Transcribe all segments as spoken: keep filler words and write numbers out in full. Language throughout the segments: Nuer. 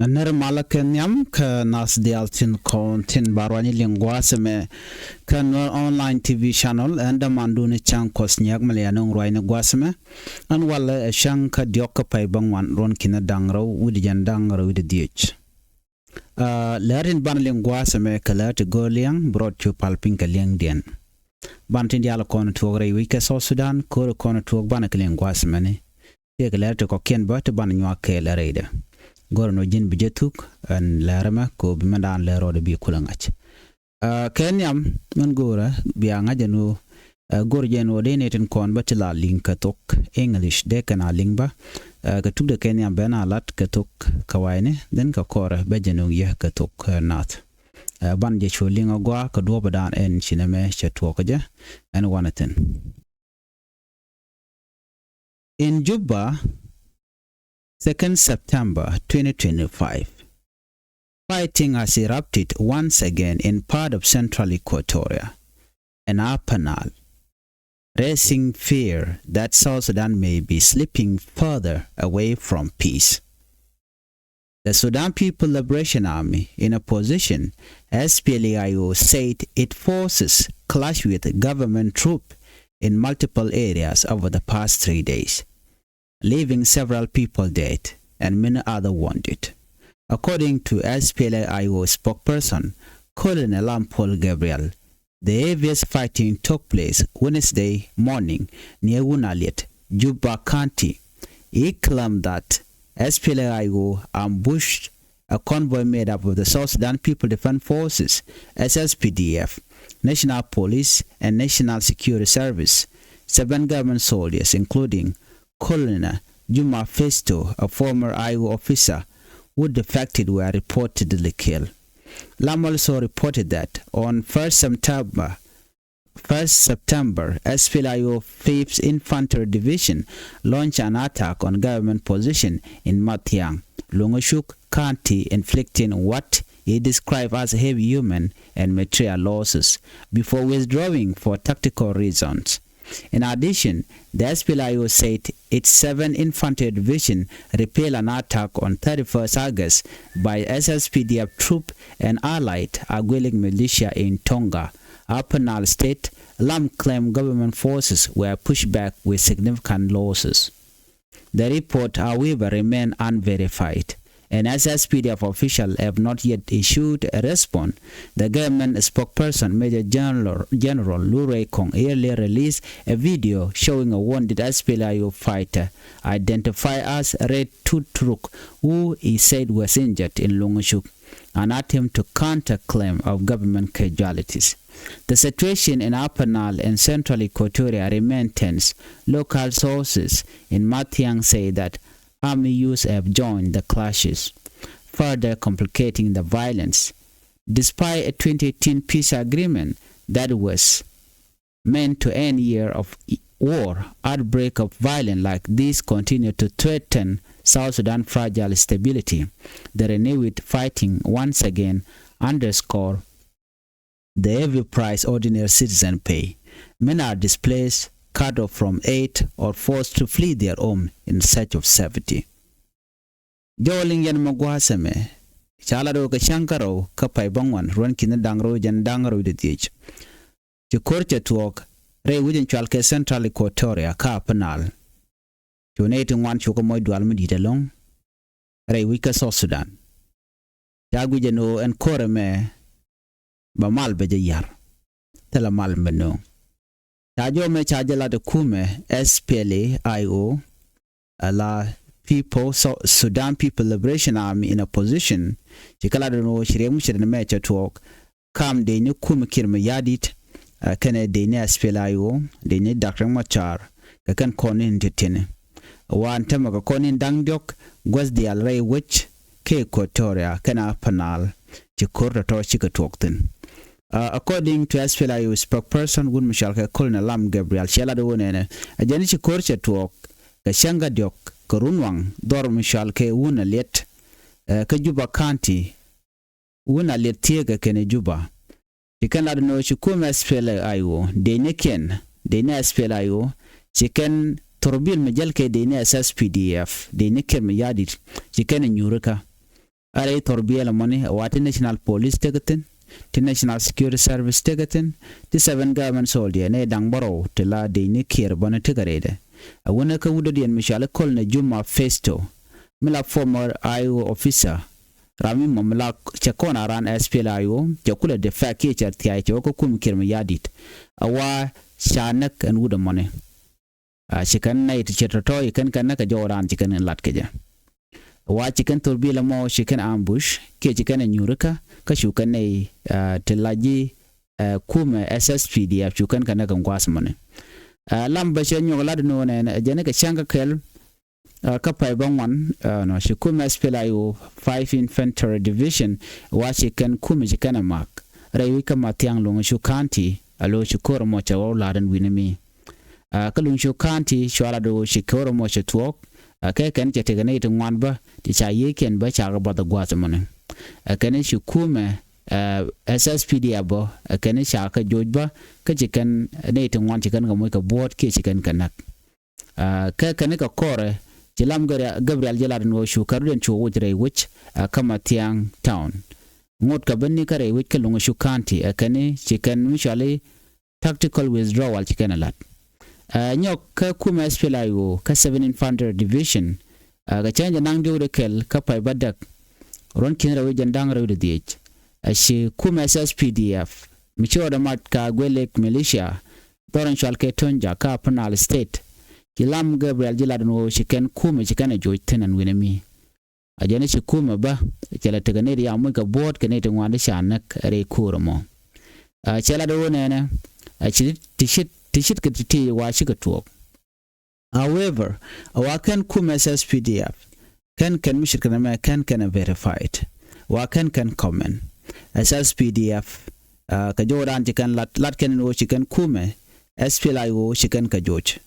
Nɛr malä kɛ nhiam kä nath diaal tin kɔn tin ba ruany liŋ gua̱a̱th ɛmɛ kä Nuer Online T V channel. Ɛn dämandun Cäŋ Kuɔth Nyak mi lɛ ya nöŋ ruany ni gua̱a̱th ɛmɛ. Ɛn walɛ ɛ cäŋ kä diɔ̱k kä pay bäŋuan ruɔ̱n ki̱n da̱ŋ rɛw wi̱cdɛ jiɛn da̱ŋ rɛw wi̱cdɛ dhieec. Aa, lär tin banɛ liŋ gua̱a̱th ɛmɛ kɛ lär ti go̱o̱r liɛŋ bi rɔɔd cu pal piny kɛ liɛŋdiɛn. Banɛ tin diaal kɔn tuɔɔk rɛy wec kä South Sudan, ko̱r kɔn tuɔɔk banɛ kɛ liŋ gua̱a̱th ɛmɛni. Tëëkɛ lär ti kɔ̱kiɛn bä ti banɛ nyuak kɛɛl ɛ rɛydɛ. Go̱rɛ ni ɣöö ji̱n bi jɛ thuk ɛn lär ɛmɛ kɛ ɣöö bi mɛndan lär rɔɔdɛ bi kulɛ ŋa̱c. Aa, kɛ nhiam min go̱o̱rä bia ŋa̱c ɛn ɣöö, aa, go̱r jɛ ɛn ɣöö dee nɛy tin kɔn bä ti la liŋ kɛ thok English dee kɛn a liŋ bä, aa, kɛ tukdɛ kɛ nhiam ben a lat kɛ thok kä wayni, then kɛ kɔrɛ bä jɛ nöŋ yɛ kɛ thok, aa, nath. Aa, banɛ jɛ cu liŋ a gɔaa kɛ duɔ̱ɔ̱pädan ɛn ci nɛmɛ cɛ tuɔɔk kä jɛ, ɛn wanɛ thi̱n. In Juba, second September twenty twenty-five, fighting has erupted once again in part of central Equatoria and Upper Nile, raising fear that South Sudan may be slipping further away from peace. The Sudan People Liberation Army, in opposition, S P L A I O, said its forces clashed with government troops in multiple areas over the past three days, leaving several people dead and many other wounded. According to S P L A I O spokesperson Colonel Lam Paul Gabriel, the heaviest fighting took place Wednesday morning near Wunaliet, Juba County. He claimed that S P L A I O ambushed a convoy made up of the South Sudan People Defense Forces, S S P D F, National Police, and National Security Service, seven government soldiers, including Colonel Juma Festo, a former I O officer who defected, were reportedly killed. Lam also reported that on first September, first September, S P L A I O fifth Infantry Division launched an attack on government position in Mathiang, Longchuk County, inflicting what he described as heavy human and material losses before withdrawing for tactical reasons. In addition, the S P L A I O said its seventh Infantry Division repelled an attack on thirty-first August by S S P D F troop and allied Agwelek militia in Tonga, Upper Nile State. Lam claimed government forces were pushed back with significant losses. The report, however, remain unverified, and S S P D F officials have not yet issued a response. The government spokesperson, Major General, General Lurey Kong, earlier released a video showing a wounded S P L A I O fighter, identified as Red Tutruk, who he said was injured in Longchuk, an attempt to counter claim of government casualties. The situation in Upper Nile and Central Equatoria remain tense. Local sources in Mathiang say that army youths have joined the clashes, further complicating the violence. Despite a twenty eighteen peace agreement that was meant to end year of war, outbreak of violence like this continue to threaten South Sudan fragile stability. The renewed fighting once again underscore the heavy price ordinary citizen pay. Many are displaced, cut off from aid, or forced to flee their home in search of safety. Jɔw liŋ yɛn mɛ gua̱a̱th ɛmɛ ca lat ɣöö kɛ cäŋ kä rɛw kä pay bäŋuan ruɔ̱n ki̱n da̱ŋ rɛw jɛn da̱ŋ rɛw di dhiec. Ci ko̱r cɛ tuɔɔk rɛy wi̱c in cual kɛ Central Equatoria kä Upper Nile. Cu nɛy ti ŋuan cukɛ moc dual mi di̱i̱t ɛlɔ̱ŋ rɛy wi̱c kä South Sudan. Ca guic ɛn ɣöö ɛn ko̱r ɛmɛ bɛ mal bɛ jɛ ya̱r. Thilɛ mal mɛ nööŋ. Ca jɔmɛ ca jɛ lat ɛ kumɛ S P L A I O, ala People, Su- Sudan People Liberation Army in opposition. Ci kɛ lat ɛn ɣöö ci riɛk mi ci rin mɛ cɛ tuɔɔk kam dec ni kumɛ Kiir Mayardit, ɛ, kɛnɛ dec ni S P L A I O, dec ni Dak Riek Machar, kɛ kɛn kɔn in ti tini. Waan tämɛ kɛ kɔn in da̱ŋ diɔ̱k guäth diaal rɛy wec kɛ Equatoria kɛnɛ Upper Nile ci ko̱r tɔ̱tɔ̱ cikɛ tuɔɔk thi̱n. Uh, according to S P L A I O spokesperson, wut mi cɔal kɛ Colonel Lam Gabriel, cɛ lat ɣöö nɛnɛ ɛ jɛn ci ko̱r cɛ tuɔɔk kɛ cäŋ kä diɔ̱k kɛ run waŋ dhɔr mi cɔal kɛ Wunaliet, uh, kä Juba County, Wunaliet thieekä kɛnɛ Juba. Ci kɛn lat nɔ ci kumɛ S P L A I O, dec ni kiɛn, dec ni S P L A I O, ci kɛn thorbil mi jäl kɛ dec ni S S P D F, dec ni Kiir Mayardit, ci kɛn nyuurikä. A rɛy thɔr biɛl ɛmɔni ɛ wa ti National Police tekɛ thi̱n, ti National Security Service tekɛ thi̱n, ti seven government soldier nɛy da̱ŋ bärɔw ti la dec ni kiɛr bäni tekɛ rɛydɛ. Ɛ wunɛ kä wut dɔ̱diɛn mi cɔal i̱ Colonel Juma Festo, mi la former I O officer, ram mi mɔ mi la cɛ kɔn a ran S P L A I O, cɛ kulɛ defect kiɛ cɛ thia̱a̱c cɛ wä kä kum Kiir Mayardit. A wa ca näk ɛn wut ɛmɔni. A ci kɛn nɛy ti cɛ tɔ̱tɔ̱ i̱ kɛn kɛn näk kɛ jɔw raan ci kɛn lat kɛ jɛ. Wa ci kɛn thor biɛl ɛmɔ ci kɛn ambush kiɛ ci kɛn ɛ nyuurikä kä cu kɛn nɛy, a, ti la ji̱, a, kumɛ S S P D F cu kɛn kɛn näk kɛ gua̱a̱th mɔni. A, lam bä cɛ nyuɔk lat ni wä nɛn ɛ jɛn kɛ cäŋ kä kɛl, a, kä pay bä ŋuan, a, nɔ ci kumɛ S P L A I O five Infantry Division wa ci kɛn kumɛ ci kɛn ɛ mak rɛy wi̱c kä Mathiaŋ Luŋ cu County a lo̱ ci ko̱r ɛmɔ cɛ wä lat ɛn wi̱ni mi. A, kä Luŋ cu County cua lat ɣöö ci ko̱r ɛmɔ cɛ tuɔɔk, a, kɛ kɛn cɛ tekɛ nɛy ti ŋuan bä ti ca yiëëkiɛn bä cakɛ buɔth ɛ gua̱a̱th ɛmɔni. A, kɛn ci kumɛ, a, S S P D F bä, a, kɛn cakɛ joc bä kä ci kɛn nɛy ti ŋuan ci kɛn kɛ moc kɛ buɔ̱ɔ̱t kiɛ ci kɛn kɛ näk. A, kɛ kɛn kɛ kɔrɛ ci lam Gabri-, Gabriel jɛ lat ɛn ɣöö cu kɛ rut ɛn cu woc rɛy wec, a, kä Mathiaŋ Town. Ŋot kɛ ben ni kä rɛy wec kä Luŋ cu County, a, kɛn ci kɛn mi cɔal i̱ tactical withdrawal ci kɛn ɛ lat. Ɛ, nyɔk kä kumɛ S P L A I O kä seven Infantry Division, ɛ, kɛ cäŋ jɛ naŋ diɔ̱k di kɛl kä pay bädäk ruɔ̱n ki̱n rɛw i̱ jɛn da̱ŋ rɛw di dhiec. Ɛ, ci kumɛ S S P D F mi ci rɔɔdɛ mat ka Guelek militia dhɔr in cɔal kɛ Tonjak kä Upper Nile State. Ci lam Gabriel ji̱ lat ɛn ɣöö ci kɛn kumɛ ci kɛn ɛ joc thi̱n ɛn wi̱nɛ mi. A jɛn i̱ ci kumɛ bä cɛ la tekɛ nɛy ti ca moc kɛ buɔ̱ɔ̱t kɛ nɛy ti ŋuan ti ca näk rɛy ko̱o̱r ɛmɔ. A, cɛ lat ɣöö nɛnɛ, a, ci ti cit, ti cit kɛ ti ti wa cikɛ tuɔɔk. However, a wa kɛn kumɛ S S P D F kɛn kɛn mi ce̱tkɛ nɛmɛ kɛn kɛn ɛ verified. Wa kɛn kɛn comment. S S P D F, a, kɛ jɔwdan ci kɛn lat, lat kɛn ɛn ɣöö ci kɛn kumɛ S P L A I O ci kɛn kɛ joc.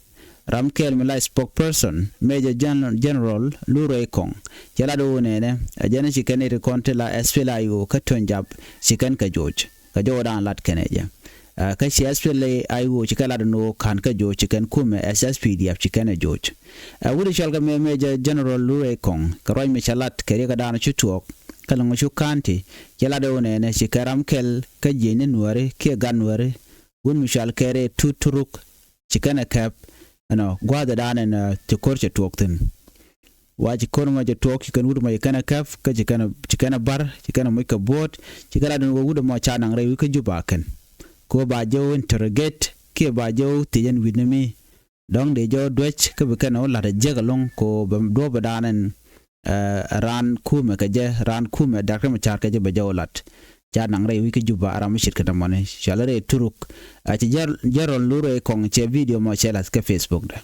Ram kɛl mi la spokesperson, Major Gen-, General Lurey Kong, cɛ lat ɣöö nɛnɛ, a jɛn ci kɛn i̱ ti kɔn ti la S P L A I O kä Tonjak ci kɛn kɛ joc. Kɛ jɔwdan lat kɛn ɛ jɛ. A, kä ci S P L A I O ci kɛ lat ɛn ɣöö ka̱n kɛ joc ci kɛn kumɛ S S P D F ci kɛn ɛ joc. A, wut i̱ cɔl kɛ mɛ Major General Lurey Kong, kɛ ruac mi cɛ lat kɛ riɛkädan ci tuɔɔk kä Luŋ cu County, cɛ lat ɣöö nɛnɛ ci kɛ ram kɛl kä jiëcni Nuääri kiɛ gat Nuääri, wut mi cɔal kɛ rɛy Tuturuk, ci kɛn ɛ kɛp, ɛnɔ, gua̱a̱thdan ɛn, ɛ, ci ko̱r cɛ tuɔɔk thi̱n. Wa ci ko̱r mɔ cɛ tuɔɔk ci kɛn wut mɔ ci kɛn ɛ kɛp, kä ci kɛn ɛ, ci kɛn ɛ bar, ci kɛn ɛ moc kɛ buɔ̱ɔ̱t, ci kɛn ɛ lat ɛn ɣöö wut mɔ ca naŋ rɛy wi̱c kä Juba kɛn. Kɛ ɣöö ba jɛ wä interrogate, kiɛ ba jɛ wä thiec ɛn wi̱nɛ mi. Dɔ̱ŋ dee jɛ wä duec, kä bi kɛn ɛ wä la̱t ɛ jiäk ɛlɔ̱ŋ, kɛ ɣöö bɛ duɔ̱ɔ̱pdan ɛn, ɛ, raan kumɛ kɛ jɛ, raan kumɛ Dak Riɛk Macar kɛ jɛ bɛ jɛ wä lat. Ca naŋ rɛy wi̱c kä Juba ram mi ce̱tkɛ nɛmɔni. Cɔal i̱ rɛy Turuk. A, ci Jɛr-, Jɛrɔl Lurey Kɔŋ cɛ video mɔ cɛ la̱th kä Facebook dɛ.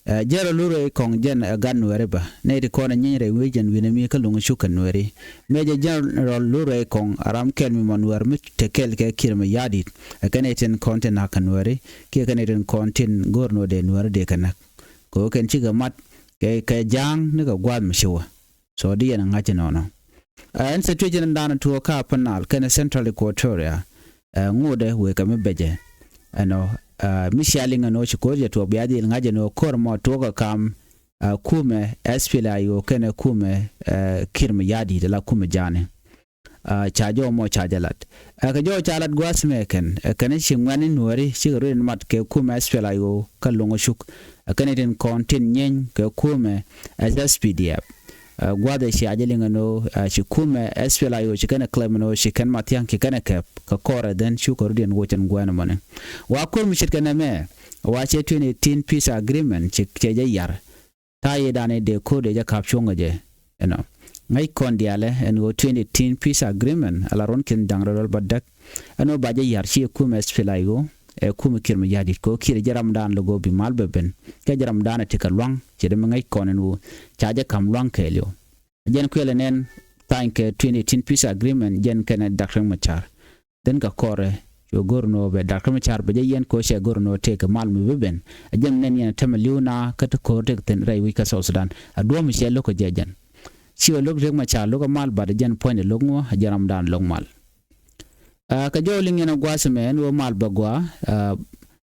Ɛ, Jɛrɔl Lurey Kɔŋ jɛn ɛ gat Nuɛri bä. Nɛy ti kɔn ɛ nyieeny rɛy wi̱c jɛn wi̱nɛ mi kä Luŋ cu kɛn Nuɛri. Mɛ jɛ Jɛrɔl Lurey Kɔŋ a ram kɛl mi mɔ Nuɛr mi te kɛl kɛ Kiir Mayardit. Ɛ kɛn ɛ tin kɔn tin na̱k kɛ Nuɛri. Kiɛ kɛn ɛ tin kɔn tin go̱r nɔ dee Nuɛri dee kɛ näk. Kɛ ɣöö kɛn cikɛ mat kɛ, kɛ ja̱a̱ŋ ni kɛ gua̱a̱th mi ci wä. So di yɛn ŋa̱c inɔnɔ. Ɛ, ɛn situation in da̱a̱n tuɔɔk kä Upper Nile kɛnɛ Central Equatoria. Ɛ, ŋotdɛ wëë kɛ mi bɛcɛ. Ɛnɔ, ɛ, mi cia liŋ ɛn ɣöö ci ko̱r jɛ tuɔɔk bia dhil ŋa̱c ɛn ɣöö ko̱r mɔ tuɔɔk ɛ kam, ɛ, kumɛ S P L A I O kɛnɛ kumɛ, ɛ, Kiir Mayardit ala kumɛ ja̱a̱ni. Ɛ, ca jɔw mɔ ca jɛ lat. Ɛ, kɛ jɔw ca lat gua̱a̱th mɛ kɛn. Ɛ, kɛn ci ŋuɛ̈ni Nuɛri cikɛ ruëëd mat kɛ kumɛ S P L A I O kä Luŋ Cuk. Ɛ, kɛn tin kɔn tin nyieeny kɛ kumɛ S S P D F. Ɛ, gua̱a̱th ɛ cia jɛ liŋ ɛn ɣöö, ɛ, ci kumɛ S P L A I O ci kɛn ɛ claim ɛn ɣöö ci kɛn Mathiaŋ ci kɛn ɛ kɛp kɛ kɔrɛ dhɛn cukɛ ruëëdiɛn woc ɛn gua̱a̱th ɛmɔni. Wa ko̱r mi ce̱tkɛ nɛmɛ, wa cɛ twenty eighteen peace agreement ci, cɛ jɛ yar. Ta̱a̱ yiëëdan i̱ dee ko̱r dee jɛ ka̱p cuɔ̱ŋ kɛ jɛ. Ɛnɔ. Ŋäc kɔn diaalɛ ɛn ɣöö twenty eighteen peace agreement ala ruɔ̱n ki̱n da̱ŋ rɛw rɛw bädäk. Ɛn ɣöö ba jɛ ya̱r ci kumɛ S P L A I O, ɛ kumɛ Kiir Mayardit kɛ ɣöö Kiir jɛ ramdan lɛ go̱o̱r bi mal bɛ ben. Kɛ jɛ ramdan ɛ ti kɛ lua̱ŋ, ci dee mi ŋäc kɔn ɛn ɣöö ca jɛ ka̱m lua̱ŋ kɛɛliw. Jɛn kuël ɛ nɛn tha̱a̱ny kɛ twenty eighteen peace agreement jɛn kɛnɛ Dak Riɛk Macar. Dhen kɛ kɔrɛ, cu go̱r nɔ bɛ Dak Riɛk Macar bɛ jɛ yɛn kɛ ɣöö cɛ go̱r nɔ tëëkɛ mal mi bi ben. Ɛ jɛn nɛn yɛn ɛ tämɛ li̱w na kä ti ko̱r tëëkɛ thi̱n rɛy wi̱c kä South Sudan. A duɔ̱ɔ̱p mi cɛ lo̱k kɛ jɛ jɛn. Ci ɣä lo̱k Riɛk Macar lo̱k kɛ mal, bat ɛ jɛn puɔ̱nydɛ lo̱k ŋuɔ, ɛ jɛn ramdan lo̱k mal. Ɛ, kɛ jɔw liŋ yɛn ɛ gua̱a̱th ɛmɛ ɛn ɣöö mal bɛ gɔaa, ɛ,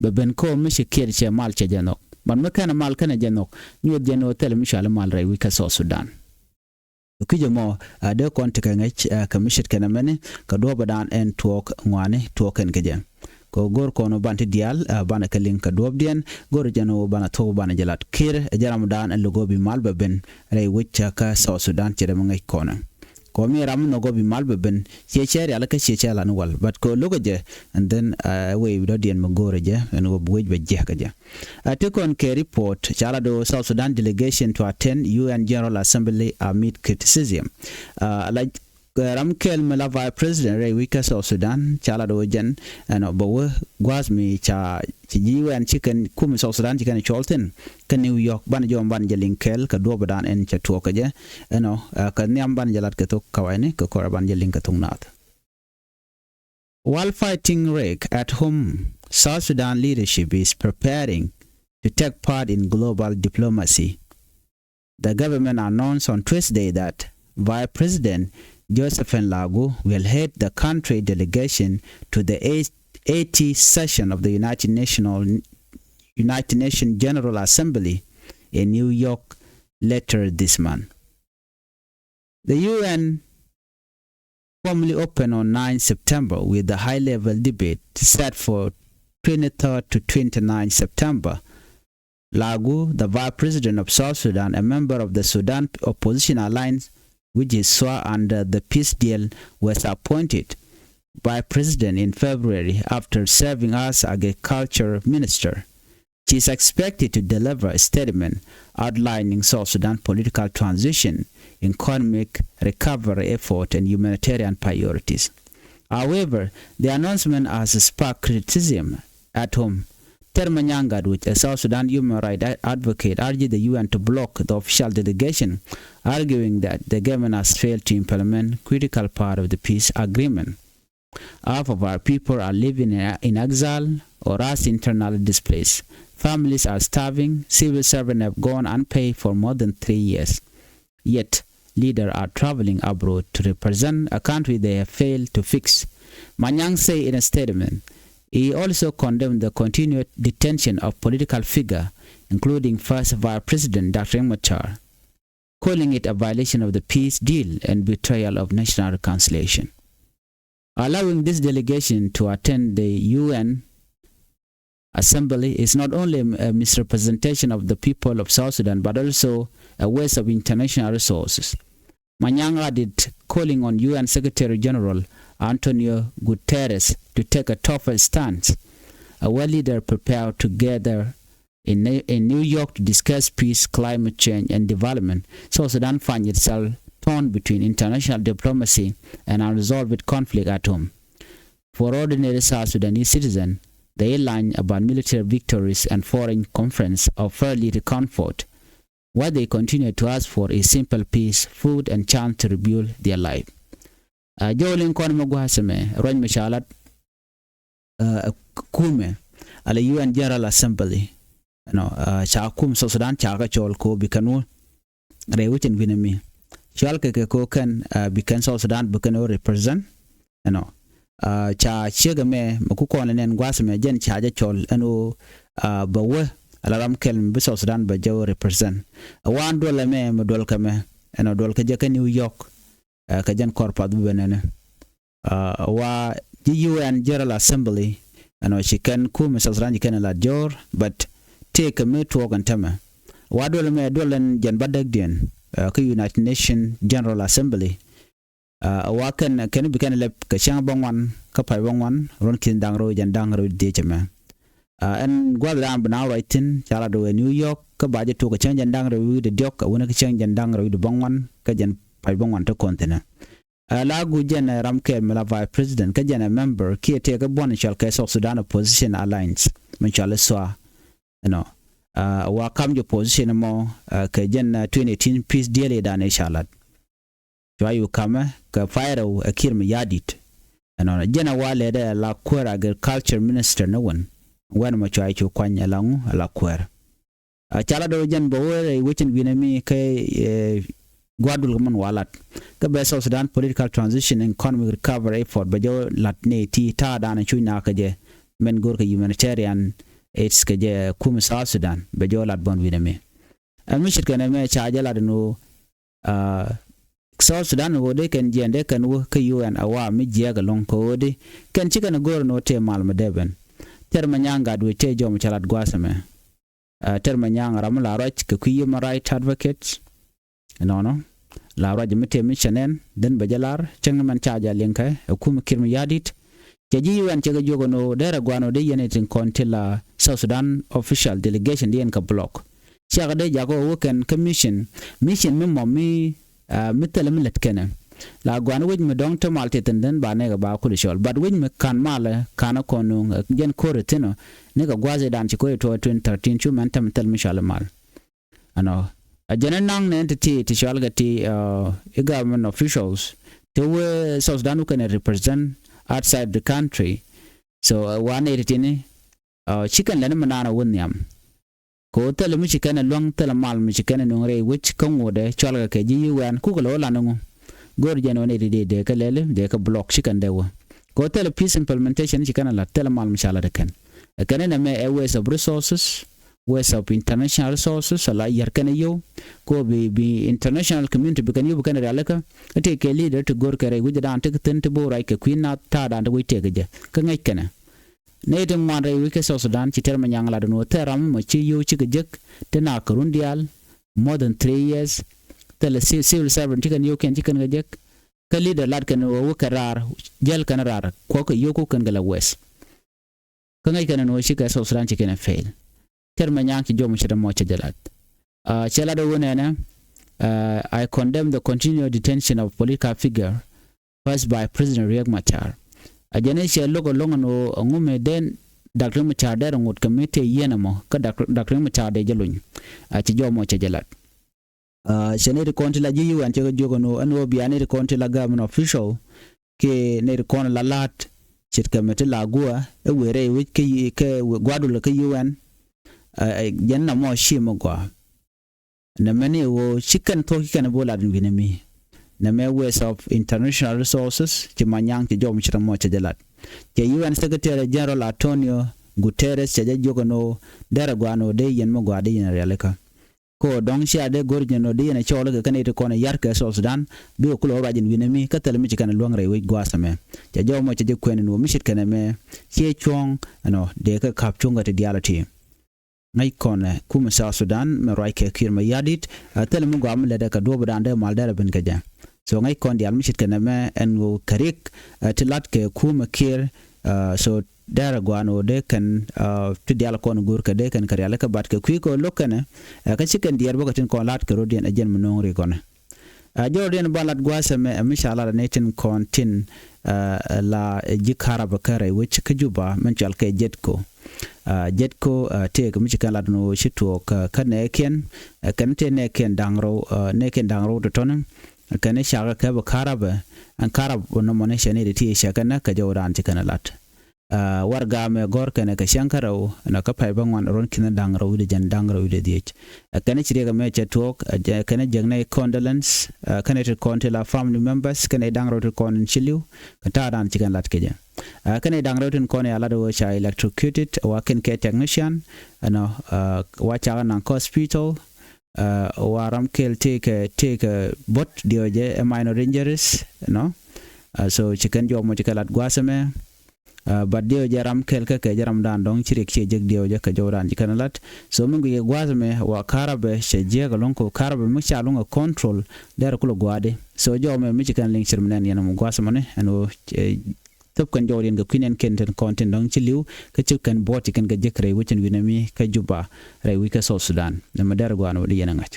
bɛ ben kä mi ci kiɛt cɛ mal cɛ jɛ nhɔk. Bat mi kɛn ɛ mal kɛn ɛ jɛ nhɔk, nyuɔth jɛn ɣöö thilɛ mi cɔal i̱ mal rɛy wi̱c kä South Sudan. Kui̱c ɛmɔ a dee kɔn tekɛ ŋäc kɛ mi ce̱tkɛ nɛmɛni kɛ duɔ̱ɔ̱pädan ɛn tuɔɔk ŋɔaani tuɔɔk kɛn kɛ jɛ. Kɛ ɣöö go̱o̱r kɔn ɣöö banɛ ti diaal, banɛ kɛ liŋ kɛ duɔ̱ɔ̱pdiɛn, go̱o̱r jɛn ɣöö banɛ thok banɛ jɛ lat. Kiir ɛ jɛn ramdan ɛn lo̱k ɣöö bi mal bɛ ben rɛy wec kä South Sudan, ce̱t ɛmɛ ŋäc kɔn ɛ. Kɛ ɣöö mi ram mi nhɔk ɣöö bi mal bɛ ben, ciɛ cɛ rial kä ciɛ cɛ lan wal. But kɛ ɣöö lo̱kɛ jɛ, and then ɛ wëë dɔ̱diɛn mi go̱o̱rɛ jɛ ɛn ɣöö bi wec bɛ jiäk kɛ jɛ. A ti kɔn kɛ report, ca lat ɣöö South Sudan delegation to attend U N General Assembly amid criticism. A la ram kɛl mi la Vice President rɛy wec kä South Sudan, ca lat ɣöö jɛn ɛnɔ bɛ wä gua̱a̱th mi ca ci ji̱ U N ci kɛn kum South Sudan ci kɛn cɔl thi̱n kä New York, banɛ jɔm banɛ jɛ liŋ kɛɛl kɛ duɔ̱ɔ̱pädan ɛn cɛ tuɔɔk kɛ jɛ. Ɛnɔ kɛ nhiam banɛ jɛ lat kɛ thok kawaini, kɛ kɔrɛ banɛ jɛ liŋ kɛ thok naath. While fighting rake at home, South Sudan leadership is preparing to take part in global diplomacy. The government announced on Tuesday that Vice President Josephine Lagu will head the country delegation to the eighth, eightieth session of the United National, United Nations General Assembly in New York later this month. The U N formally opened on ninth September, with the high-level debate set for twenty-third to twenty-ninth September. Lagu, the Vice President of South Sudan, a member of the Sudan Opposition Alliance, which is SWA, under the peace deal, was appointed Vice President in February after serving as Agriculture Minister. She is expected to deliver a statement outlining South Sudan political transition, economic recovery effort, and humanitarian priorities. However, the announcement has sparked criticism at home. Ter Manyang Gatwech, a South Sudan human rights advocate, urged the U N to block the official delegation, arguing that the government has failed to implement critical part of the peace agreement. Half of our people are living in, in exile or as internally displaced. Families are starving. Civil servants have gone unpaid for more than three years. Yet, leaders are traveling abroad to represent a country they have failed to fix. Manyang said in a statement, he also condemned the continued detention of political figures, including First Vice President Doctor Riek Machar, calling it a violation of the peace deal and betrayal of national reconciliation. Allowing this delegation to attend the U N Assembly is not only a misrepresentation of the people of South Sudan, but also a waste of international resources. Manyang added, calling on U N Secretary General Antonio Guterres to take a tougher stance. A world leader prepared to gather in, in New York to discuss peace, climate change, and development. South Sudan finds itself torn between international diplomacy and unresolved conflict at home. For ordinary South Sudanese citizens, the headline about military victories and foreign conference are fairly to comfort. What they continue to ask for is simple peace, food, and chance to rebuild their life. Ɛ jɔw liŋ kɔn mɛ gua̱a̱th ɛmɛ, ruac mɛ ca lat ɛ kumɛ, ala U N General Assembly. Ɛnɔ, ɛ ca kum South Sudan ca kɛ cɔl ko bi kɛn wä rɛy wecin wi̱nɛ mi cɔal kɛ kɛ ko kɛn, ɛ bi kɛn South Sudan bi kɛn wä represent. Ɛnɔ, ɛ ca ciek ɛmɛ mɛ ku kɔn lɛ nɛn gua̱a̱th ɛmɛ jɛn ca jɛ cɔl ɛn wä, ɛ bɛ wä ala ram kɛl mɛ bi South Sudan bɛ jɛ wä represent. Ɛ wan duɔl ɛmɛ mɛ duɔl kɛ mɛ, ɛnɔ, duɔl kɛ jɛ kɛ New York. Ɛ kɛ jɛn kɔr path bi bɛ nɛnɛ. Ɛ wa ji̱ U N General Assembly, ɛnɔ, ci kɛn kumɛ South Sudan ci kɛn ɛ lat jɔr, but tëëkɛ mi tuɔɔk ɛn tämɛ. Wa duɔl ɛmɛ duɔl ɛn jɛn bädäkdiɛn, ɛ kä United Nations General Assembly. Ɛ wa kɛn kɛn bi kɛn lɛp kɛ cäŋ bäŋuan kä pay bäŋuan, ruɔ̱n ki̱n da̱ŋ rɛw jɛn da̱ŋ rɛw dhiec ɛmɛ. Ɛ ɛn gua̱th dan bi naath ruac thi̱n, ca lat wee New York, kä ba jɛ tok kɛ cäŋ jɛn da̱ŋ rɛw wi̱cdɛ diɔ̱k, ɛ wänɛ kä cäŋ jɛn da̱ŋ rɛw wi̱cdɛ bäŋuan kä jɛn pay bäŋuan te kɔn thi̱n ɛ. Ɛ la guc jɛn ɛ ram kɛl mi la Vice President kä jɛn ɛ member kiɛ tëëkɛ buɔ̱n cɔal kɛ South Sudan Opposition Alliance mi cɔal i̱ SSOA. Ɛnɔ, ɛ wa kam jɛ position mɔ, ɛ kɛ jɛn, ɛ twenty eighteen peace deal ëëdan ëë ca lat. Cua cu kamɛ kɛ pay rɛw ɛ Kiir Mayardit. Ɛnɔ, jɛn ɛ wa lɛtdɛ ɛ la kuäär agriculture minister ni wän. Wɛn mɔ cua cu kuany ɛ la ŋu, ɛ la kuäär. Ɛ ca lat ɛ wä jɛn bɛ wä rɛy wecin wi̱nɛ mi kɛ, ɛ gua̱a̱r duɔl kɛ mɛn wa lat. Kä bɛ South Sudan political transition and economic recovery effort bɛ jɛ wä lat ni ti ta̱a̱ dan cuc na kɛ jɛ. Mɛn go̱o̱r kɛ humanitarian aids kɛ jɛ kum South Sudan bɛ jɛ wä lat bä wi̱nɛ mi. Ɛn mi ce̱tkɛ nɛmɛ ca jɛ lat ɛn ɣöö, ɛ South Sudan ɣöö dee kɛn jiɛn dee kɛn wä kä U N a wa mi jiɛk ɛlɔ̱ŋ kɛ ɣöö di kɛn ci kɛn go̱r ni ɣöö tëë mal mi dee ben. Tɛr Manyaŋ gat wec tëë jɔw mi ca lat gua̱a̱th ɛmɛ. Tɛr Manyaŋ ram mi la ruac kɛ kui̱ human right advocate. Ɛnɔnɔ la ruac mi tëë mi cɛ nɛn dhin bɛ jɛ lar cäŋ mɛn ca jɛ liŋ kɛ ɛ kum Kiir Mayardit. Cɛ ji̱ U N cɛ kɛ jiök ɛn ɣöö derɛ gua̱a̱n ɣöö dee yɛn itin kɔn ti la South Sudan official delegation di yɛn kɛ block. Ciakɛ dee jakä ɣöö wä kɛn kä mission, mission mi mɔ mi mi thilɛ mi lät kɛnɛ. La gua̱a̱n wec mi dɔ̱ŋ te mal ti thi̱n dhin ba nɛkɛ ba kul cɔl, but wec mi ka̱n malɛ ka̱n kɔn nuŋ jɛn ko̱r thi̱n ɔ nikɛ gua̱a̱th idan ci ko̱r tuɔɔk twenty thirteen cu mɛn tɛm thil mi cɔal mal. Ɛnɔ a jɛn naŋ nɛ ti ti ti cɔal kɛ ti i government officials ti wee South Sudan wä kɛn represent outside the country. So wa nɛ ti tini ci kɛn lɛn mi naan a wä nhiam. Kɛ ɣöö thilɛ mi ci kɛn ɛ luäŋ, thilɛ mal mi ci kɛn ɛ nuŋ rɛy wec kä ŋotdɛ cɔalkɛ kɛ ji̱ U N kukɛ lɛ wä lan ŋu. Go̱o̱r jɛn ɣöö nɛy ti dee dee kɛ lɛli dee kɛ block ci kɛn dee wä. Kɛ ɣöö thilɛ peace implementation ci kɛn ɛ la̱t, thilɛ mal mi ca la̱t ɛ kɛn. Ɛ kɛn inɛ mɛ ɛ waste of resources, waste of international resources, ala yär kɛn ɛ yio̱w. Kɛ ɣöö bi, bi international community bi kɛn yio̱w bi kɛn ɛ rialikä. Ɛ tëë kɛ leader ti go̱o̱r kɛ rɛy wec dan ti kɛ thi̱n ti bi wä ruac kɛ kui̱ nath ta̱a̱ dan ti wec tëëk kɛ jɛ kä ŋäc kɛnɛ. Nɛy ti ŋuan rɛy wec kä South Sudan ci Tɛr Manyaŋ lat ɛn ɣöö thil ram mɔ ci yio̱w cikɛ jek ti nak kɛ run diaal, more than three years. Thilɛ ci-, civil servant ci kɛn yio̱w kɛn ci kɛn kɛ jek. Kä leader lat kɛn ɣöö wä kɛ raar, jäl kɛn raar, kuɔ̱k kɛ yio̱w kukɛn kɛ la west. Kä ŋäc kɛn ɛn ɣöö cikɛ South Sudan ci kɛn ɛ fail. Tɛr Manyaŋ ci jɔw mi ce̱t ɛmɔ cɛ jɛ lat. Cɛ lat ɛ ɣöö nɛnɛ, I condemn the continued detention of political figure first by President Riek Machar. A jɛn i̱ cɛ lo̱k ɛlɔ̱ŋ ɛn ɣöö ɛŋu mi den Dak Riek Machar dɛr ŋot kɛ mi tëë yieen ɛmɔ kä Dak Riek Machar dee jɛ luny. A ci jɔw mɔ cɛ jɛ lat. Cɛ nɛy ti kɔn ti la ji̱ U N cɛ kɛ jiök ɛn ɣöö ɛn ɣöö bia nɛy ti kɔn ti la government official kiɛ nɛy ti kɔn la la̱a̱t ce̱tkɛ mi ti la gua̱a̱ ɛ wëë rɛy wec kɛ gua̱a̱dulɛ kä U N. Jɛn na mɔ ci mi gɔaa. Nɛmɛ ni ɣöö ci kɛn thuɔ̱k ci kɛn bo̱o̱ lat in wi̱nɛ mi. Nɛmɛ waste of international resources ci Manyaŋ ci jɔw mi ce̱t ɛmɔ cɛ jɛ lat. Cɛ U N Secretary General Antonio Guterres cɛ jɛ jiök ɛn ɣöö derɛ gua̱a̱n ɣöö dee yɛn mi gɔaa dee yɛn rialikä. Kɛ ɣöö dɔ̱ŋ cia dee go̱r jɛn ɣöö dee yɛn ɛ cɔɔl kɛ kɛn iti kɔn ɛ yar kɛ South Sudan bikɛ kulɛ ɣöö ruac in wi̱nɛ mi kä thilɛ mi ci kɛn ɛ luäŋ rɛy wec gua̱a̱th ɛmɛ. Cɛ jɔw mɔ cɛ jɛ kuɛn ɛn ɣöö mi ce̱tkɛ nɛmɛ ciɛ cuɔ̱ɔ̱ŋ ɛnɔ dee kɛ ka̱p cuŋkɛ ti diaal ɛ ti. Ŋäc kɔn ɛ kumɛ South Sudan mɛ ruac kɛ Kiir Mayardit. Thilɛ mi gɔaa mi lɛt ɛ kɛ duɔ̱ɔ̱p dan dee mal dɛr ɛ ben kɛ jɛ. So ŋäc kɔn diaal mi ce̱tkɛ nɛmɛ ɛn ɣöö kɛ rik ti lat kɛ kumɛ Kiir. So dɛr ɛ gua̱a̱n ɣöö dee kɛn ti diaal kɔn go̱o̱r kɛ dee kɛn kɛ rialikä bat kɛ kui̱ kɛ ɣöö lo̱k kɛnɛ kä ci kɛn diɛɛr bä kɛ tin kɔn la̱t kɛ rɔ̱diɛn ɛ jɛn mi no̱o̱ŋ ri kɔnɛ. Jɔwdiɛn ba lat gua̱a̱th ɛmɛ ɛ mi ca lat ɛ nɛy tin kɔn tin la ji̱ karabä kä rɛy wec kä Juba min cɔal kɛ Jetco. Jetco tëëk mi ci kɛn lat ni ɣöö ci tuɔɔk kä nɛɛkiɛn. Kɛn tëë nɛɛkiɛn da̱ŋ rɛw, nɛɛkiɛn da̱ŋ rɛw tɔ̱tɔ̱ni. Kɛn cakɛ kɛ bi karabä ɛn karab nɔmɔni cɛ ni ti ti cɛ kɛn kɛ jɔwdan ci kɛn lat. Warɛga mɛ gɔ̱r kɛnɛ kɛ cäŋ kärɛw ɛnɔ kä pay bä ŋuan ruɔ̱n ki̱n da̱ŋ rɛw wi̱cdɛ jɛn da̱ŋ rɛw wi̱cdɛ dhiec. Kɛnɛ ci riɛk ɛmɛ cɛ tuɔɔk kɛnɛ jiäknɛ condolence kɛnɛ ti kɔn ti la family members kɛnɛ da̱ŋ rɛw ti kɔn in ci li̱w kɛ ta̱a̱dan ci kɛn lat kɛ jɛ. Kɛnɛ da̱ŋ rɛw tin kɔn ya lat wä ca electrocuted wa kɛn kɛ technician ɛnɔ wa cakɛ naŋ kä hospital. Wa ram kɛl tëëkɛ tëëkɛ buɔ̱t diɛw jɛ ɛ minor injuries ɛnɔ. So ci kɛn jɔw mɔ ci kɛ lat gua̱a̱th ɛmɛ. But diɛw jɛ ram kɛl kä kɛ jɛ ram dan dɔ̱ŋ ci riɛk ciɛ jek diɛw jɛ kɛ jɔw dan ci kɛn lat. So mi guic kɛ gua̱a̱th ɛmɛ wa karabɛ cɛ jiɛk ɛlɔ̱ŋ kɛ karabɛ mi ca luŋ ɛ control dɛr kulɛ gua̱a̱di. So jɔw mɛ mi ci kɛn liŋ cir mi nɛn yɛn ɛmɔ gua̱a̱th ɛmɔni ɛn ɣöö thop kɛn jɔwdiɛn kɛ kui̱ nɛn kɛn tin kɔn tin dɔ̱ŋ ci li̱w kä ci kɛn buɔ̱t ci kɛn kɛ jek rɛy wec in wi̱nɛ mi kä Juba rɛy wec kä South Sudan. Nɛmɛ dɛr gua̱a̱n wä di yɛn ɛ ŋa̱c.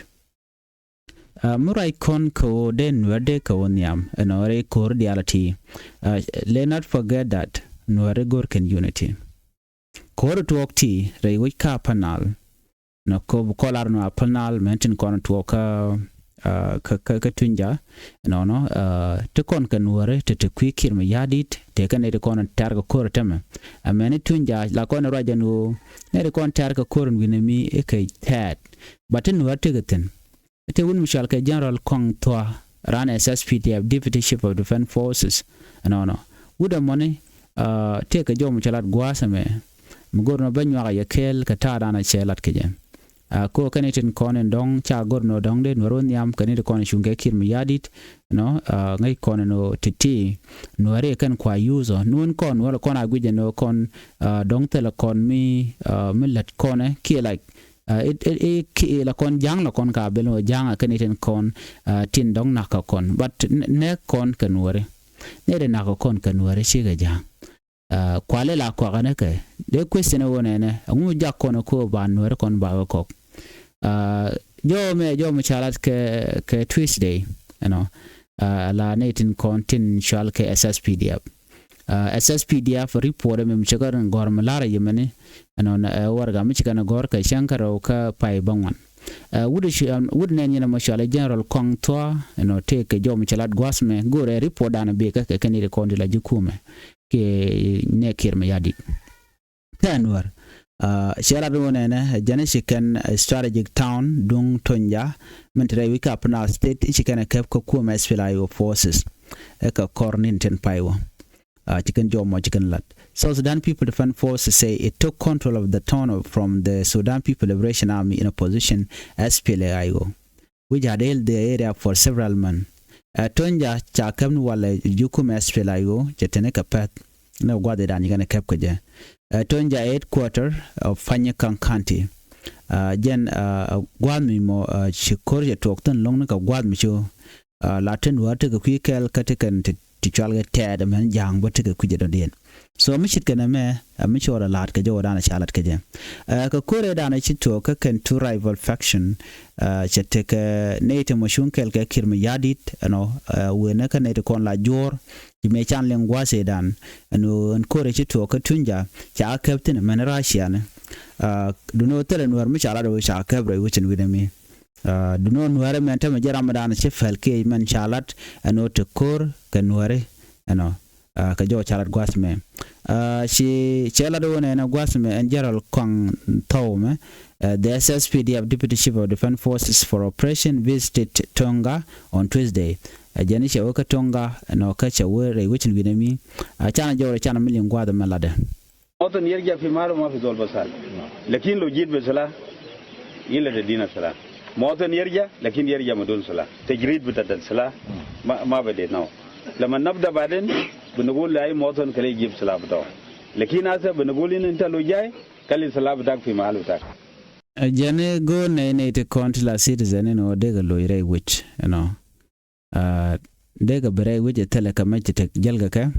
Mi ruac kɔn kɛ ɣöö dee Nuɛr dee kɛ ɣöö nhiam ɛnɔ rɛy ko̱r diaal a ti. Let not forget that Nuɛr dee go̱r kɛn unity. Ko̱r tuɔɔk ti rɛy wec kä Upper Nile. Nɔ kop kɔlar nɔ Upper Nile mɛn tin kɔn tuɔɔk kä kä kä Tunja. Nɔnɔ ti kɔn kɛ Nuɛri ti ti kui̱ Kiir Mayardit ti kɛ nɛy ti kɔn tɛ̈r kɛ ko̱r tɛmɛ. Ɛ mɛn ni Tunja la kɔn ruac jɛn ɣöö nɛy ti kɔn tɛ̈r kɛ ko̱r in wi̱nɛ mi ikɛ tɛ̈t. But ti Nuɛr ti kɛ thi̱n. Tëë wut mi cɔal kɛ General Kɔŋ Thua ran S S P D F, Deputy Chief of Defense Forces. Ɛnɔnɔ wut ɛmɔni tëë kɛ jɔw mi cɛ lat gua̱a̱th ɛmɛ. Mi go̱r nɔ bä nyuak a yɛ kɛɛl kɛ ta̱a̱ dan a cɛ lat kɛ jɛ. Ɛ, ko kɛn itin kɔn in dɔ̱ŋ ca gör nɔ dɔ̱ŋ dee Nuɛr wä nhiam kɛn itin kɔn in cuŋ kɛ Kiir Mayardit, you know, ɛ, ŋäc kɔn in ɔ ti̱ti̱ Nuɛr i̱ kɛn kua use ɔ. Nuɔ̱n kɔn wä lɛ kɔn a guic ɛn ɔ kɔn, ɛ, dɔ̱ŋ thilɛ kɔn mi, ɛ, mi lät kɔn ɛ kiɛ like, ɛ, it, it, it, kiɛ la kɔn ja̱ŋ la kɔn ka bel ɔ ja̱ŋ a kɛn itin kɔn, ɛ, tin dɔ̱ŋ nak kä kɔn. But nɛ, nɛ kɔn kɛ Nuɛri. Nɛ dee nak kä kɔn kɛ Nuɛri cikɛ ja̱ŋ. Ɛ, kualɛ la kɔakɛ ni kɛ. Dee question ɛ wä nɛnɛ, ɛŋu jak kɔn ɛ ko ba Nuɛri kɔn ba kɛ kɔk. Ɛ, jɔw mɛ, jɔw mɛ ca lat kɛ, kɛ Tuesday, you know. Ɛ, la nɛ tin kɔn tin cual kɛ S S P D F. Ɛ, S S P D F report ɛ mɛ mi cɛ kɛ rin gɔr mi lar ɛ yɛ mɛni, you know, ɛ, warɛga mi cɛ kɛ ni gɔr kɛ cɛŋ kɛ rɛw kä pay bä ŋuan. Ɛ, wut ɛ ci, wut nɛ nyin ɛ mɛ cual ɛ General Kɔŋ Thua, you know, tëë kɛ jɔw mi cɛ lat gua̱th mɛ, go̱rɛ report dan ɛ bikɛ kɛ kɛ ni ri kɔn ti la ji̱ kumɛ. Kɛ nɛ Kiir Mayardit. Tɛn wär. Ɛ, cɛ lat wä nɛnɛ, jɛn ci kɛn, ɛ, strategic town duŋ Tonja, min te rɛy wi̱c ka Upper Nile State, ci kɛn ɛ kɛp kä kumɛ S P L A I O forces. Ɛ kɛ kɔr nin tin pay wä. Ɛ, ci kɛn jɔw mɔ ci kɛn lat. South Sudan People Defense Forces say it took control of the town of, from the Sudan People Liberation Army in opposition, S P L A I O, which had held the area for several months. Ɛ, Tonja ca kɛp ni walɛ ji̱ kumɛ S P L A I O, cɛ teni kɛ pɛth ni gua̱dhi dan ci kɛn kɛp kɛ jɛ. Ɛ, Tonja headquarter of Panyakang County. Ɛ, jɛn, ɛ, gua̱a̱th mi mɔ, ɛ, ci ko̱r cɛ tuɔɔk thin lo̱ŋ ni kɛ gua̱a̱th mi ci, ɛ, la tin wä tekɛ kui̱ kɛɛl kä tekɛ ti, ti cual kɛ tɛɛt ɛmɛn ja̱a̱ŋ bä tekɛ kui̱ jɛ dɔ̱diɛn. So mi cit kɛn ɛmɛ, ɛ, mi cuɔt ɛ la̱a̱t kɛ jɛ wä danɛ ca la̱t kɛ jɛ. Ɛ, kɛ ko̱rɛ danɛ ci tuɔɔk kä kɛn two rival faction, ɛ, cɛ tekɛ nɛy ti mɔ cuŋ kɛɛl kɛ Kiir Mayardit, you know, ɛ, wen kä nɛy ti kɔn la juɔ̱ɔ̱r, ci mëë can liŋ gua̱a̱th ëëdan, ɛn ɣöö ɛn ko̱rɛ ci tuɔɔk kä Tunja, ca kɛp thi̱n mɛn Russia ni. Ɛ, duno thilɛ Nuɛr mi ca lat ɣöö ca kɛp rɛy wecin wi̱nɛ mi. Ɛ, duno Nuɛri mɛn tämɛ jɛ ramdan ci pɛl kiɛ mɛn ca lat ɛn ɣöö te ko̱r kɛ Nuɛri ɛnɔ. Ɛ, kɛ jɔw ca lat gua̱th mɛ. Ɛ, ci cɛ lat wä nɛn ɛ gua̱th mɛ ɛn General Kɔaŋ Thɔw mɛ. Ɛ, the S S P D F Deputy Chief of Defense Forces for Operation visited Tonga on Tuesday. Ɛ, jɛn cɛ wä kä Tonga ɛnɔ kä cɛ wä rɛy wecin wi̱nɛ mi. Ɛ, canɛ jɔw rɛ canɛ mi liŋ gua̱th mɛ latdɛ. مواطن يرجع في ماله ما في زول بسال. لكن لو جيت بسلاح، إلا تدينا سلاح. مواطن يرجع، لكن يرجع بدون سلاح. تجريد بتاع السلاح ما، ما بديناه. لما نبدأ بعدين بنقول لأي مواطن كلي يجيب سلاح بتاعه. لكن هسه بنقول إنه أنت لو جاي، خلي السلاح بتاعك في محل بتاعك. Jɛn i̱ go̱o̱r nɛy nɛy ti kɔn ti la citizen in ɣöö dee kɛ loc rɛy wec ɛnɔ. Ɛ, dee kɛ bi rɛy wec ɛ thilɛ kɛ mec ti tek jäl kɛ kɛ.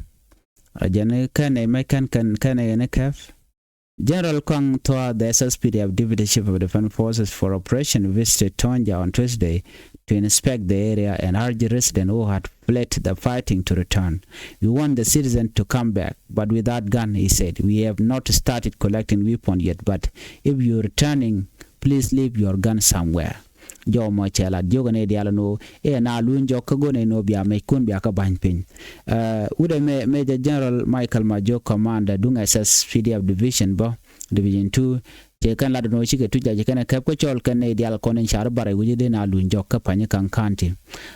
Ɛ, jɛn i̱ kɛn nɛy mec kɛn kɛn kɛn nɛy ɛn i̱ kɛp. General Kɔaŋ Thua, the S S P D F Deputy Chief of Defense Forces for Operation, visited Tonja on Tuesday to inspect the area and urge residents who had fled the fighting to return. We want the citizens to come back, but without gun, he said. We have not started collecting weapons yet, but if you're returning, please leave your gun somewhere. Jɔw mɔ cɛ lat jiök ɛn ɛ diaal ɛn ɣöö ɛ na luny jɔk kä go̱n ɛ nöö bia mɛckun bia kä ba̱ny piny. Ɛ, wut ɛ mɛ, Major General Michael Majok, Commander duŋ S S P D F Division bä, Division two, cɛ kɛn lat ɛn ɣöö cikɛ tuc a cɛ kɛn ɛ kɛp kä cɔl kɛn ɛ diaal kɔn in car barɛ wi̱cdɛ na luny jɔk kä Panyikaŋ County.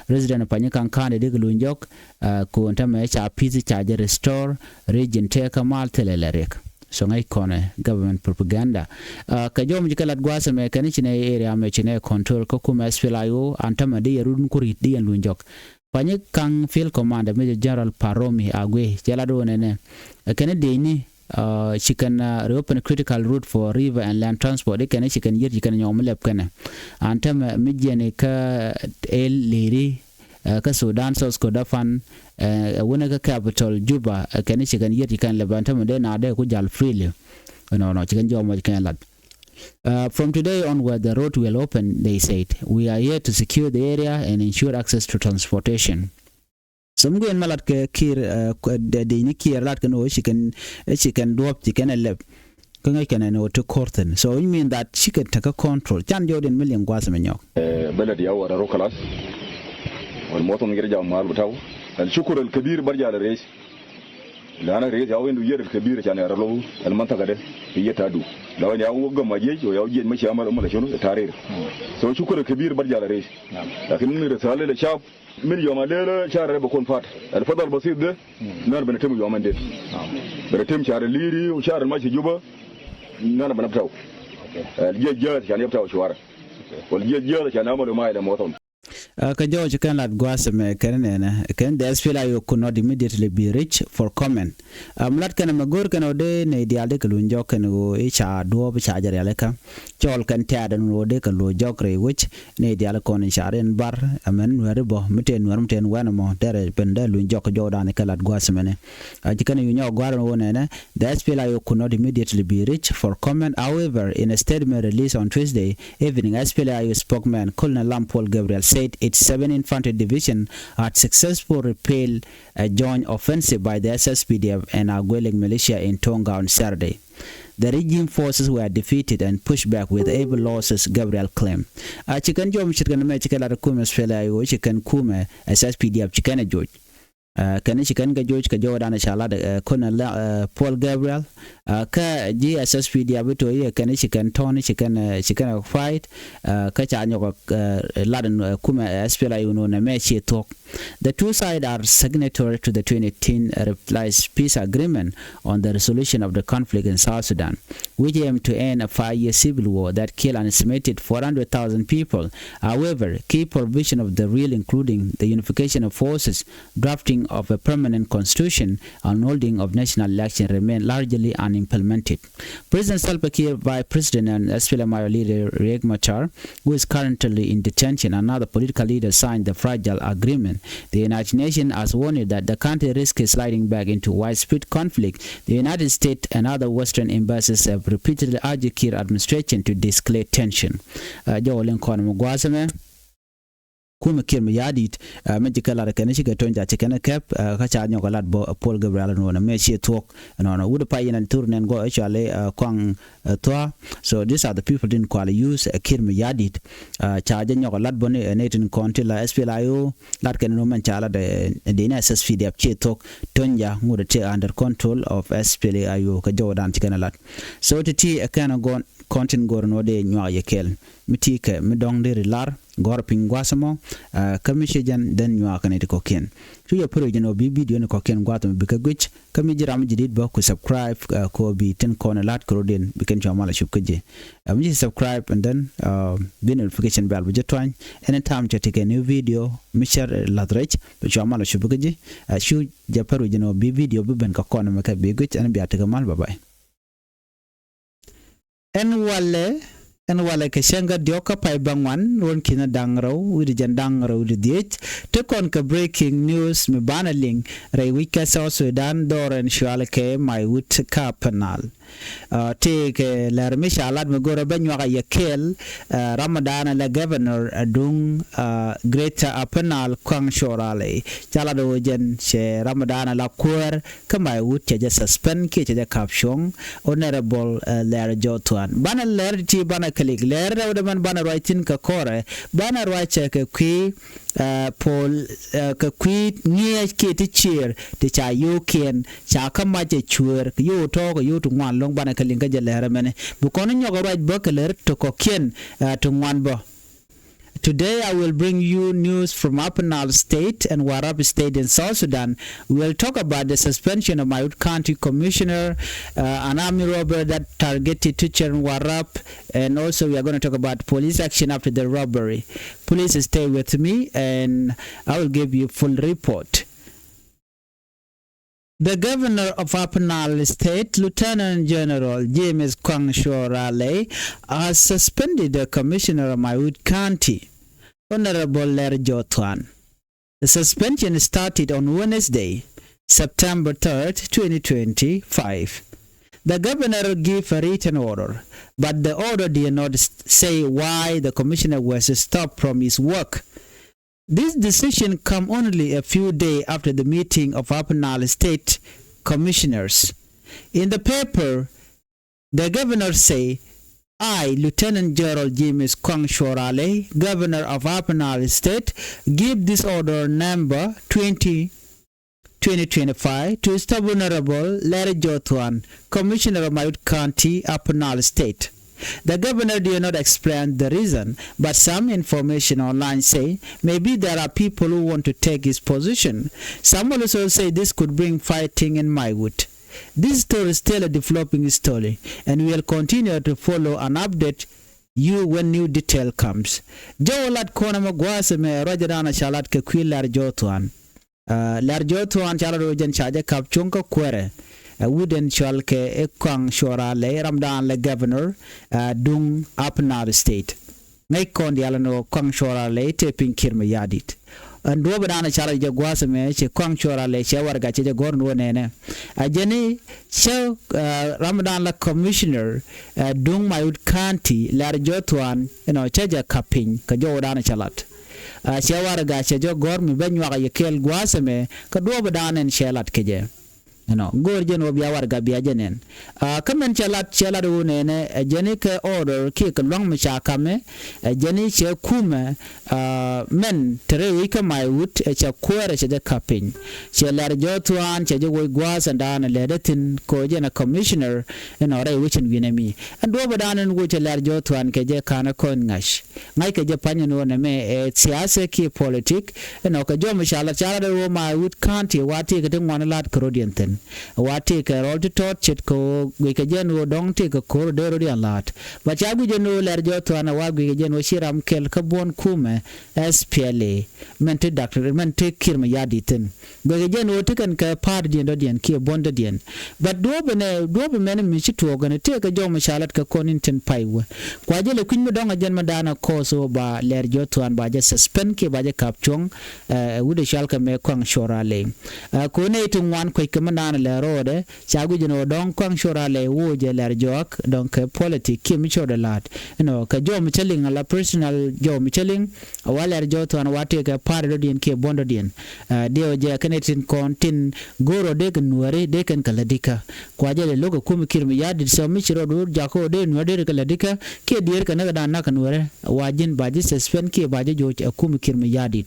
Resident Panyikaŋ County dee kɛ luny jɔk, ɛ, ko̱n tämɛ ca peace ca jɛ restore, region tëë kä mal thilɛ lɛ riɛk. So ŋäc kɔnɛ government propaganda. Ɛ, kɛ jɔw mi ci kɛ lat gua̱a̱th ɛmɛ kɛn ci nɛ area mɛ ci nɛ control kä kumɛ S P L A I O, an tämɛ di yɛ run ku ri̱t di yɛn luny jɔk. Panyikaŋ Field Commander Major General Paromi Agwe cɛ lat wä nɛnɛ. Ɛ, kɛn dee ni, ɛ, ci kɛn, ɛ, reopen critical route for river and land transport. Di kɛn ci kɛn yier ci kɛn nyɔk mi lɛp kɛnɛ. An tämɛ mi jiɛni kä el liri, ɛ, kä Sudan, South Kordofan, ɛ, ɛ, wunɛ kä capital Juba, ɛ, kɛn ci kɛn yier ci kɛn lɛp an tämɛ dee na dee ku jal freely. Nɔ, nɔ, ci kɛn jɔw mɔ ci kɛn lat. Uh, from today onward, the road will open, they said. We are here to secure the area and ensure access to transportation. So mi guiɛn ma lat kɛ Kiir, ɛ, dee ni Kiir lat kɛn ɣöö ci kɛn, ci kɛn duɔ̱p ci kɛn ɛ lɛp. Kä ŋäc kɛn ɛn ɣöö ti ko̱r thi̱n. So it mean that cikɛ tekɛ control. Can jɔwdiɛn mi liŋ gua̱a̱th mi nyɔk. Ɛ, بلد يا ورا رو خلاص. والمواطن يرجع محل بتاعه. الشكر الكبير برجع للرئيس. لأن الرئيس يا وين يدير الكبير عشان يرى له المنطقة ده. هي تادو. لو يا وقم جيش ويا جيش مشي عمل، عمل شنو؟ تحرير. So شكر الكبير برجع للرئيس. لكن رسالة للشعب. Min yom a lele shar de bikun fat. Al fadal basit de, nana binitim yomen de. Binitim shar Liri u shar mashi Juba, nana binabtau. Jiɛ jiɛ can yep tau cuarɛ. Wal jiɛ jiɛ can amadu ma ilɛ mothom. Kä jɔɔc kɛn lat gua̱a̱th mɛ kɛn nɛnɛ kɛn the S P L A U could not immediately be reached for comment. Am lat kɛn mɛ go̱r kɛn ɣöö dee nɛy diaal dee kɛ luny jɔk kɛn ɣöö i̱ ca duɔ̱ɔ̱p ca jɛ rialikä. Cɔɔl kɛn tɛ̈t ɛn ɣöö dee kɛ luny jɔk rɛy wec nɛy diaal kɔn i̱ ca riɛn bar ɛmɛn nuɛ̈ri bä mi tëë nuɛ̈r mi tëë wɛn ɛmɔ derɛ ben dee luny jɔk kɛ jɔɔcdan kɛ lat gua̱a̱th mɛnɛ. Ci kɛn yu nyɔk gua̱a̱r ɛn ɣöö nɛnɛ the S P L A U could not immediately be reached for comment. However, in a statement released on Tuesday evening, S P L A U spokesman Colonel Lam Paul Gabriel said its seven Infantry Division had successfully repelled a joint offensive by the S S P D F and Agwelek militia in Tonga on Saturday. The regime forces were defeated and pushed back with heavy losses, Gabriel claimed. A ci kɛn jɔɔc mi ce̱tkɛ nɛmɛ ci kɛ lat kumɛ S P L A U ci kɛn kumɛ S S P D F ci kɛn ɛ joc. Kɛn ci kɛn kɛ joc kɛ jɔɔcdan ca lat Colonel Paul Gabriel. Kä ji̱ S S P D F bi to̱ i̱ kɛn ci kɛn tɔ̱ɔ̱n ci kɛn ci kɛn fight. Kä ca nyɔk lat kumɛ S P L A U nɔ nɛmɛ ci thuɔ̱k. The two sides are signatory to the twenty eighteen Revised Peace Agreement on the resolution of the conflict in South Sudan, which aimed to end a five-year civil war that killed an estimated four hundred thousand people. However, key provision of the real, including the unification of forces, drafting of a permanent constitution, and holding of national election remain largely unimplemented. President Salva Kiir Vice President and S P L M I O leader Riek Machar, who is currently in detention, another political leader, signed the fragile agreement. The United Nations has warned that the country risks sliding back into widespread conflict. The United States and other Western embassies have repeatedly urged Kiir administration to de-escalate tension. Jɔwä liŋ kɔn mi gua̱a̱th ɛmɛ. Kumɛ Kiir mi ya̱a̱ di̱t mi ji̱ kɛ lat kɛn ci kɛ to̱ny ca ci kɛn kɛp. Kä ca nyɔk kɛ lat bä Paul Gabriel nɔnɔ mɛ ci thuɔ̱k nɔnɔ wut pay in an thur nɛn gɔ actually kuaŋ thua. So these are the people din kual use Kiir mi ya̱a̱ di̱t. Ca jɛ nyɔk kɛ lat bä ni tin kɔn ti la S P L A U lat kɛn nɔ mɛn ca lat di ni S S P D F ci thuɔ̱k to̱ny ca ŋut ti under control of S P L A U kɛ jɔwdan ci kɛn lat. So ti ti kɛn gɔn kɔn tin gɔr nɔ dee nyuak yɛ kɛl mi ti kɛ mi dɔŋ dee ri lar. Gɔ̱r piny gua̱a̱th ɛmɔ kä mi ci jɛn dhän nyuakä ni ti kɔ̱kiɛn. Cu yɛ pär wi̱c ɛn ɣöö bi bidio ni kɔ̱kiɛn gua̱a̱th ɛmɔ bikɛ guic kä mi ji̱ ram mi ji̱ di̱t bä ku subscribe kɛ ɣöö bi tin kɔn ɛ la̱t kɛ rɔ̱diɛn bi kɛn cua mal a cup kä ji̱. Mi ci subscribe and then bi notification bell bi jɛ tuany. Anytime cɛ ti kɛ new video mi cɛ la̱th rɛc bi cua mal a cup kä ji̱. Cu jɛ pär wi̱c ɛn ɣöö bi bidio bi ben kɛ kɔn ɛmɛ kɛ bi guic ɛn bia ti kɛ mal. Bye bye. Ɛn walɛ ɛn walɛ kɛ cäŋ kä diɔ̱k kä pay bäŋuan ruɔ̱n ki̱n da̱ŋ rɛw wi̱cdɛ jɛn da̱ŋ rɛw wi̱cdɛ dhiec. Ti kɔn kɛ breaking news mi banɛ liŋ rɛy wi̱c kä South Sudan dhɔr ɛn cual kɛ may wut kä Upper Nile. Ti kɛ lɛr mi ca lat mi go̱rɛ bä nyuak a yɛ kɛɛl. Ram mi da̱a̱n a la governor a duŋ Greater Upper Nile Kuaŋ Cuɔr Alɛ ca lat ɣöö jɛn cɛ ram mi da̱a̱n a la kuäär kä may wut cɛ jɛ suspend kiɛ cɛ jɛ kap cuɔ̱ŋ. Honorable Lɛr Jɔthuan banɛ lɛr ti banɛ kɛ lik lɛr rɛwdɛ mɛn banɛ ruac thi̱n kɛ kɔrɛ banɛ ruac cɛ kɛ kui̱ Paul kɛ kui̱ ŋi̱eec kiɛ ti ciëër ti ca yio̱o̱kiɛn ca kä mac ɛ cuëër kɛ yio̱o̱ tɔ̱ɔ̱k kɛ yio̱o̱ ti ŋuan lo̱ŋ banɛ kɛ liŋ kä jɛ lɛr ɛmɛnɛ bi kɔn nyɔk ruac bä kɛ lɛr ti kɔ̱kiɛn ti ŋuan bä. Today I will bring you news from Upper Nile State and Warrap State in South Sudan. We'll talk about the suspension of Maiwut County Commissioner, uh, an army robbery that targeted two children Warrap, and also we are going to talk about police action after the robbery. Please stay with me and I will give you full report. The governor of Upper Nile State, Lieutenant General James Kuang Shorale, has suspended the commissioner of Maiwut County, Honorable Ler Jothuan. The suspension started on Wednesday, September third, twenty twenty-five. The governor gave a written order, but the order did not say why the commissioner was stopped from his work. This decision come only a few days after the meeting of Upper Nile State Commissioners. In the paper, the governor say, "I, Lieutenant General James Kuang Shorale, Governor of Upper Nile State, give this order number twenty, twenty twenty-five to stop Honorable Larry Jothuan, Commissioner of Maiwut County, Upper Nile State." The governor did not explain the reason, but some information online say maybe there are people who want to take his position. Some also say this could bring fighting in Maiwut. This story is still a developing story, and we'll continue to follow and update you when new detail comes. Jɔw lat kɔn ɛmɛ gua̱a̱th ɛmɛ ruacdan a ca lat kɛ kui̱ Lɛr Jɔ̱ɔ̱th Thuan. Aa, Lɛr Jɔ̱ɔ̱th Thuan ca lat ɣöö jɛn ca jɛ ka̱p cuɔ̱ŋ kä kuäärɛ. Aa, wut ɛn cɔal kɛ i̱ Kuaŋ Cuɔr Alɛy, ramdan lɛ governor, aa, duŋ Upper Nile State. Ŋäc kɔn diaal ɛn ɣöö Kuaŋ Cuɔr Alɛy te piny Kiir Mayardit. Ɛn duɔ̱ɔ̱pdan ca lat jɛ gua̱a̱th ɛmɛ, ci Kuaŋ Cuɔr Alɛy cɛ warɛga cɛ jɛ gɔ̱r ɛn ɣöö nɛnɛ. Aa, jɛn i̱ cä, aa, ramdan la commissioner, aa, duŋ Maiwut County, Lɛr Jɔ̱ɔ̱th Thuan, ɛnɔ cä jɛ ka̱p piny kɛ jɔwdan ca lat. Aa, cɛ warɛga cɛ jɛ gɔ̱r mi bä nyuak a yɛ kɛɛl gua̱a̱th ɛmɛ kɛ duɔ̱ɔ̱pdan ɛn cɛ lat kɛ jɛ. Ɛnɔ, go̱o̱r jɛn ɣöö bia warɛga bia jɛ nɛn. Aa, kä mɛn cɛ lat, cɛ lat ɣöö nɛnɛ, ɛ jɛn i̱ kɛ order kiɛ kɛ lua̱ŋ mi ca ka̱mɛ, ɛ jɛn i̱ cɛ kumɛ, aa, mɛn te rɛy wec kä Maiwut, ɛ cɛ kuäärɛ cɛ jɛ ka̱p piny. Cɛ Lɛr Jɔ̱ɔ̱th Thuan cɛ jɛ woc gua̱a̱th ɛn da̱a̱n ɛ lɛ̱tdä thi̱n kɛ ɣöö jɛn ɛ commissioner ɛnɔ rɛy wec in wi̱nɛ mi. Ɛn duɔ̱ɔ̱pdan ɛn woc cɛ Lɛr Jɔ̱ɔ̱th Thuan kɛ jɛ ka̱n ɛ kɔn ŋa̱c. Ŋa̱ckɛ jɛ pa̱ny ɛn ɣöö nɛmɛ ɛ thiathɛ kiɛ politik, ɛnɔ kɛ jɔw mi ca lat, ca lat ɛ ɣöö Maiwut County wa tëëkɛ ti ŋuan la̱t kɛ rɔ̱diɛn thi̱n. Wa tëëkɛ rɔl ti tɔt ce̱tkɛ ɣöö guickɛ jɛ ɛn ɣöö dɔ̱ŋ tëëkɛ ko̱r dee rɔ̱diɛn la̱t. Bä ca guic ɛn ɣöö Lɛr Jɔ̱ɔ̱th Thuan ɛ wa guickɛ jɛ ɛn ɣöö ci ram kɛl kä buɔ̱n kumɛ S P L A. Mɛn ti Doctor, mɛn ti Kiir Mayardit thi̱n. Guickɛ jɛ ɛn ɣöö ti kɛn kɛ pa̱a̱tdiɛn dɔ̱diɛn kiɛ buɔ̱n dɔ̱diɛn. But duɔ̱ɔ̱p ɛnɛ, duɔ̱ɔ̱p ɛmɛn mi ci tuɔɔk ɛn tëëkɛ jɔw mi ca lat kɛ kɔn in tin pay wä. Kua jɛ lɛ kui̱ny mi dɔ̱ŋ ɛ jɛn mi da̱a̱n ɛ kɔɔth ɣöö ba Lɛr Jɔ̱ɔ̱th Thuan ba jɛ suspend kiɛ ba jɛ ka̱p cuɔ̱ŋ, ɛ, wut ɛ cɔal kɛ mɛ Kuaŋ Cuɔr Alɛy. Ɛ, kɛ ɣöö nɛy ti ŋuan kuec kɛ mi da̱a̱n ɛ lɛ ro̱o̱dɛ, ca guic ɛn ɣöö dɔ̱ŋ Kuaŋ Cuɔr Alɛy woc ɛ Lɛr Jɔak, dɔ̱ŋ kɛ politik kiɛ mi cɔɔdɛ la̱t. Ɛnɔ, kɛ jɔw mi cä liŋ ala personal jɔw mi cä liŋ, ɛ wa Lɛr Jɔ̱ɔ̱th Thuan wa tëëkɛ pa̱a̱tdɛ dɔ̱diɛn kiɛ buɔ̱n dɔ̱diɛn. Ɛ, diɛw jɛ kɛn ɛ tin kɔn tin go̱o̱r ɣöö dee kɛ nuääri dee kɛn kɛ lätdikä. Kua jɛ lɛ lo̱k ɛ kum Kiir Mayardit, so mi ci rɔɔdu jakä ɣöö dee nuääri dee kɛ lätdikä, kiɛ diëër kɛ näkdan na̱k kɛ nuäärɛ, wa ji̱n ba ji̱ suspend kiɛ ba ji̱ joc ɛ kum Kiir Mayardit.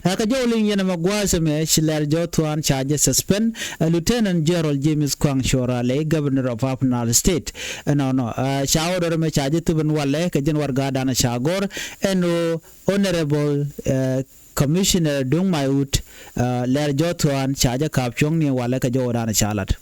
Ɛ, kɛ jɔw liŋ yɛn ɛmɛ gua̱a̱th ɛmɛ ci Lɛr Jɔ̱ɔ̱th Thuan ca jɛ suspend, ɛ, Lieutenant General James Kuaŋ Cuɔr Alɛy, Governor of Upper Nile State. Ɛnɔnɔ, ɛ, ca order ɛmɛ ca jɛ thöp ɛn walɛ kɛ jɛn warɛgadan ca gɔ̱r ɛn ɣöö Honorable, ɛ, Commissioner duŋ Maiwut, ɛ, Lɛr Jɔ̱ɔ̱th Thuan ca jɛ ka̱p cuɔ̱ŋni walɛ kɛ jɔwdan ca lat.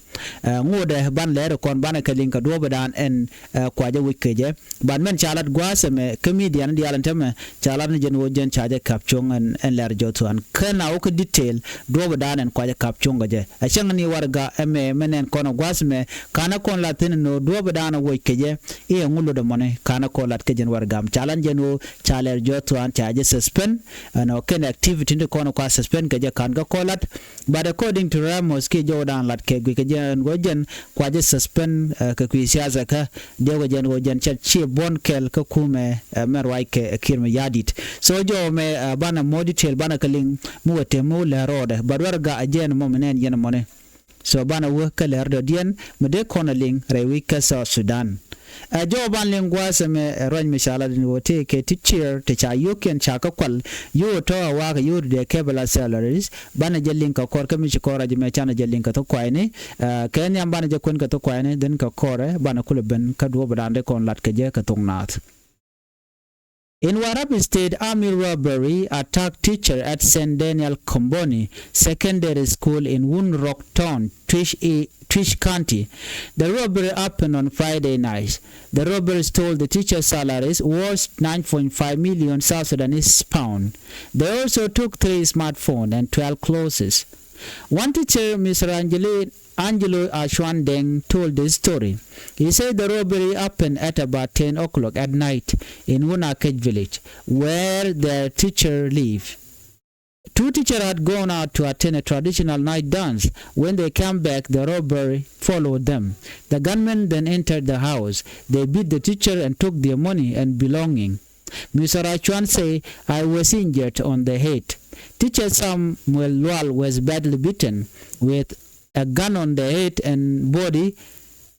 Ɛ, ŋotdɛ ban lɛr kɔn banɛ kɛ liŋ kɛ duɔ̱ɔ̱pdan ɛn, ɛ, kua jɛ wec kɛ jɛ. Ban mɛn ca lat gua̱a̱th ɛmɛ kä midian diaal ɛn täämɛ ca lat ni jɛn ɣöö jɛn ca jɛ ka̱p cuɔ̱ŋ ɛn, ɛn Lɛr Jɔ̱ɔ̱th Thuan. Kä na wä kä detail duɔ̱ɔ̱pdan ɛn kua jɛ ka̱p cuɔ̱ŋ kɛ jɛ. Ɛ cäŋ ni warɛga ɛmɛ mɛ nɛn kɔn ɛ gua̱a̱th ɛmɛ ka̱n ɛ kɔn lat thi̱n ɛn ɣöö duɔ̱ɔ̱pdan ɛ woc kɛ jɛ. I̱ ɛŋu lotdɛ mɔni ka̱n ɛ kɔn lat kɛ jɛn warɛga ɛmɛ ca lat ni jɛn ɣöö ca Lɛr Jɔ̱ɔ̱th Thuan ca jɛ suspend. Ɛnɔ kɛn activity ti kɔn kua suspend kɛ jɛ ka̱n kä kɔn lat. But according to Ramos kiɛ jɔwdan lat kɛ guic kɛ jɛn ɣöö jɛn kua jɛ suspend, ɛ, kɛ kui̱ siasa kä diɛw kɛ jɛn ɣöö jɛn cɛ ci buɔ̱n kɛl kä kumɛ, ɛ, mɛ ruac kɛ, ɛ, Kiir Mayardit. So jɔw mɛ, ɛ, banɛ more detail banɛ kɛ liŋ mi wä te mi wä lɛ rɔɔdɛ. But warɛga ɛ jɛn mɔ mi nɛn yɛn mɔni. So banɛ wä kä lɛr dɔ̱diɛn mi dee kɔn a liŋ rɛy wec kä South Sudan. Ɛ jɔw ban liŋ gua̱a̱th ɛmɛ, ɛ, ruac mi ca lat in ɣöö tëëkɛ teacher ti ca yio̱kiɛn ca kä kual yio̱w tɔ̱ a wakä yio̱w ti dee kɛpɛ la salaries. Banɛ jɛ liŋ kɛ kɔr kä mi ci kɔr a jɛ mɛ canɛ jɛ liŋ kɛ thok kuayni. Ɛ, kɛ nhiam banɛ jɛ kuɛn kɛ thok kuayni dhin kɛ kɔrɛ banɛ kulɛ ben kä duɔ̱ɔ̱pdan dee kɔn lat kɛ jɛ kɛ thok naath. In Warrap State, army robbery attack teacher at Saint Daniel Komboni Secondary School in Wunrok Town, Twic, Twic County. The robbery happened on Friday night. The robbers stole the teacher's salaries worth nine point five million South Sudanese pound. They also took three smartphones and twelve clothes. One teacher, Mister Angeline, Angelo Ashwan Deng told the story. He said the robbery happened at about ten o'clock at night in Wunakech village, where their teacher live. Two teachers had gone out to attend a traditional night dance. When they came back, the robbery followed them. The gunmen then entered the house. They beat the teacher and took their money and belonging. Mister Achwan say, "I was injured on the head." Teacher Samuel Lual was badly beaten with a gun on the head and body.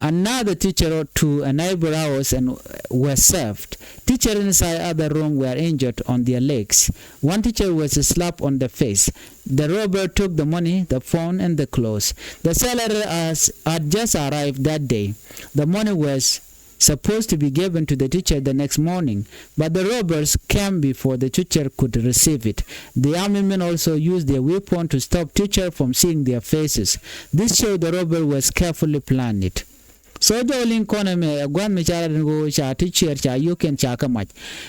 Another teacher to a neighbor house and was served. Teacher inside other room were injured on their legs. One teacher was slapped on the face. The robber took the money, the phone, and the clothes. The seller has, had just arrived that day. The money was supposed to be given to the teacher the next morning, but the robbers came before the teacher could receive it. The army men also used their weapon to stop teacher from seeing their faces. This showed the robbery was carefully planned. So jɔw liŋ kɔn ɛmɛ ɛ gua̱n mi ca lat ɛn ɣöö ca ti ciɛɛr ca yio̱o̱kiɛn ca kɛ mac.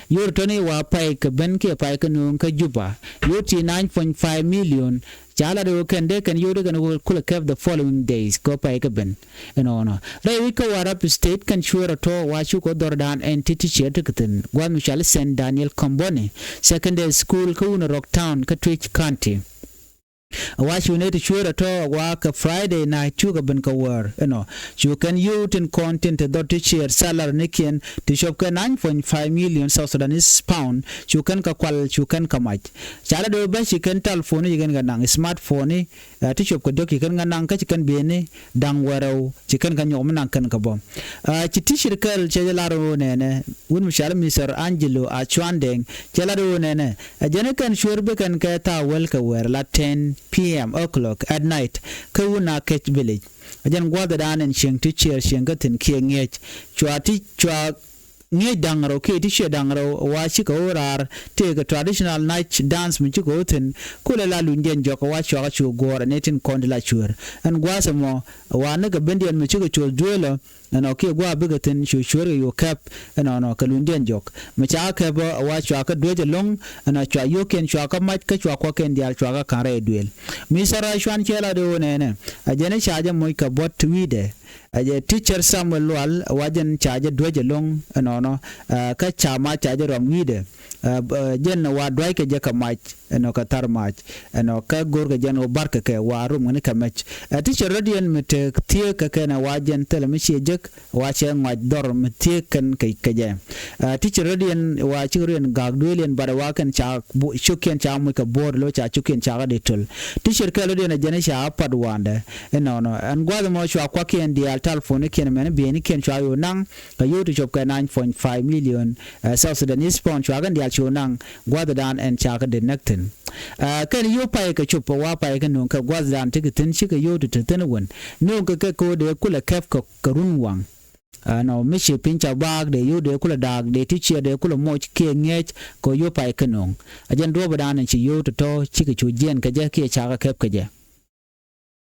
Yo̱r tɔ̱ni wa pay kɛ ben kiɛ pay kɛ nööŋ kä Juba. Yo̱r ti nine point five million. Ca lat ɣöö kɛn dee kɛn yo̱r dee kɛn ɣöö kulɛ kɛp the following days kɛ pay kɛ ben. Ɛnɔnɔ rɛy wi̱c kä Warrap State kɛn cueer ɛ tɔ̱ wa cukɛ dhɔrdan ɛn ti ti ciɛɛr ti kɛ thi̱n gua̱n mi cɔal i̱ Saint Daniel Comboni Secondary School kä Winnerok Town kä Twic County. Wa cu nɛy ti cueer ɛ tɔ̱ wa kɛ Friday night cukɛ ben kɛ wäär ɛnɔ. Cu kɛn yio̱w tin kɔn tin te dhɔr ti ciɛɛr salary nikiɛn ti cop kɛ nine point five million South Sudanese pound cu kɛn kɛ kual cu kɛn kɛ mac. Ca la dee bä ci kɛn telephone ci kɛn kɛ naŋ smartphone, ɛ, ti cop kɛ diɔ̱k ci kɛn kɛ naŋ kä ci kɛn bieni da̱ŋ wärɛw ci kɛn kɛ nyɔk mi naŋ kɛn kɛ bä. Ɛ, ci ti cir kɛl cɛ jɛ lar ɣöö nɛnɛ wun mi cɔal Mister Angelo Acuandeng cɛ lar ɣöö nɛnɛ ɛ jɛn kɛn cueer bi kɛn kɛ thaak wäl kɛ wäär la ten p m o'clock at night kä wun a kɛc village. Ɛ jɛn gua̱thdan ɛn cieŋ ti ciɛɛr cieŋ kä thi̱n kiɛ ŋi̱eec cua ti cua ŋi̱eec da̱ŋ rɛw kiɛ ti ciɛ da̱ŋ rɛw wa cikɛ ɣöö raar tëëkɛ traditional night dance mi cikɛ ɣöö thi̱n kulɛ la lunydiɛn jɔk wa cuakä cu guɔ̱ɔ̱r ɛn ɛ tin kɔn ti la cueer. Ɛn gua̱a̱th ɛmɔ wa nikɛ bendiɛn mi cikɛ col dueelä ɛnɔ kiɛ gua̱a̱ bikɛ thi̱n cu cueer kɛ yo̱o̱ kɛp ɛnɔnɔ kɛ lunydiɛn jɔk mi ca kɛp ɛ wa cuakä duec ɛlɔ̱ŋ. Ɛnɔ cua yio̱o̱kiɛn cuakä mac kä cua kuakiɛn diaal cuakä ka̱n rɛy dueel. Mi thɔrä cuan ciɛ la dee ɣöö nɛnɛ ɛ jɛn i̱ ca jɛ moc kɛ buɔ̱t wi̱i̱dɛ. Ɛ jɛ teacher Samuel Lual wa jɛn ca jɛ duec ɛlɔ̱ŋ ɛnɔnɔ, ɛ, kä ca ma ca jɛ rɔm wi̱i̱dɛ. Ɛ, ɛ, jɛn wa duackɛ jɛ kɛ mac ɛnɔ kɛ thar mac ɛnɔ kä go̱rkɛ jɛn ɣöö barkɛ kɛ wa rom ŋäni kɛ mɛc. Ɛ, teacher rɔ̱diɛn mi te thieek kɛ kɛn ɛ wa jɛn thilɛ mi ciɛ jek wa cɛ ŋɔac dhɔr mi thieek kɛn kɛ kɛ jɛ. Ɛ, teacher rɔ̱diɛn wa cikɛ rɔ̱diɛn ga̱a̱k dueeliɛn bat ɛ wa kɛn ca bu- cukkiɛn ca muc kɛ bo̱o̱r lo̱ ca cukkiɛn ca kä dee töl. Teacher kɛl rɔ̱diɛn ɛ jɛn ca pat wa̱a̱ndɛ. Inɔnɔ ɛn gua̱th ɛmɔ cua kuakiɛn diaal telephone kiɛn mɛn bieynikiɛn cua yo̱o̱ naŋ kɛ yio̱w ti cop kɛ nine point five million, ɛ, South Sudanese pound cua kɛn diaal ci yo̱o̱ naŋ gua̱thdan ɛn ca kä dee näk thi̱n. Ɛ, kɛn yio̱w pay kɛ cop ɛ wa pay kɛ nööŋ kɛ gua̱thdan ti kɛ thi̱n cikɛ yio̱w ti te thi̱n wän nööŋ kɛ kɛ ko̱o̱dɛ kulɛ kɛp kɛ kɛ run waŋ. Ɛnɔ mi ci piny ca baak dee yio̱w dee kulɛ daak dee ti ciɛ dee kulɛ moc kiɛ ŋi̱eec kɛ yio̱w pay kɛ nööŋ. Ɛ jɛn duɔ̱ɔ̱pdan ɛn ci yio̱w tɔ̱tɔ̱ cikɛ cu jiɛɛn kɛ jɛ kiɛ ca kɛ kɛp kɛ jɛ.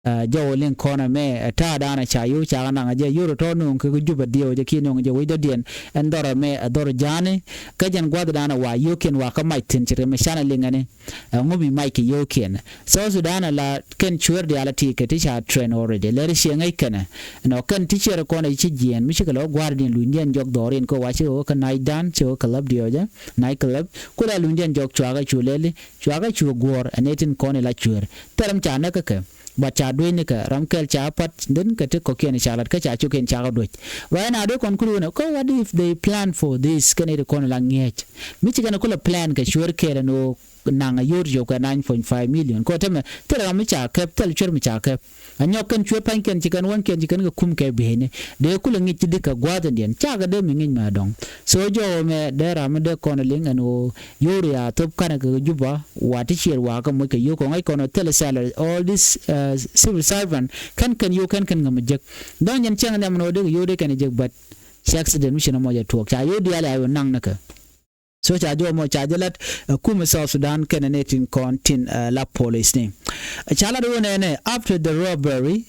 Ɛ, jɔw liŋ kɔn ɛmɛ ɛ ta̱a̱dan ɛ ca yio̱w ca kɛ naŋ ɛ jɛ yio̱w tɔ̱tɔ̱ nööŋ kɛ Jubɛ diɛw jɛ kiɛ nööŋ jɛ wecdä diɛn. Ɛn dhɔr ɛmɛ ɛ dhɔr ja̱a̱ni kä jɛn gua̱thdan ɛ wa yio̱o̱kiɛn wa kä mac thi̱n ci rɛmɛ canɛ liŋ ɛni. Ɛŋu mi mac kɛ yio̱o̱kiɛn South Sudan ala kɛn cueer diaal a ti kɛ ti ca train already lɛr ciɛ ŋäc kɛnɛ. Ɛnɔ kɛn ti ciɛr kɔn a ci jiɛɛn mi cikɛ lɔ gua̱a̱r diɛn lunydiɛn jɔk dhɔriɛn kɛ wa cikɛ wä kä night dance cikɛ wä kä lap diɔcɛ night club. Kulɛ lunydiɛn jɔk cuakä cu lɛli cuakä cu guɔ̱ɔ̱r ɛn ɛ tin kɔn ila cueer thɛrɛm ca näk kä kɛ. But ca duec ni kɛ ram kɛl ca pat den kɛ ti kɔkiɛn ca lat kä ca cukiɛn ca kɛ duec. Right now dee kɔn kul wunɛ kä what if they plan for this kɛn ɛ ti kɔn ila ŋi̱eec. Mi cikɛn kulɛ plan kɛ cueer kɛɛl ɛn ɣöö naŋ a yio̱w ti cop kɛ nine point five million kɛ ɣöö tämɛ thil ram mi ca kɛp thil cuer mi ca kɛp. A nyɔk kɛn cuer pa̱nykiɛn ci kɛn wäŋkiɛn ci kɛn kɛ kum kɛ bieyni dee kulɛ ŋi̱c ci dikɛ gua̱a̱thindiɛn cakɛ dee mi ŋi̱c mɛ dɔ̱ŋ. So jɔwä mɛ dee ram mi dee kɔn liŋ ɛn ɣöö yio̱w ri a thop kanɛ kɛ Juba wa ti ciɛɛr wakä moc kɛ yio̱w kɔŋ ŋäc kɔn ɣöö thilɛ salary all this, uh, civil servant kɛn kɛn yio̱w kɛn kɛn ŋäm jek. Dɔ̱ŋ jɛn cäŋ nhiam ɛn ɣöö dee kɛ yio̱w dee kɛn jek but ci accident mi ci nɔmɔ jɛ tuɔɔk ca yio̱w diaal ya yio̱w naŋ ni kɛ. So ca jɔw mɔ ca jɛ lat ɛ kumɛ South Sudan kɛnɛ nɛ tin kɔn tin, ɛ, la police ni. Ca lat wunɛ nɛ after the robbery,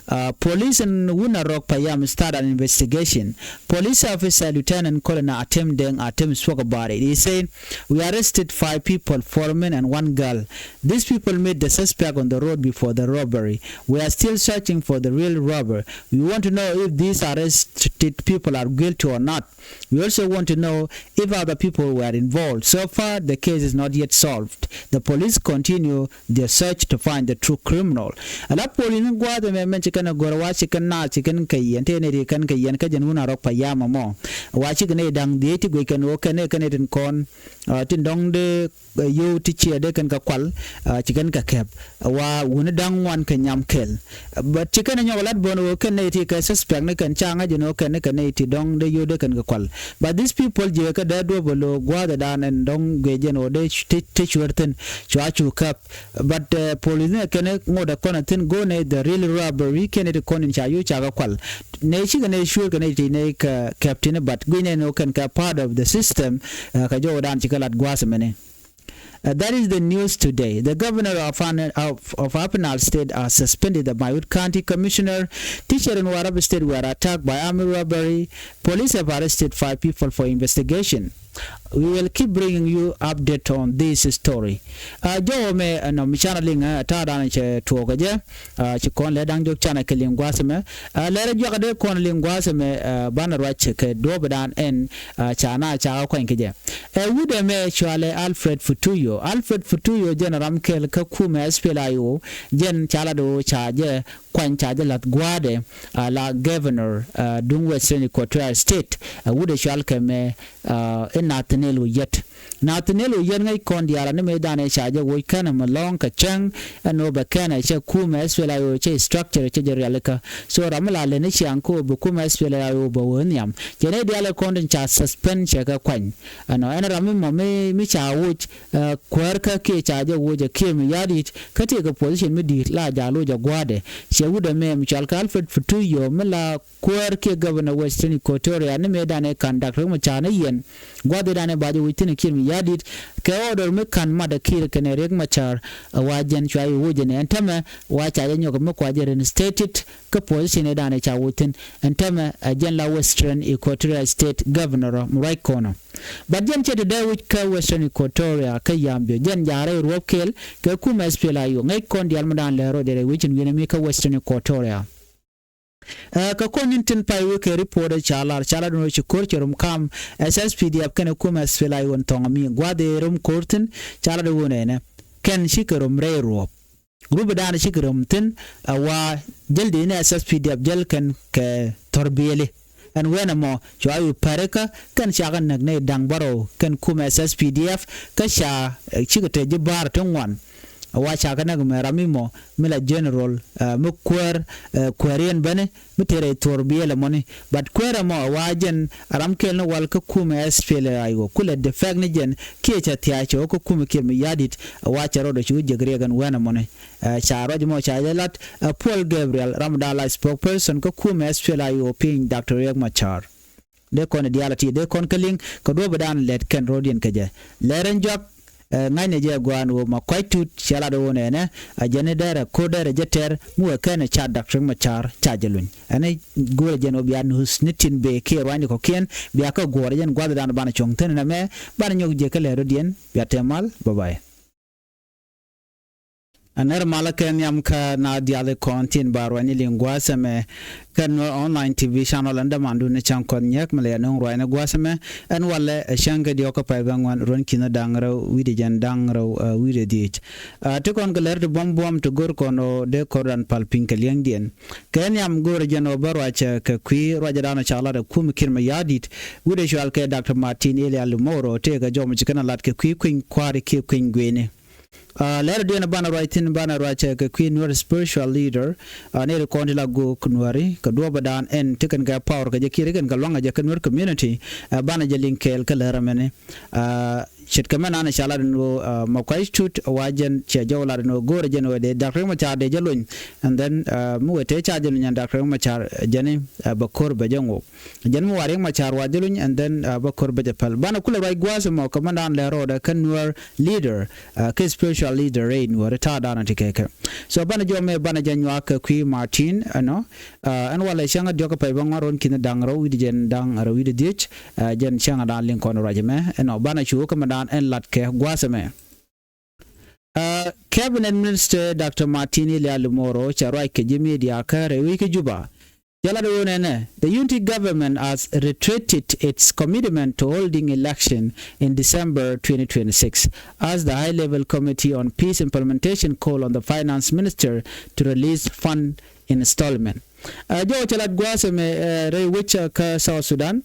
uh, police in Winnerok Payam start an investigation. Police officer Lieutenant Colonel Atem Deng Atem spoke about it. He said, "We arrested five people, four men and one girl. These people met the suspect on the road before the robbery. We are still searching for the real robber. We want to know if these arrested people are guilty or not." We also want to know if other people were involved. So far, the case is not yet solved. The police continue their search to find the true criminal. Ala police ni gua̱a̱th ɛmɛ mɛn ci kɛn a gɔr wa ci kɛn na ci kɛn kɛ yɛn tëë ni ri kɛn kɛ yɛn kä jɛn wun a rɔk pa yam ɛmɔ. Wa ci kɛn ɛ da̱ŋ dhiec ti guic kɛn wä kɛn ɛ kɛn ɛ tin kɔn, ah, tin dɔ̱ŋ dee ɛ, yio̱w ti ciɛ dee kɛn kɛ kual, ah, ci kɛn kɛ kɛp. Wa wuni da̱ŋ ŋuan kɛ nyam kɛl. But ci kɛn ɛ nyɔk lat bön ɣöö kɛn nɛy ti kɛ suspect ni kɛn ca ŋa̱c ɛn ɣöö kɛn ni kɛ nɛy ti dɔ̱ŋ dee yio̱w dee kɛn kɛ kual. But these people jiɛ kɛ dee duɔ̱p ɛ lo̱o̱ gua̱a̱th ɛ dan ɛn dɔ̱ŋ guic jɛn ɣöö dee ti, ti cueer thi̱n cua cu kɛp. But, eh, police ni kɛn ɛ ŋot ɛ kɔn ɛ thi̱n go̱o̱nɛ the real robbery. Kɛn ti kɔn in ca yo̱c ca kɛ kual. Nɛ cikɛ nɛ cuëër kɛ nɛ ti nɛ kɛ captain, but guic nɛ ni wä kɛn kɛ part of the system. Kɛ jɔwdan ci kɛ lat gua̱a̱th mɛni. Uh, that is the news today. The governor of, an, of, of Upper Nile State has suspended the Maiwut County Commissioner. Teacher in Warrap State were attacked by armed robbery. Police have arrested five people for investigation. We will keep bringing you update on this story. Uh, jɔwä mɛ, uh, nɔ mi canɛ liŋ, uh, ta̱a̱ danɛ cɛ tuɔɔkä jɛ. Uh, ci kɔn lɛ da̱ŋ jɔk canɛ kɛ liŋ gua̱a̱th mɛ. Uh, lɛrɛ juakɛ dee kɔn liŋ gua̱a̱th mɛ, uh, banɛ ruac kɛ duɔ̱ɔ̱pdan ɛn, uh, ca na ca kɛ kuany kɛ jɛ. Ɛ wut ɛmɛ cɔalɛ Alfred Futuyo. Alfred Futuyo jɛn ram kɛl kä kumɛ S P L A I O, jɛn ca lat ɣöö ca jɛ kuany ca jɛ la̱th gua̱a̱dɛ, uh, la governor, uh, duŋ Western Equatoria State. Ɛ wut ɛ cɔal kɛ mɛ, uh, i̱ Nathaniel Oyet. Nathaniel Oyet ŋäc kɔn diaal ani mëë danɛ ca jɛ woc kɛnɛ mi lɔ̱ŋ kɛ cäŋ ɛn ɣöö bɛ kɛnɛ cɛ kumɛ S P L A I O cɛ structure cɛ jɛ rialikä. So ram mi la leni ciaŋ kä ɣöö bi kumɛ S P L A I O bɛ wee nhiam. Cɛ ni diaal ɛ kɔn tin ca suspend cɛ kɛ kuany. Ɛnɔ ɛn ram mi mɔ mi, mi ca woc, uh, kuäärkä kiɛ ca jɛ woc ɛ kiɛ mi ya̱di̱t kä ti kɛ position mi di̱i̱t la jaal woc ɛ gua̱a̱dɛ. Cɛ wut ɛmɛ mi cɔal kɛ Alfred Futuyo mi la kuäär kiɛ governor Western Equatoria ni mëë danɛ ka̱n Dak Riek Machar ni yɛn. Gua̱dhi danɛ ba jɛ wi̱c thi̱n kiɛ mi ya̱di̱t kɛ order mi ka̱n mat ɛ kiɛ kɛnɛ Riek Machar, ɛ wa jɛn cua i̱ woc ɛn ɛn tämɛ wa ca jɛ nyɔk mi kua jɛ reinstated kä position ɛ danɛ ca woc thi̱n. Ɛn tämɛ ɛ jɛn la Western Equatoria State governor mi ruac kɔnɔ. But jɛn cɛ ti dee wi̱c kä Western Equatoria kä Yambio jɛn ja̱a̱rɛ i̱ ruɔ̱p kɛl kɛ kumɛ S P L A I O ŋäc kɔn diaal mi daan lɛr rɔ derɛ wi̱c in wi̱n mi kä Western Equatoria. Ɛ, kä kɔn in tin pay wekɛ report ɛ ca lar ca lar dun wec ci ko̱r cɛ rom kam S S P D F kɛnɛ kumɛ S P L A I O in thɔŋ mi gua̱dhi rom ko̱r thi̱n ca lar dun wun ɛnɛ kɛn cikɛ rom rɛy ruɔp. Grup dan cikɛ rom thi̱n ɛ wa jäl di ni S S P D F jäl kɛn kɛ thɔr bieli. Ɛn wen ɛmɔ cua yu pɛrikä kɛn cakɛ näk ni da̱ŋ bärɔw kɛn kumɛ S S P D F kä ca, ɛ, cikɛ te ji̱ ba̱a̱r ti ŋuan. Wa cakɛ näk mɛ ram mi mɔ mi la general, ɛ, mi kuäär, ɛ, kuääriɛn bäni mi te rɛy thuɔr biɛl ɛmɔni. But kuäär ɛmɔ wa jɛn ram kɛl ni wal kä kumɛ S P L A I O kulɛ defect ni jɛn kiɛ cɛ thia̱a̱c cɛ wä kä kumɛ kiɛ mi ya̱di̱t wa cɛ rɔɔdɛ cu jiäk riɛk ɛn wɛn ɛmɔni. Ɛ, ca ruac mɔ ca jɛ lat, ɛ, Paul Gabriel ram da̱a̱ la spokesperson kä kumɛ S P L A I O piny Doctor Riek Machar. Dee kɔn diaal a ti dee kɔn kä liŋ kɛ duɔ̱ɔ̱p dan lɛt kɛn ro̱diɛn kɛ jɛ. Lɛr ɛn juak, ɛ, ŋa̱cnɛ jɛ gua̱a̱n wä ma kuac tut cɛ lat wä nɛnɛ. A jɛn ni dɛrɛ ko̱r dɛrɛ jɛ tɛr mi wä kɛn ɛ ca Doctor Riek Machar ca jɛ luny. Ɛn ni go̱o̱rɛ jɛn wä bia news ni tin bee kiɛ ruanyni kɔ̱kiɛn bia kä guɔ̱ɔ̱rɛ jɛn gua̱th dan banɛ cuɔ̱ŋ thi̱n ɛn ɛmɛ banɛ nyɔk jɛ kä lɛr ro̱diɛn bia tɛm mal. Bye bye. Anɛr malä kɛ nhiam kä na diaal kɔn tin ba ruacni liŋ gua̱a̱th ɛmɛ. Kɛ Nuer Online T V channel ɛn dämandu ni cäŋ kɔn nyɛk mi lɛ yɛ nuŋ ruacni gua̱a̱th ɛmɛ. Ɛn walɛ ɛ cäŋ kɛ diɔk kä pay bä ŋuan ruɔ̱n ki̱n da̱ŋ rɛw wi̱cdɛ jɛn da̱ŋ rɛw, ɛ, wi̱cdɛ dhiec. Ɛ, ti kɔn kɛ lɛr ti buɔ̱m buɔ̱m ti go̱r kɔn ɔ dee kɔr dan pal piny kɛ liɛŋdiɛn. Kɛ nhiam go̱r jɛn ɔ bä ruac, ɛ, kɛ kui̱ ruacdan ɔ ca lat ɛ kum ki̱r mɛ ya̱a̱ di̱t. Wi̱cdɛ cual kɛ Doctor Martin Elia Lumoro tëëkɛ jɔm ci kɛn a lat kɛ kui̱ kui̱ny kua̱ri kiɛ kui̱ny gui̱ni. Aa, lɛr diɛn banɛ ruac thi̱n banɛ ruac kɛ kui̱ Nuer spiritual leader. Aa, nɛy ti kɔn ti la go̱o̱k Nuääri kɛ duɔ̱ɔ̱pädan ɛn ti kɛn kɛ power kɛ jɛ kiɛ ti kɛn kɛ lua̱ŋ kɛ jɛ kä Nuer community. Aa, banɛ jɛ liŋ kɛɛl kä lɛr ɛmɛni. Aa, ce̱tkɛ mɛn an ca lat ɛn ɣöö, aa, ma kuac tut wa jɛn cɛ jɔw lat ɛn ɣöö go̱o̱rɛ jɛn ɣöö dee Doctor Riek Machar dee jɛ luny. And then, aa, mi wee tëë ca jɛ luny ɛn Doctor Riek Machar, aa, jɛn i̱, aa, bɛ ko̱r bɛ jɛ ŋo̱o̱k. Jɛn mi wa Riek Machar wa jɛ luny, and then, aa, bä ko̱r bä jɛ päl. Banɛ kulɛ ruac gua̱a̱th ɛmɔ kɛ mɛn dan lɛ rɔɔdɛ kä Nuer leader, aa, kä spiritual leader rɛy Nuer ta̱a̱ danɔ ti kɛkɛ. So banɛ jɔmɛ banɛ jɛ nyuak kɛ kui̱ Martin, ɛnɔ, aa, ɛn walɛ cäŋ a diɔk kɛ pɛc bä ŋuan ruɔ̱n ki̱n da̱ŋ rɛw wi̱cdɛ jɛn da̱ŋ rɛw wi̱cdɛ dhiec, aa, jɛn cäŋ a dan liŋ kɔn ruac ɛmɛ, ɛnɔ, banɛ cu kɛ mɛn dan ɛn lat kɛ gua̱a̱th ɛmɛ. Aa, Cabinet Minister Doctor Martin Elia Lumoro cɛ ruac kɛ ji̱ media kä rɛy wi̱c kä Juba. Jɛ lat ɣöö nɛnɛ, the unity government has reiterated its commitment to holding election in December twenty twenty-six, as the high-level committee on peace implementation call on the finance minister to release fund installment. Aa, jɔw cɛ lat gua̱a̱th ɛmɛ, aa, rɛy wec, aa, kä South Sudan.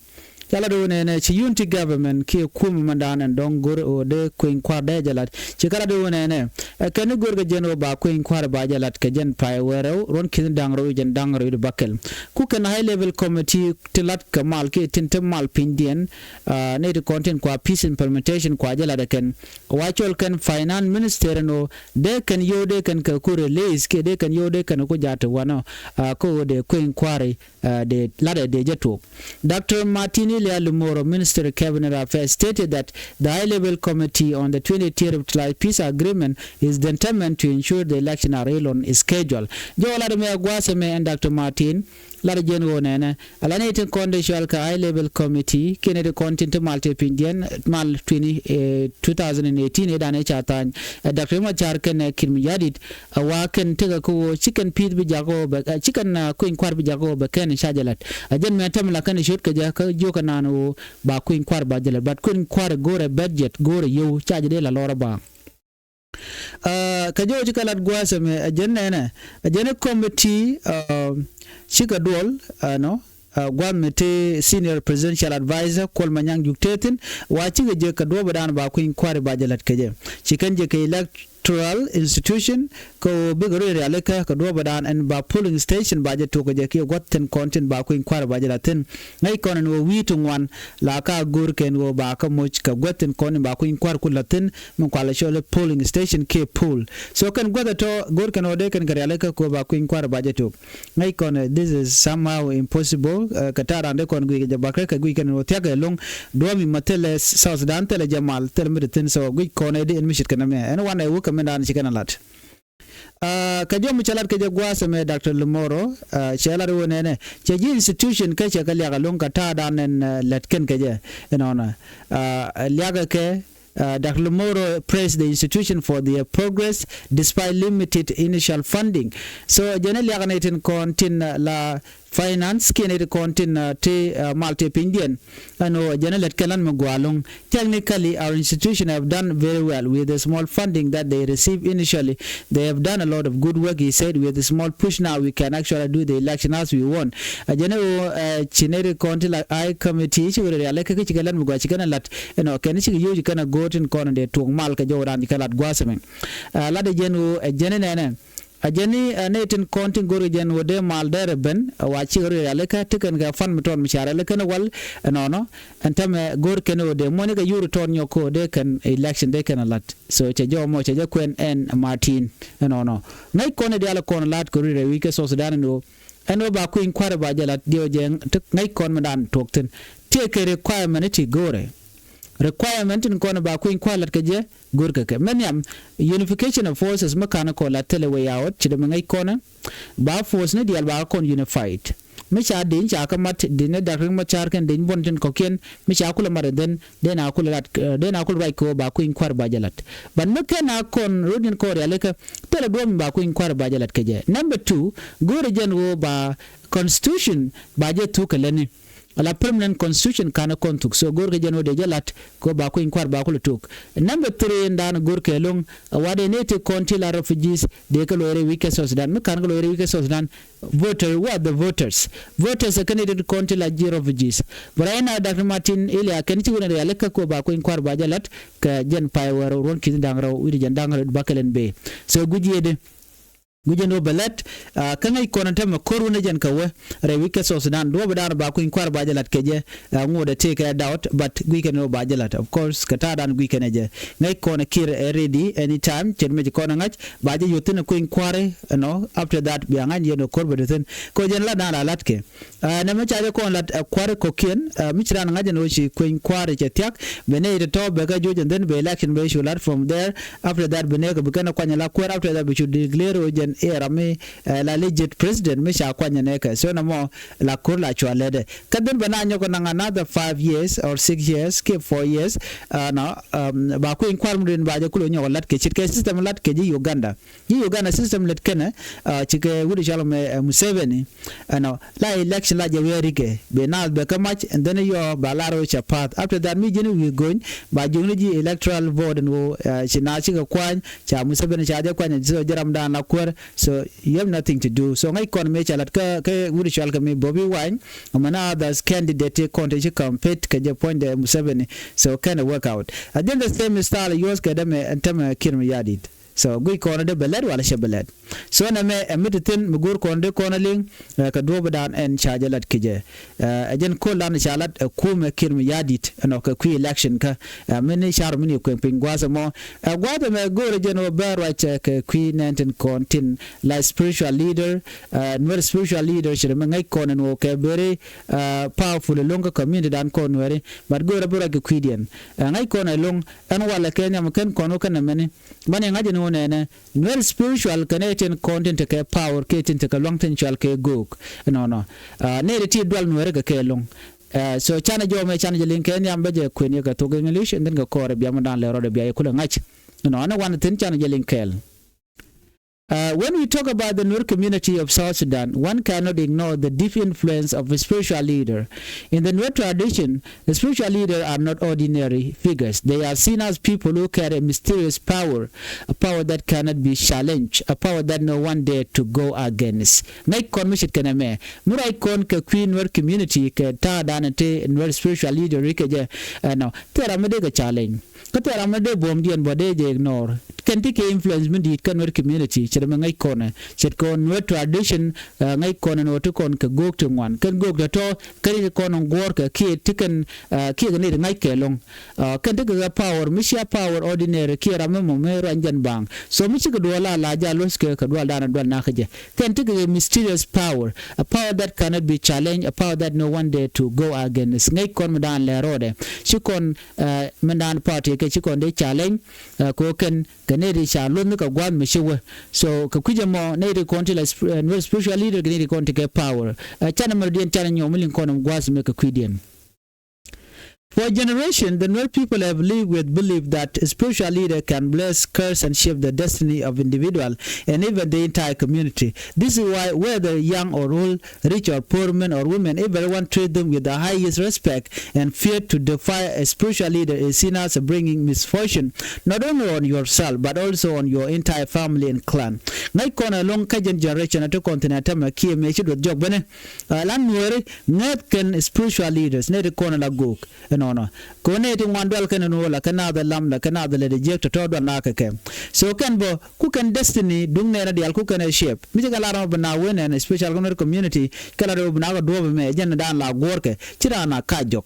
Ca lat ɣöö nɛnɛ ci unity government kiɛ kumɛ mɛndan ɛn dɔ̱ŋ go̱r ɣöö dee kueny kua̱r dee jɛ lat. Ci kä lat ɣöö nɛnɛ ɛ kɛn ni go̱r kɛ jɛn ɣöö ba kueny kua̱r ba jɛ lat kɛ jɛn pay wee rɛw ruɔ̱n ki̱n da̱ŋ rɛw i̱ jɛn da̱ŋ rɛw i̱ di bäkɛl. Ku kɛn high level committee ti lat kɛ mal kiɛ tin te mal pinydiɛn, ah, nɛy ti kɔn tin kua peace implementation kua jɛ lat ɛ kɛn. Wa cɔl kɛn finance minister ɛn ɣöö dee kɛn yio̱w dee kɛn kɛ ku release kiɛ dee kɛn yio̱w dee kɛn ku ja̱a̱t ti wanɔ, ah, kä ɣöö dee kueny kua̱ri, ah, dee lat ɛ dee jɛ tuɔɔk. Doctor Martin Ilia Lumoro, Minister of Cabinet Affairs, stated that the high-level committee on the twenty-eighth Territorial Peace Agreement is determined to ensure the election are held on schedule. Jɔw lat mɛ gua̱a̱th mɛ ɛn Doctor Martin lat jɛn ɣöö nɛnɛ ala nɛy tin kɔn dee cɔal kɛ high level committee kiɛ nɛy tin kɔn tin te mal te pinydiɛn mal twenty, eh, two thousand and eighteen ëë dan ëë ca tha̱a̱ny, eh, Doctor Riek Machar kɛnɛ, eh, Kiir Mayardit, a wa kɛn tekɛ kä ɣöö ci kɛn pi̱i̱th bi jakä ɣöö bɛ, eh, ci kɛn, eh, kueny kua̱r bi jakä ɣöö bɛ kɛn ca jɛ la̱t. A jɛn mɛ tɛm la kɛn ciöt kɛ jɛ kä jiökɛ naan ɣöö ba kueny kua̱r ba jɛ la̱t. But kueny kua̱r go̱rɛ budget, go̱rɛ yio̱w, ca jɛ dee la lɔr a ba. Ah, kɛ jɔw ci kɛ lat gua̱a̱th ɛmɛ, a jɛn nɛnɛ, a jɛn committee, ah, cikɛ duɔl, ah, nɔ, ah, gua̱a̱th mi te senior presidential advisor Kuol Manyang Juk te thi̱n, wa cikɛ jek kɛ duɔ̱ɔ̱p ëëdan ba kueny kua̱ri ba jɛ la̱t kɛ jɛ. Ci kɛn jek kɛ electoral institution, kɛ ɣöö bikɛ röt rialikä kɛ duɔ̱ɔ̱p ëëdan ɛn ba polling station ba jɛ tuɔk kɛ jɛ kiɛ gua̱th tin kɔn tin ba kueny kua̱ri ba jɛ la̱t thi̱n. Ŋäc kɔn ɛn ɣöö wi̱i̱ ti ŋuan la ka go̱r kɛn ɣöö ba kä moc kɛ gua̱th tin kɔn tin ba kueny kua̱r ku la̱t thi̱n, min kualɛ cɔl i̱ polling station kiɛ poll. So kɛn gua̱th ɛ tɔ go̱r kɛn ɣöö dee kɛn kɛ rialikä kɛ ɣöö ba kueny kua̱r ba jɛ tuɔk. Ŋäc kɔn, eh, this is somehow impossible, eh, kɛ ta̱a̱ raan dee kɔn guic kɛ jɛ bakrɛ kɛ guic kɛn ɣöö thia̱k ɛ lo̱ŋ duɔ̱ɔ̱p mi ma thilɛ South Sudan, thilɛ jɛ mal, thilɛ mi te thi̱n. So guic kɔn ɛ di ɛn mi ce̱tkɛ nɛmɛ ɛn wanɛ wä kɛ mindan ci kɛn ɛ la̱t. Ah, kɛ jɔw mi cɛ lat kɛ jɛ gua̱a̱th ɛmɛ Doctor Lumoro, ah, cɛ lat ɣöö nɛnɛ cɛ ji̱ institution kä cɛ kɛ liak ɛlɔ̱ŋ kɛ ta̱a̱ dan ɛn, ah, lät kɛn kɛ jɛ ɛnɔnɔ. Ah, liakɛ kɛ, ah, Doctor Lumoro praised the institution for their progress despite limited initial funding. So jɛn liakɛ ni tin kɔn tin, ah, la finance kiɛ nɛy ti kɔn tin, ah, ti, ah, mal ti pinydiɛn. Ɛn ɣöö jɛn lät kɛ lan mi gua̱a̱ lo̱ŋ. Technically, our institution have done very well with the small funding that they received initially. They have done a lot of good work, he said. With a small push now, we can actually do the election as we want. A jɛn ɣöö, eh, ci nɛy ti kɔn ti la I committee ci kɛ rɔ rialikä kä ci kɛ lan mi gua̱a̱ ci kɛn ɛ lat. Ɛnɔ kɛn ci kɛ yio̱w ci kɛn ɛ go̱o̱r tin kɔn in dee tuɔk mal kɛ jɔw raan ci kɛ lat gua̱a̱th ɛmɛ. Eh, lat ɛ jɛn ɣöö, eh, jɛn nɛnɛ. A jɛn ni, eh, nɛy tin kɔn tin go̱r kɛ jɛn ɣöö dee mal dee rɛ ben, eh, wa cikɛ rɔ rialikä ti kɛn kɛ fund mi tɔn mi ca rialikä ni wal, eh, ɛnɔnɔ, ɛn täämɛ go̱r kɛn ɣöö dee muɔ̱ni kɛ yur tɔn nyɔk kɛ ɣöö dee kɛn election dee kɛn a la̱t. So cɛ jɔw mɔ cɛ jɛ kuɛn ɛn Martin, eh, ɛnɔnɔ. Ŋäc kɔn ɛ diaal kɔn la̱t kɛ rɔ rɛy wi̱c kɛ South Sudan ɛn ɣöö, ɛn ɣöö ba kueny kua̱r ba jɛ la̱t diɛw jɛ ti ŋäc kɔn mi dan tuɔk thi̱n. Tiɛ kɛ requirement ti go̱rɛ. Requirement tin kɔn ba kueny kua̱r la̱t kɛ jɛ, go̱rkɛ kɛ. Mɛ nhiam, unification of forces mi ka̱n kɔn la thilɛ way out, ci dee mi ŋäc kɔn. Ba force ni diaal ba kɔn unified. Mi ca deny ca kä mat, deny ni Doctor Riek Machar kɛn deny buɔn tin kɔ̱kiɛn, mi ca kulɛ mat then, dee na kulɛ lat, eh, dee na kulɛ ruac kɛ ɣöö ba kueny kua̱r ba jɛ la̱t. But mi kɛn a kɔn rot in kɔn rialikä, thilɛ duɔ̱ɔ̱p mi ba kueny kua̱r ba jɛ la̱t kɛ jɛ. Number two, go̱rɛ jɛn ɣöö ba constitution ba jɛ thuk kɛ lätni. Ala permanent constitution ka̱n kɔn thuk. So go̱rkɛ jɛn ɣöö dee jɛ la̱t kɛ ɣöö ba kueny kua̱r ba kulɛ tuɔk. Number three in dan go̱rkɛ ɛlɔ̱ŋ, a wa dee nɛy ti kɔn ti la refugees dee kɛ lo̱c rɛy wi̱c kɛ South Sudan. Mi ka̱n kɛ lo̱c rɛy wi̱c kɛ South Sudan. Voter, who are the voters? Voters ɛ kɛn nɛy ti kɔn ti la ji̱ refugees. But right now, Doctor Martin Ilia kɛn ci wun rialikä kɛ ɣöö ba kueny kua̱r ba jɛ la̱t kɛ jɛn pay wee rɛw ruɔ̱n ki̱n da̱ŋ rɛw wi̱cdɛ jɛn da̱ŋ rɛw ba kɛl ɛn bëë. So guic yɛ di. Guic ɛn ɣöö bɛ lät, ah, kä ŋäc kɔn ɛn täämɛ ko̱r wun ɛ jɛn kɛ wee rɛy wi̱c kɛ South Sudan. Duɔ̱ɔ̱p ɛ dan ba kueny kua̱r ba jɛ la̱t kɛ jɛ, ah, ŋot ɛ tëëkɛ doubt, but guic kɛn ɣöö ba jɛ la̱t. Of course, kɛ ta̱a̱ dan guic kɛn ɛ jɛ. Ŋäc kɔn ɛ Kiir ɛ ready anytime, ce̱t mi ci kɔn ɛ ŋa̱c, ba jɛ yuɔth thi̱n ɛ kueny kua̱r, you know, after that, bia ŋa̱c yɛn ɛ ko̱r bɛ dee thi̱n. Kɛ ɣöö jɛn lat dan la la̱t kɛ. Ah, nɛmɛ ca jɛ kɔn lat, ah, kua̱r kɔ̱kiɛn, ah, mi ci raan ŋa̱c ɛn ɣöö ci kueny kua̱r cɛ thia̱k, bɛ nɛy tɔ̱tɔ̱ bɛ kɛ juɔc, and then bɛ election bɛ cu la̱t from there. After that, bi nɛɛkɛ bi kɛn ɛ kuany ala kuäär. After that, bi cu declare ɣöö jɛn i̱ ram mi, eh, la legit president mi ca kuany ɛ nɛɛkɛ. So nɛmɔ la ko̱r la cua lɛtdɛ. Kä then bɛ na nyɔk naŋ another five years or six years kiɛ four years. Ah, nɔ, um, ba kueny kua̱r mi duŋ ba jɛ kulɛ nyɔk lat kɛ ce̱tkɛ system lat kɛ ji̱ Uganda. Ji̱ Uganda system lät kɛnɛ, ah, cikɛ wut cɔl mɛ, eh, Museveni. Ɛnɔ, la election la jɛ wi̱i̱ rikɛ. Bɛ naath bɛ kä mac, and then yɔ ba lar wä cɛ path. After that, mi ji̱n wi̱i̱ go̱ny, ba ji̱n ji̱ electoral vote ɛn ɣöö, ah, ci naath cikɛ kuany, ca Museveni ca jɛ kuany, ci jɛ ram dan la kuäär, So you have nothing to do. So ŋäc kɔn mëë ca lat kä, kä wut cɔal kɛ mi Bobi Wine, among others candidate ti kɔn ti ci compete kɛ jɛ puɔ̱nydɛ Museveni. So kɛn ɛ work out. Ɛ jɛn the same style yuɔth kɛ dämɛ ɛn tämɛ Kiir Mayardit. So guic kɔn dee bɛ lɛt wala cɛ bɛ lɛt. So nɛmɛ ɛ mi ti thi̱n mi go̱o̱r kɔn dee kɔn a liŋ, ɛ, kɛ duɔ̱ɔ̱pdan ɛn ca jɛ lat kɛ jɛ. Ɛ, ɛ jɛn ko̱l dan ca lat ɛ kumɛ Kiir Mayardit ɛnɔ kɛ kui̱ election kä, ɛ, mi ni car mi ni kueŋ piny gua̱a̱th ɛmɔ. Ɛ, gua̱a̱th ɛmɛ go̱o̱rɛ jɛn wä bɛ ruac, ɛ, kɛ kui̱ nɛn tin kɔn tin la spiritual leader, ɛ, Nuer spiritual leader ci dee mi ŋäc kɔn ɛn wä kɛ very, ɛ, powerful ɛlɔ̱ŋ kä community dan kɔn Nuɛri. But go̱o̱rɛ bɛ ruac kɛ kui̱diɛn. Ɛ, ŋäc kɔn ɛlɔ̱ŋ ɛn walɛ kɛ nhiam kɛn kɔn wä kɛn ɛmɛni. Mani ŋa̱c ni wä nɛnɛ Nuer spiritual kɛ nɛ tin kɔn tin tekɛ power kɛ tin tekɛ luaŋ tin cual kɛ gök. Nɔnɔ. Nɛ ti ti dual Nuer kɛ kɛ luŋ. So canɛ jɔmɛ canɛ jɛ liŋ kɛ nhiam bɛ jɛ kuën yɛ kɛ thok English and then kɛ kɔɔrɛ bia mɛ dan lɛ rɔdɛ bia yɛ kulɛ ŋa̱c. Nɔnɔ wan thin canɛ jɛ liŋ kɛɛl. Uh, when we talk about the Nuer community of South Sudan, one cannot ignore the deep influence of a spiritual leader. In the Nuer tradition, the spiritual leaders are not ordinary figures. They are seen as people who carry a mysterious power, a power that cannot be challenged, a power that no one dare to go against. Ŋäc kɔn mi ce̱tkɛ nɛmɛ. Mi ruac kɔn kɛ kui̱ Nuer community kɛ ta̱a̱ danɛ ti Nuer spiritual leader rikɛ jɛ. Ɛnɔ. Thil ram mi dee kɛ challenge. Kä thil ram mi dee buɔ̱mdiɛn bä dee jɛ ignore. Kɛn ti kɛ influence mi di̱i̱t kä Nuer community, ce̱t mi ŋäc kɔnɛ. Ce̱t kɔn Nuer tradition, ŋäc kɔnɛ ni wä ti kɔn kɛ gök ti ŋuan. Kɛn gök tɔ̱tɔ̱, kɛn ti kɔn guɔ̱ɔ̱rkɛ kiɛ ti kɛn, kiɛ kɛ ni ti ŋa̱ckɛ lo̱ŋ. Kɛn ti kɛ kɛ power, mi cia power ordinary, kiɛ ram mi mɔ mi ruany jɛn baŋ. So mi cikɛ duɔl la la ja luɔ̱ckɛ kɛ dual danɛ dual nakä jɛ. Kɛn ti kɛ kɛ mysterious power, a power that cannot be challenged, a power that no one dare to go against. Ŋäc kɔn mi dan lɛ rɔɔdɛ. Ci kɔn, min dan party kɛ ci kɔn dee challenge, ko kɛn kɛ nɛy ti ca luɔth ni kɛ gua̱a̱th mi ci wä. So kɛ kui̱c ɛmɔ nɛy ti kɔn ti la Nuer spiritual leader kɛ nɛy ti kɔn ti kɛ power. Canɛ mɛr diɛn canɛ nyɔw mi liŋ kɔn ɛm gua̱a̱th mi kɛ kui̱diɛn. For a generation, the Nuer people have lived with belief that a spiritual leader can bless, curse, and shape the destiny of individual and even the entire community. This is why, whether young or old, rich or poor, men or women, everyone treat them with the highest respect and fear. To defy a spiritual leader is seen as bringing misfortune, not only on yourself, but also on your entire family and clan. Ŋäc kɔn ɛlɔ̱ŋ kä jɛn generation ɛ ti kɔn thin ɛ tämɛ kiɛ mëë ci duɔth jɔk bene. Lan Nuɛri ŋäth kɛn spiritual leaders, nɛy ti kɔn la gök. Ɛnɔnɔ. Kɛ ɣöö nɛy ti ŋuan dual kɛn ɛn ɣöö la kɛ naath ɛ lam, la kɛ naath ɛ lät ɛ jiäk tɔ̱tɔ̱ dual na kɛ kɛ. So kɛn bä ku kɛn destiny duŋ nɛɛnɛ diaal ku kɛn ɛ shape. Mi ci kɛ lar ɛmɔ bi na wen ɛn special kɛ Nuer community kɛ lar ɛmɔ bi na kɛ duɔ̱ɔ̱p ɛmɛ jɛn dan la guɔ̱ɔ̱rkɛ ci raan a kac jɔk.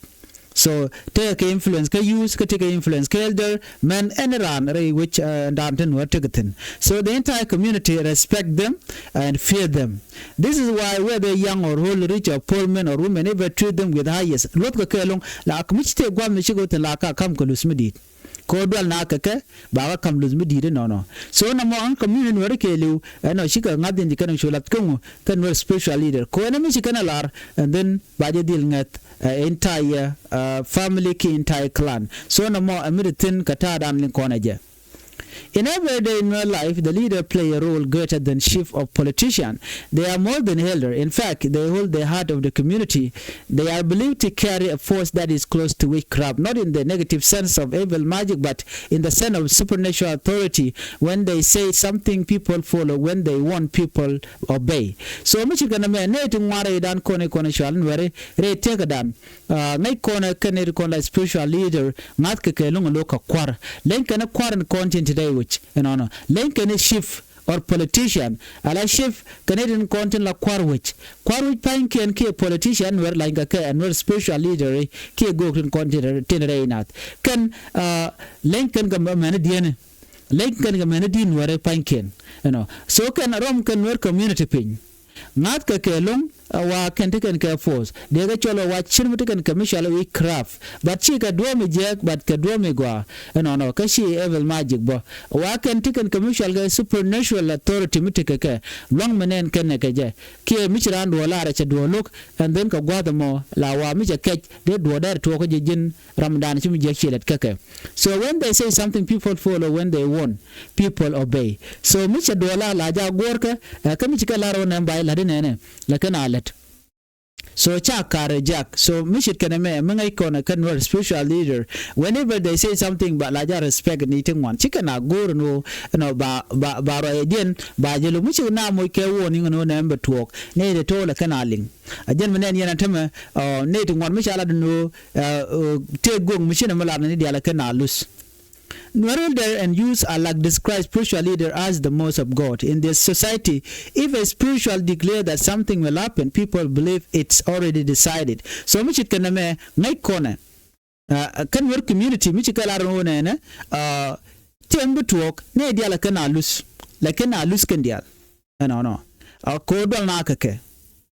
So tekɛ kɛ influence kä youth, kä tekɛ influence kä elder, mɛn ɛn raan rɛy wec, eh, dan tin wä tekɛ thin. So the entire community respect them and fear them. This is why whether young or old, rich or poor, men or women, ever treat them with highest. Luɔth kɛ kɛ loŋ la kɛ mi ci tëë gua̱th mi ci kɛ wä thin la ka kam kɛ luth mi di̱i̱t. Kɛ wä dual na kɛ kɛ ba kɛ kam luth mi di̱i̱t inɔnɔ. So nɔmɔ ɛn community Nuɛri kɛɛliw ɛnɔ cikɛ ŋa̱th in ci kɛn cu lath kä ŋu kɛ Nuɛr spiritual leader. Kɛ wä ɛn mi ci kɛn ɛ lar and then ba jɛ dhil ŋäth, uh, entire, uh, family ki entire clan. So nɔmɔ ɛ mi ri thin kɛ ta̱a̱ dan liŋ kɔn ɛ jɛ. In everyday Nuer life, the leader play a role greater than chief or politician. They are more than elder. In fact, they hold the heart of the community. They are believed to carry a force that is close to witchcraft, not in the negative sense of evil magic, but in the sense of supernatural authority. When they say something, people follow. When they want, people obey. So mi ci kɛn ɛmɛ nɛy ti ŋuan rɛy dan kɔn i̱ kɔn i̱ cual Nuɛri rɛy tëkädan. Ŋäc kɔn ɛ kɛn nɛy ti kɔn la spiritual leader ŋa̱th kɛ kɛ lo̱ŋ ɛ lo̱k kɛ kua̱r. Leny kɛn ɛ kua̱r in kɔn tin ti rɛy wec ɛnɔnɔ. Leny kɛn ɛ chief or politician. Ala chief kɛn nɛy tin kɔn tin la kua̱r wec. Kua̱r wec pa̱nykiɛn kiɛ politician Nuɛr lany kɛ kɛ ɛ Nuɛr spiritual leader kiɛ gök tin kɔn tin rɛy nath. Kɛn leny kɛn kɛ mɛn diɛni. Leny kɛn kɛ mɛn di̱i̱t Nuɛr pa̱nykiɛn. Ɛnɔ. So kɛn rɔm kɛn Nuɛr community piny. Ŋa̱th kɛ kɛ lo̱ŋ, ɛ wa kɛn ti kɛn kɛ force. Dee kɛ cɔl ɛ wa cir mi ti kɛn kɛ mi cɔl ɛ witchcraft. But ci kɛ duɔ̱ɔ̱p mi jiɛk, but kɛ duɔ̱ɔ̱p mi gɔaa. Ɛnɔnɔ, kä ci evil magic bä. Wa kɛn ti kɛn kɛ mi cɔl kɛ supernatural authority mi ti kɛ kɛ. Luaŋ mi nɛn kɛn ɛ kɛ jɛ. Kiɛ mi ci raan duɔ̱ɔ̱r lar ɛ cɛ duɔ̱ɔ̱r lo̱k, and then kɛ gua̱a̱th ɛmɔ, la wa mi cɛ kɛc, dee duɔ̱ɔ̱r dɛr tuɔɔk kä ji̱ ji̱n. Ram dan ci mi jiäk ci lät kä kɛ. So when they say something, people follow. When they want, people obey. So mi cɛ duɔla la ja guɔrkɛ, ɛ, kä mi ci kɛ lar wä nɛm ba ilät inɛnɛ, la kɛn a lät. So ca kar reject. So mi ce̱tkɛ nɛmɛ mi ŋäc kɔn ɛ kɛn wä spiritual leader. Whenever they say something, ba la ja respect ni ti ŋuan. Ci kɛn a go̱o̱r ni wä, you know, ba, ba, ba ruacdiɛn ba jɛ lo̱k. Mi ci na moc kɛ warning ni wä nɛ ɛn bɛ tuɔɔk. Nɛ ti to̱o̱l ɛ kɛn a liŋ. A jɛn mi nɛn yɛn a tämɛ, uh, nɛ ti ŋuan mi ca lat ni wä, uh, uh, tëë go̱o̱k mi ci nɛ mi lat ni diaal ɛ kɛn a lose. Nuer elder and youth alike describe spiritual leader as the most of God in their society. If a spiritual declare that something will happen, people believe it's already decided. So mi ce̱tkɛ nɛmɛ ŋäc kɔnɛ, uh, kä Nuer community mi ci kɛ lar ni wä nɛnɛ, uh, tëë mi bi tuɔɔk nɛ diaal ɛ kɛn a lose. Lɛ kɛn a lose kɛn diaal. Ɛnɔnɔ. A ko dual na kɛ kɛ.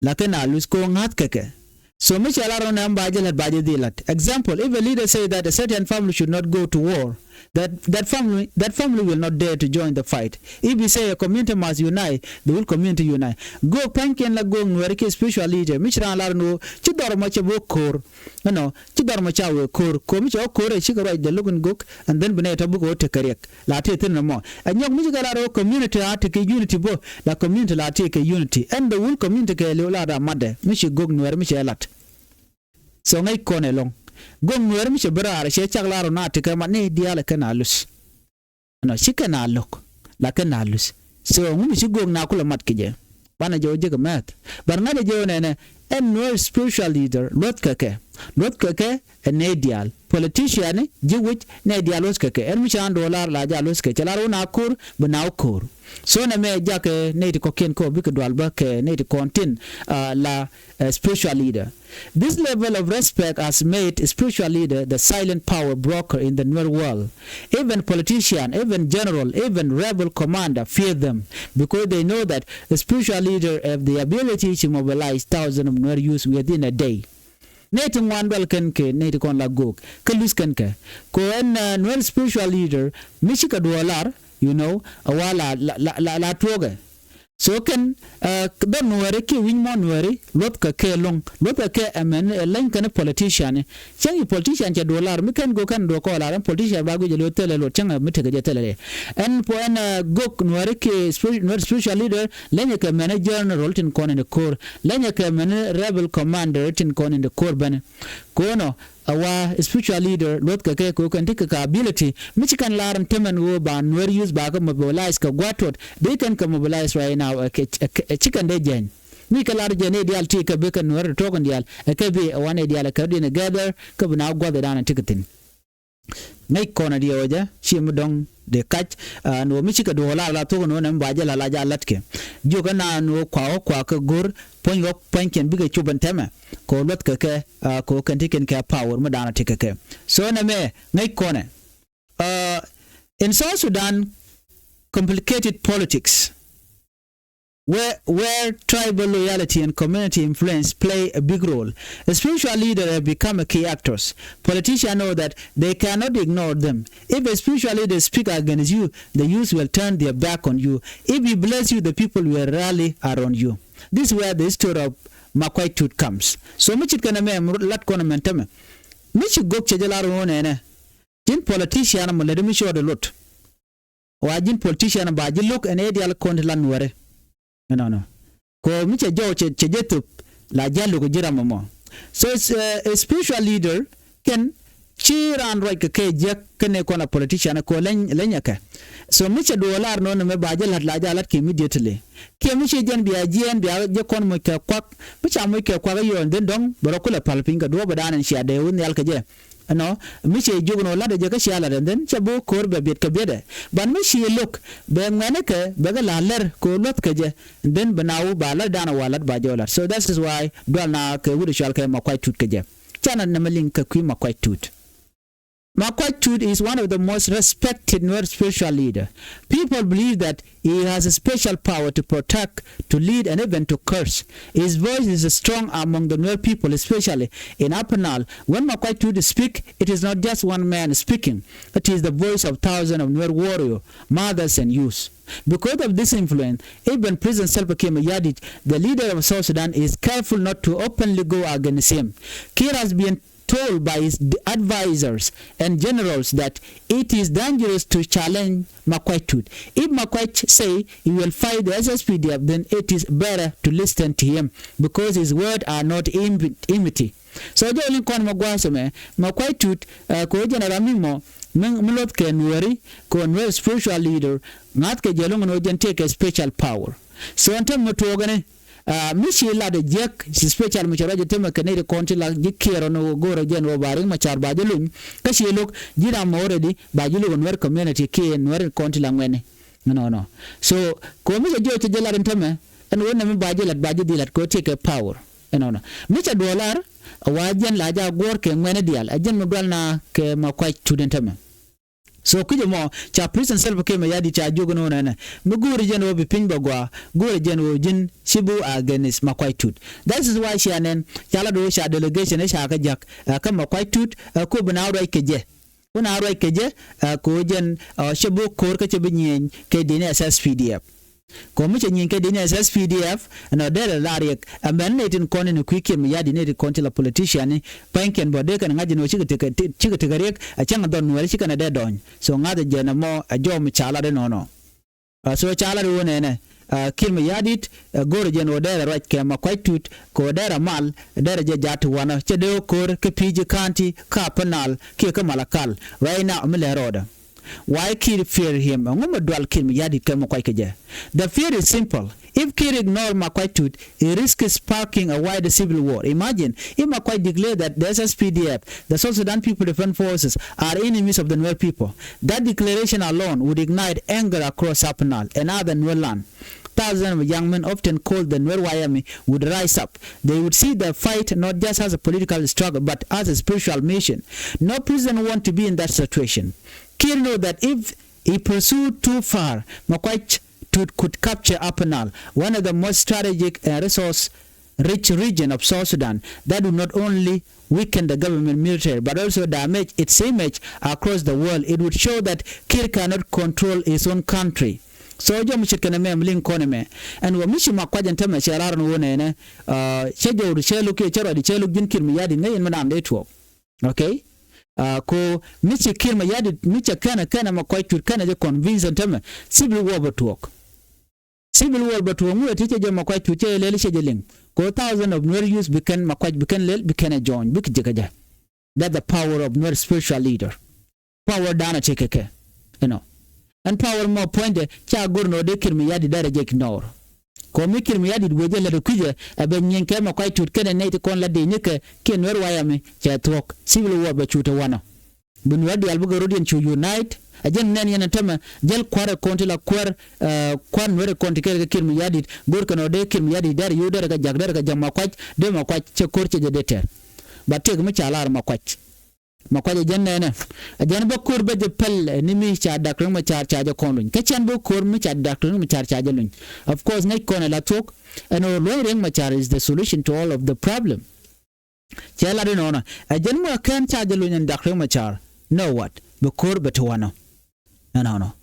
Lakin a lose ko ŋa̱th kɛ kɛ. So mi cɛ lar nɛ ba jɛ lät ba jɛ dhil lät. Example, if a leader say that a certain family should not go to war, that, that family, that family will not dare to join the fight. If he say a community must unite, the whole community unite. Go̱o̱k pa̱nykiɛn la go̱o̱k Nuɛri kiɛ spiritual leader mi ci raan lar ni wä ci dhɔr mɔ cɛ bi wä ko̱o̱r. Ɛnɔ, ci dhɔr mɔ ca wee ko̱o̱r. Ko̱o̱r mi cɛ wä ko̱o̱r ɛ cikɛ ruac dɛ lo̱k in go̱o̱k, and then bi nɛ tɔ bikɛ wä tekɛ riɛk. La tëë thi̱n ɛmɔ. Ɛ nyɔk mi cikɛ lar ɛ wä community a tekɛ unity bä. La community la tekɛ unity. Ɛn the whole community kɛ liw la da matdɛ. Mi ci go̱o̱k Nuɛr mi cɛ lat. So ŋäc kɔn ɛlɔ̱ŋ. Go̱o̱k Nuɛr mi cɛ bi raar cɛ cak lar ɔ na tekɛ mat ni diaal ɛ kɛn a luth. Ɛnɔ, ci kɛn a lo̱k, la kɛn a luth. So ŋu mi ci go̱o̱k na kulɛ mat kɛ jɛ. Banɛ jɛ wä jek mɛth. But ŋa̱cɛ jɛ wä nɛnɛ, ɛn Nuer spiritual leader, luɔth kɛ kɛ. Luɔth kɛ kɛ, ɛ nɛy diaal. Politician, ji̱ wi̱c, nɛy diaal luɔth kɛ kɛ. Ɛn mi ci raan duɔ̱ɔ̱r lar la jɛ a luɔth kɛ. Cɛ lar wä na ko̱r, bi na wä ko̱r. So nɛmɛ jakɛ nɛy ti kɔ̱kiɛn kä bikɛ dual bä kɛ nɛy ti kɔn tin, ah, la, eh, spiritual leader. This level of respect has made spiritual leader the silent power broker in the Nuer world. Even politician, even general, even rebel commander fear them because they know that spiritual leader have the ability to mobilize thousands of Nuer youth within a day. Nɛy ti ŋuan dual kɛn kɛ, nɛy ti kɔn la go̱o̱k, kä luth kɛn kɛ. Ko ɛn, uh, Nuer spiritual leader, mi cikɛ duɔ̱ɔ̱r lar, you know, a wa la, la, la, la, la tuɔɔkɛ. So kɛn, uh, dhɔr Nuɛri kiɛ wi̱ny mɔ Nuɛri, luɔth kɛ kɛ lo̱ŋ, luɔth kɛ kɛ ɛmɛn, ɛ leny kɛn politician. Cäŋ i̱ politician cɛ duɔ̱ɔ̱r lar, mi kɛn go̱o̱k kɛn duɔ̱ɔ̱r kɔ lar, ɛn politician ba guic ɛ luɔth thilɛ luɔth, cäŋ ɛ mi tekɛ jɛ thilɛ lɛ. Ɛn po ɛn, uh, go̱o̱k Nuɛri kiɛ spiri-, Nuer spiritual leader, lenyɛ kɛ mɛn general tin kɔn in ko̱r, lenyɛ kɛ mɛn rebel commander tin kɔn in ko̱r bɛn. Ko̱nɔ, a wa spiritual leader luɔth kɛ kɛ ko kɛn ti kɛ ka ability mi ci kɛn lar in tämɛn ɣöö ba Nuer youth ba kɛ mobilize kɛ gua̱a̱th tuɔt. Dee kɛn kɛ mobilize right now, ɛ kɛ, ɛ kɛ, ɛ ci kɛn dee jɛny. Mi kɛ lar jɛny i̱ diaal ti kɛ bi kɛ Nuer tuɔk in diaal, ɛ kɛ bi ɛ wan i̱ diaal ɛ kɛ rut in gather kɛ bi na gua̱a̱th i̱ dan in ti kɛ thi̱n. Ŋäc kɔn a diɛ wä jɛ ci mi dɔ̱ŋ dee kac, ah, ni wä mi cikɛ duɔ̱ɔ̱r la la thok ni wä nɛm ba jɛ la la ja latkɛ. Jiök ɛn na ni wä kua wä kua kɛ go̱r puɔ̱ny wä puɔ̱nykiɛn bikɛ cop ɛn tɛmɛ. Kɛ wä luɔth kɛ kɛ, ah, kɛ wä kɛn ti kɛn kɛ power mi da̱a̱n a ti kɛ kɛ. So nɛmɛ ŋäc kɔnɛ. Ah, in South Sudan, complicated politics where, where tribal loyalty and community influence play a big role. Spiritual leaders have become a key actors. Politicians know that they cannot ignore them. If a spiritual leader speak against you, the youth will turn their back on you. If he bless you, the people will rally around you. This is where the history of Makuac Tut comes. So mi ce̱tkɛ nɛmɛ lat kɔn mɛn tämɛ. Mi ci go̱k cɛ jɛ lar wä nɛnɛ. Ji̱n politician mɔ lät mi cɔɔdɛ lot. Wa ji̱n politician ba ji̱ lo̱k ɛn ɛ diaal kɔn ti la Nuɛri. Ɛnɔnɔ. Ko mi cɛ jɔw cɛ, cɛ jɛ thop la ji̱ a lo̱k ji̱ ram ɛmɔ. So, eh, spiritual leader kɛn ci raan ruac kɛ kɛ jiäk kɛn ɛ kɔn a politician ko leny, leny ɛ kɛ. So mi cɛ duɔ̱ɔ̱r lar nɔn ɛmɛ ba ji̱ la̱t la ji̱ a la̱t kɛ immediately. Kiɛ mi ci jɛn bia jiɛɛn bia jɛ kɔn moc kɛ kuak. Mi ca moc kɛ kuak ɛ yɔɔn dhin dɔ̱ŋ bɛ rɔ kulɛ pal piny kɛ duɔ̱ɔ̱p ɛ da̱a̱n ɛn cia dee wä nhial kɛ jɛ. Ɛnɔ, mi ci jiök nɔ latdɛ jɛ kä cia latdɛ, and then cɛ bi ko̱r bɛ biɛt kɛ biɛtdɛ. But mi ci lo̱k, bɛ ŋuɛ̈nikɛ, bɛ kɛ la̱r lɛr kɛ ɣöö luɔ̱thkɛ jɛ, and then bi na wä ba lat dan a wa lat ba jɛ wä lat. So that is why dual na kɛ wut ɛ cɔal kɛ Makuac Tut kɛ jɛ. Canɛ nɛmɛ liŋ kɛ kui̱ Makuac Tut. Makuac Tut is one of the most respected Nuer spiritual leader. People believe that he has a special power to protect, to lead, and even to curse. His voice is strong among the Nuer people, especially in Upper Nile. When Makuac Tut speak, it is not just one man speaking. It is the voice of thousands of Nuer warrior, mothers and youth. Because of this influence, even President Salva Kiir Mayardit, the leader of South Sudan, is careful not to openly go against him. Kiir has been told by his d- advisors and generals that it is dangerous to challenge Makuach Tut. If Makuach say he will fight the S S P D F, then it is better to listen to him because his words are not em- empty. So jɛ liŋ kɔn mɛ gua̱a̱th mɛ Makuach Tut, uh, kɛ ɣöö jɛn ram mi mɔ mi mi loth kɛ Nuɛri kɛ Nuɛri spiritual leader, ŋa̱th kɛ jɛ loŋ ni ɣöö jɛn tëëkɛ special power. So ɛn täämɛ tuɔɔkɛ ni, uh, mi ci lat ɛ jiäk, ci special mi cɛ ruac ɛ täämɛ kɛ nɛy ti kɔn ti la ji̱ Kiir ɔn ɣöö go̱o̱rɛ jɛn ɣöö ba Riek Machar ba ji̱ luny. Kä ci lo̱k ji̱ ram mɔ already ba ji̱ lo̱k ɛ Nuɛri community kiɛ Nuɛri kɔn ti la ŋuɛni. Ɛnɔnɔ. So kɛ ɣöö mi cɛ jiɔc cɛ jɛ lat ɛn täämɛ, ɛn ɣöö nɛmɛ ba ji̱ lat, ba ji̱ dhil lat kɛ ɣöö tëëkɛ power. Ɛnɔnɔ. Mi cɛ duɔl lar, wa jɛn la jɛ a guɔ̱ɔ̱r kɛ ŋuɛni diaal, ɛ jɛn mi dual na kɛ Makuach Tut ɛn täämɛ. So kui̱cɛ mɔ ca President Salva Kiir Mayardit ca jiök ɛn ɣöö nɛnɛ, mi go̱o̱ri jɛn ɣöö bi piny bɛ gɔaa, go̱o̱ri jɛn ɣöö ji̱n ci bi against Makuach Tut. That is why cia nɛn ca lat ɣöö ca delegation ɛ ca kɛ ja̱k, ɛ, kä Makuach Tut, ɛ, kɛ ɣöö bi na ruac kɛ jɛ. Wun a ruac kɛ jɛ, ɛ, kɛ ɣöö jɛn, ɛ, cɛ bi ko̱r kä cɛ bi nyieny kɛ dini S S P D F. Kɛ ɣöö mi cɛ nyieny kɛ dini S S P D F, ɛn ɔ derɛ la Riek, ɛ, mɛn nɛy tin kɔn in kui̱ Kiir Mayardit, nɛy tin kɔn ti la politician ni, pa̱nykiɛn bä dee kɛn ŋa̱c in ɣöö cikɛ tekɛ, ti- cikɛ tekɛ Riek, ɛ, cäŋ dhɔn Nuɛɛri cikɛn ɛ dee dɔny. So ŋa̱th jɛ nɛ mɔ, ɛ, jɔw mi ca lat inɔnɔ. Ɛ, so ca lat i̱ ɣöö nɛnɛ, ɛ, Kiir Mayardit, ɛ, go̱o̱rɛ jɛn ɣöö derɛ ruac kɛ Makuach Tut, kɛ ɣöö derɛ mal, derɛ jɛ jat ti wanɔ, cɛ dee ɣöö ko̱r kä P G County, kä Upper Nile, kiɛ kä Malakal. Right now, mi lɛ rɔɔdɛ. Why Kiir fear him? Ɛŋu mi dual Kiir Mayardit kɛ Makuach kɛ jɛ? The fear is simple. If Kiir ignore Makuach Tut, he risks sparking a wider civil war. Imagine, if Makuach declare that the S S P D F, the South Sudan People Defense Forces, are enemies of the Nuer people, that declaration alone would ignite anger across Upper Nile and other Nuer land. Thousands of young men, often called the Nuer White Army, would rise up. They would see the fight not just as a political struggle, but as a spiritual mission. No president want to be in that situation. Kiir know that if he pursued too far, Makuach Tut could capture Upper Nile, one of the most strategic and resource-rich region of South Sudan. That would not only weaken the government military, but also damage its image across the world. It would show that Kiir cannot control his own country. So jɔw mi ce̱tkɛ nɛmɛ mi liŋ kɔn ɛmɛ. Ɛn ɣöö mi ci Makuach ɛn täämɛ cɛ lar ɛn ɣöö nɛnɛ, uh, cɛ jɔwdu cɛ lo̱k kiɛ cɛ ruacdu cɛ lo̱k ji̱n Kiir Mayardit ŋäc in mi da̱a̱n dee tuɔɔk. Okay? Uh, kɛ ɣöö mi ci Kiir Mayardit, mi cɛ kɛnɛ, kɛnɛ Makuach Tut, kɛnɛ jɛ convince ɛn täämɛ, civil war bɛ tuɔɔk. Civil war bɛ tuɔɔk, ŋu ɛ ti cɛ jɛ Makuach Tut cɛ lɛl cɛ jɛ liŋ. Kɛ ɣöö thousand of Nuer youth bi kɛn Makuach, bi kɛn lɛl, bi kɛn ɛ join, bikɛ ji̱ kɛ jɛ. That the power of Nuer spiritual leader. Power dan a tekɛ kɛ. You know. Ɛn power mɔ puɔ̱nydɛ ca go̱r nɔ dee Kiir Mayardit derɛ jɛ ignore. Kɛ ɣöö mi Kiir Mayardit wee jɛ lät ɛ kui̱cɛ, ɛ bɛ nyieny kɛ Makuach Tut kɛnɛ nɛy ti kɔn la dee nyikɛ kiɛ Nuer White Army cɛ thuɔ̱k. Civil war bɛ cu te wanɔ. Bi Nuer diaal bikɛ rɔ̱diɛn cu unite. Ɛ jɛn nɛn yɛn ɛ täämɛ jäl kua̱r ɛ kɔn ti la kuäär, eh, kua̱r Nuer ɛ kɔn ti kɛɛl kɛ Kiir Mayardit. Go̱r kɛ nɔ dee Kiir Mayardit derɛ yo̱o̱ derɛ kɛ jak, derɛ kɛ jak Makuach, dee Makuach cɛ ko̱r cɛ jɛ dee tɛr. Ba tëk mi ca lar Makuach. Makuach ɛ jɛn nɛnɛ. Ɛ jɛn bä ko̱r bä jɛ päl, eh, ni mi ca Dak Riek Machar ca jɛ kɔn luny. Kä cɛn bä ko̱r mi ca Dak Riek Machar ca jɛ luny. Of course, ŋäc kɔn ɛ la thuɔ̱k. Ɛn ɣöö luɔ̱ny Riek Machar is the solution to all of the problem. Cɛ lat inɔnɔ. Ɛ jɛn mɔ kɛn ca jɛ luny ɛn Dak Riek Machar. Know what? Bɛ ko̱r bɛ ti wanɔ. Ɛnɔnɔ.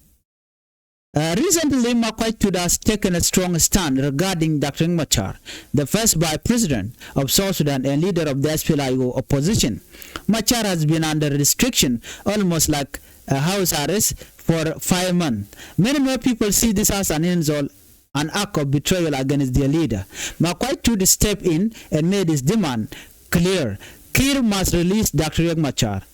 Uh, recently, Makuach Tut has taken a strong stand regarding Dak Riek Machar, the first vice president of South Sudan and leader of the S P L A I O opposition. Machar has been under restriction, almost like a house arrest, for five months. Many more people see this as an insult, an act of betrayal against their leader. Makuach Tut stepped in and made his demand clear. Kiir must release Dak Riek Machar.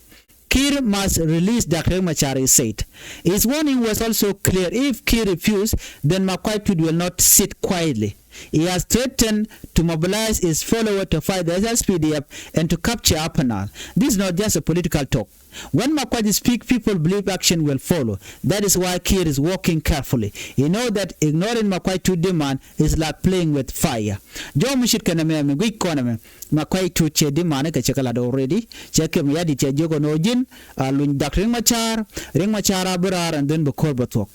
Kiir must release Dak Riek Machar, he said. His warning was also clear. If Kiir refuse, then Makuach Tut will not sit quietly. He has threatened to mobilize his followers to fight the S S P D F and to capture Upper Nile. This is not just a political talk. When Makuach speak, people believe action will follow. That is why Kiir is working carefully. He know that ignoring Makuach Tut demand is like playing with fire. Jɔw mi ce̱tkɛ nɛmɛ mi guic kɔn ɛmɛ. Makuach Tut cɛ demand kɛ cɛ kɛ lat already. Cɛ Kiir Mayardit cɛ jiök ɛn ɣöö ji̱n, ah, luny Dak Riek Machar, Riek Machar a bi raar and then bɛ ko̱r bɛ thuɔ̱k.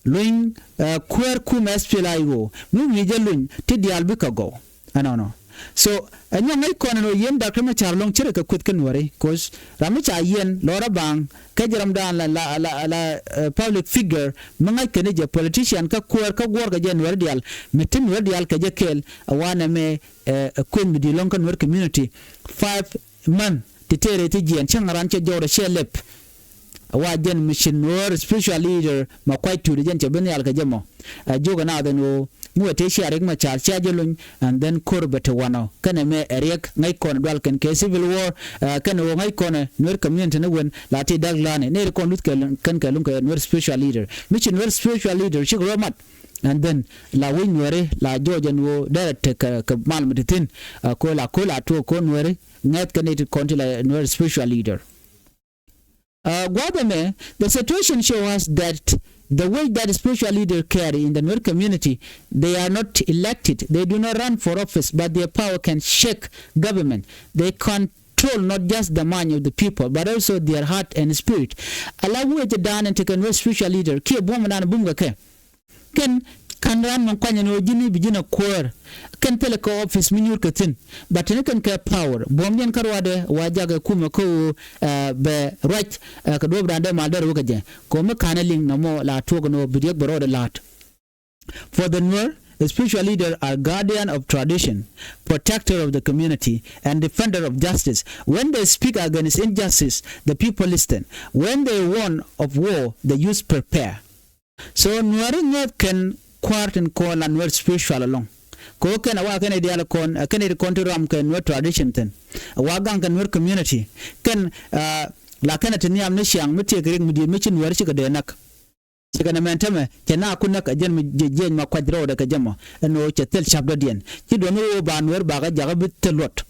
Luny, eh, kuäär kumɛ S P L A I O. Mi wi̱i̱ jɛ luny ti diaal bikɛ gɔw. Ɛnɔnɔ. So, ɛ nyɔk ŋäc kɔn ɛn ɣöö yɛn Dak Riek Machar ɛlɔ̱ŋ ce̱tkɛ kueth kä Nuääri. 'Cause ram mi ca yiɛn lɔrä baŋ, kä jɛ ramdan la, la, la, la, eh, public figure, mi ŋa̱ckɛ ni jɛ politician kä kuäär kä guɔ̱ɔ̱rkɛ jɛ Nuääri diaal, mi ti Nuääri diaal kɛ jɛ kɛɛl, ɛ wanɛ mɛ, eh, ɛ kueth mi di̱i̱t ɛlɔ̱ŋ kä Nuer community. Five män ti tëë rɛy ti jiɛɛn cäŋ raan cɛ jɔwdɛ cɛ lɛp. Wa jɛn mi ci Nuäär spiritual leader Makuac Tut jɛn cɛ bi nhial kɛ jɛ mɔ. Ɛ jiök ɛ naath ɛn ɣöö mi wee tëë cia Riek Machar cia jɛ luny, and then ko̱r bɛ te wanɔ kɛnɛ mɛ ɛ Riek ŋäc kɔn dual kɛn kɛ civil war. Kɛnɛ ɣöö ŋäc kɔn Nuäär community ni wen la ti dak la̱a̱ni nɛy ri kɔn luth kɛn kɛ luŋ kɛ Nuäär spiritual leader. Mi ci Nuäär spiritual leader cik rɔ mat, and then la wec Nuääri la jɔɔc ɛn ɣöö derɛ te kɛ mal mi ti thi̱n. Ko̱ la ko̱ la tuɔɔk ko̱ Nuääri ŋɛ̈th kɛ nɛy ti kɔn ti la Nuäär spiritual leader. Uh, gua̱a̱th ɛmɛ, the situation show us that the weight that spiritual leader carry in the Nuer community, they are not elected, they do not run for office, but their power can shake government. They control not just the mind of the people, but also their heart and spirit. Ala wecɛ dan ɛn tekɛ Nuer spiritual leader kiɛ buɔ̱m dan bum kɛ kɛ. Kɛn ka̱n raan mi kuany ɛn ɣöö ji̱n i̱ bi ji̱n a kuäär. Kɛn thilɛ kɛ office mi nyuur kɛ thi̱n. But teni kɛn kɛ power buɔ̱mdiɛn kä ruaadɛ wa jakɛ kumɛ kä ɣöö bɛ ruac kɛ duɔ̱ɔ̱p raan dee mal dee rɛ wä kɛ jɛ. Kɛ ɣöö mi ka̱n ɛ liŋ nɔmɔ la tuɔɔk ɛn ɣöö bi riɛk bɛ rɔɔdɛ la̱a̱t. For the Nuer, a spiritual leader are guardian of tradition, protector of the community, and defender of justice. When they speak against injustice, the people listen. When they warn of war, the youth prepare. So Nuääri ŋäth kɛn kua̱r tin kɔn la Nuäär spiritual alɔŋ. Kɛ ɣöö kɛn a wa kɛn i̱ diaal kɔn ɛ kɛn i̱ kɔn ti ram kɛ Nuäär tradition thi̱n. A wa gaŋ kɛ Nuäär community kɛn la kɛn a ti nhiam ni ciaŋ mi tiek rik mi diet mi ci Nuääri cikɛ dee näk. Cikɛ nɛ mɛn tämɛ cɛ na ku näk a jɛn mi jiɛc Makuac rɔɔdɛ kɛ jɛ mɔ ɛn ɣöö cɛ thil cap dɔ̱diɛn ci duɔ̱n mi ɣöö ba Nuäär bakɛ jakä bi thil luɔt.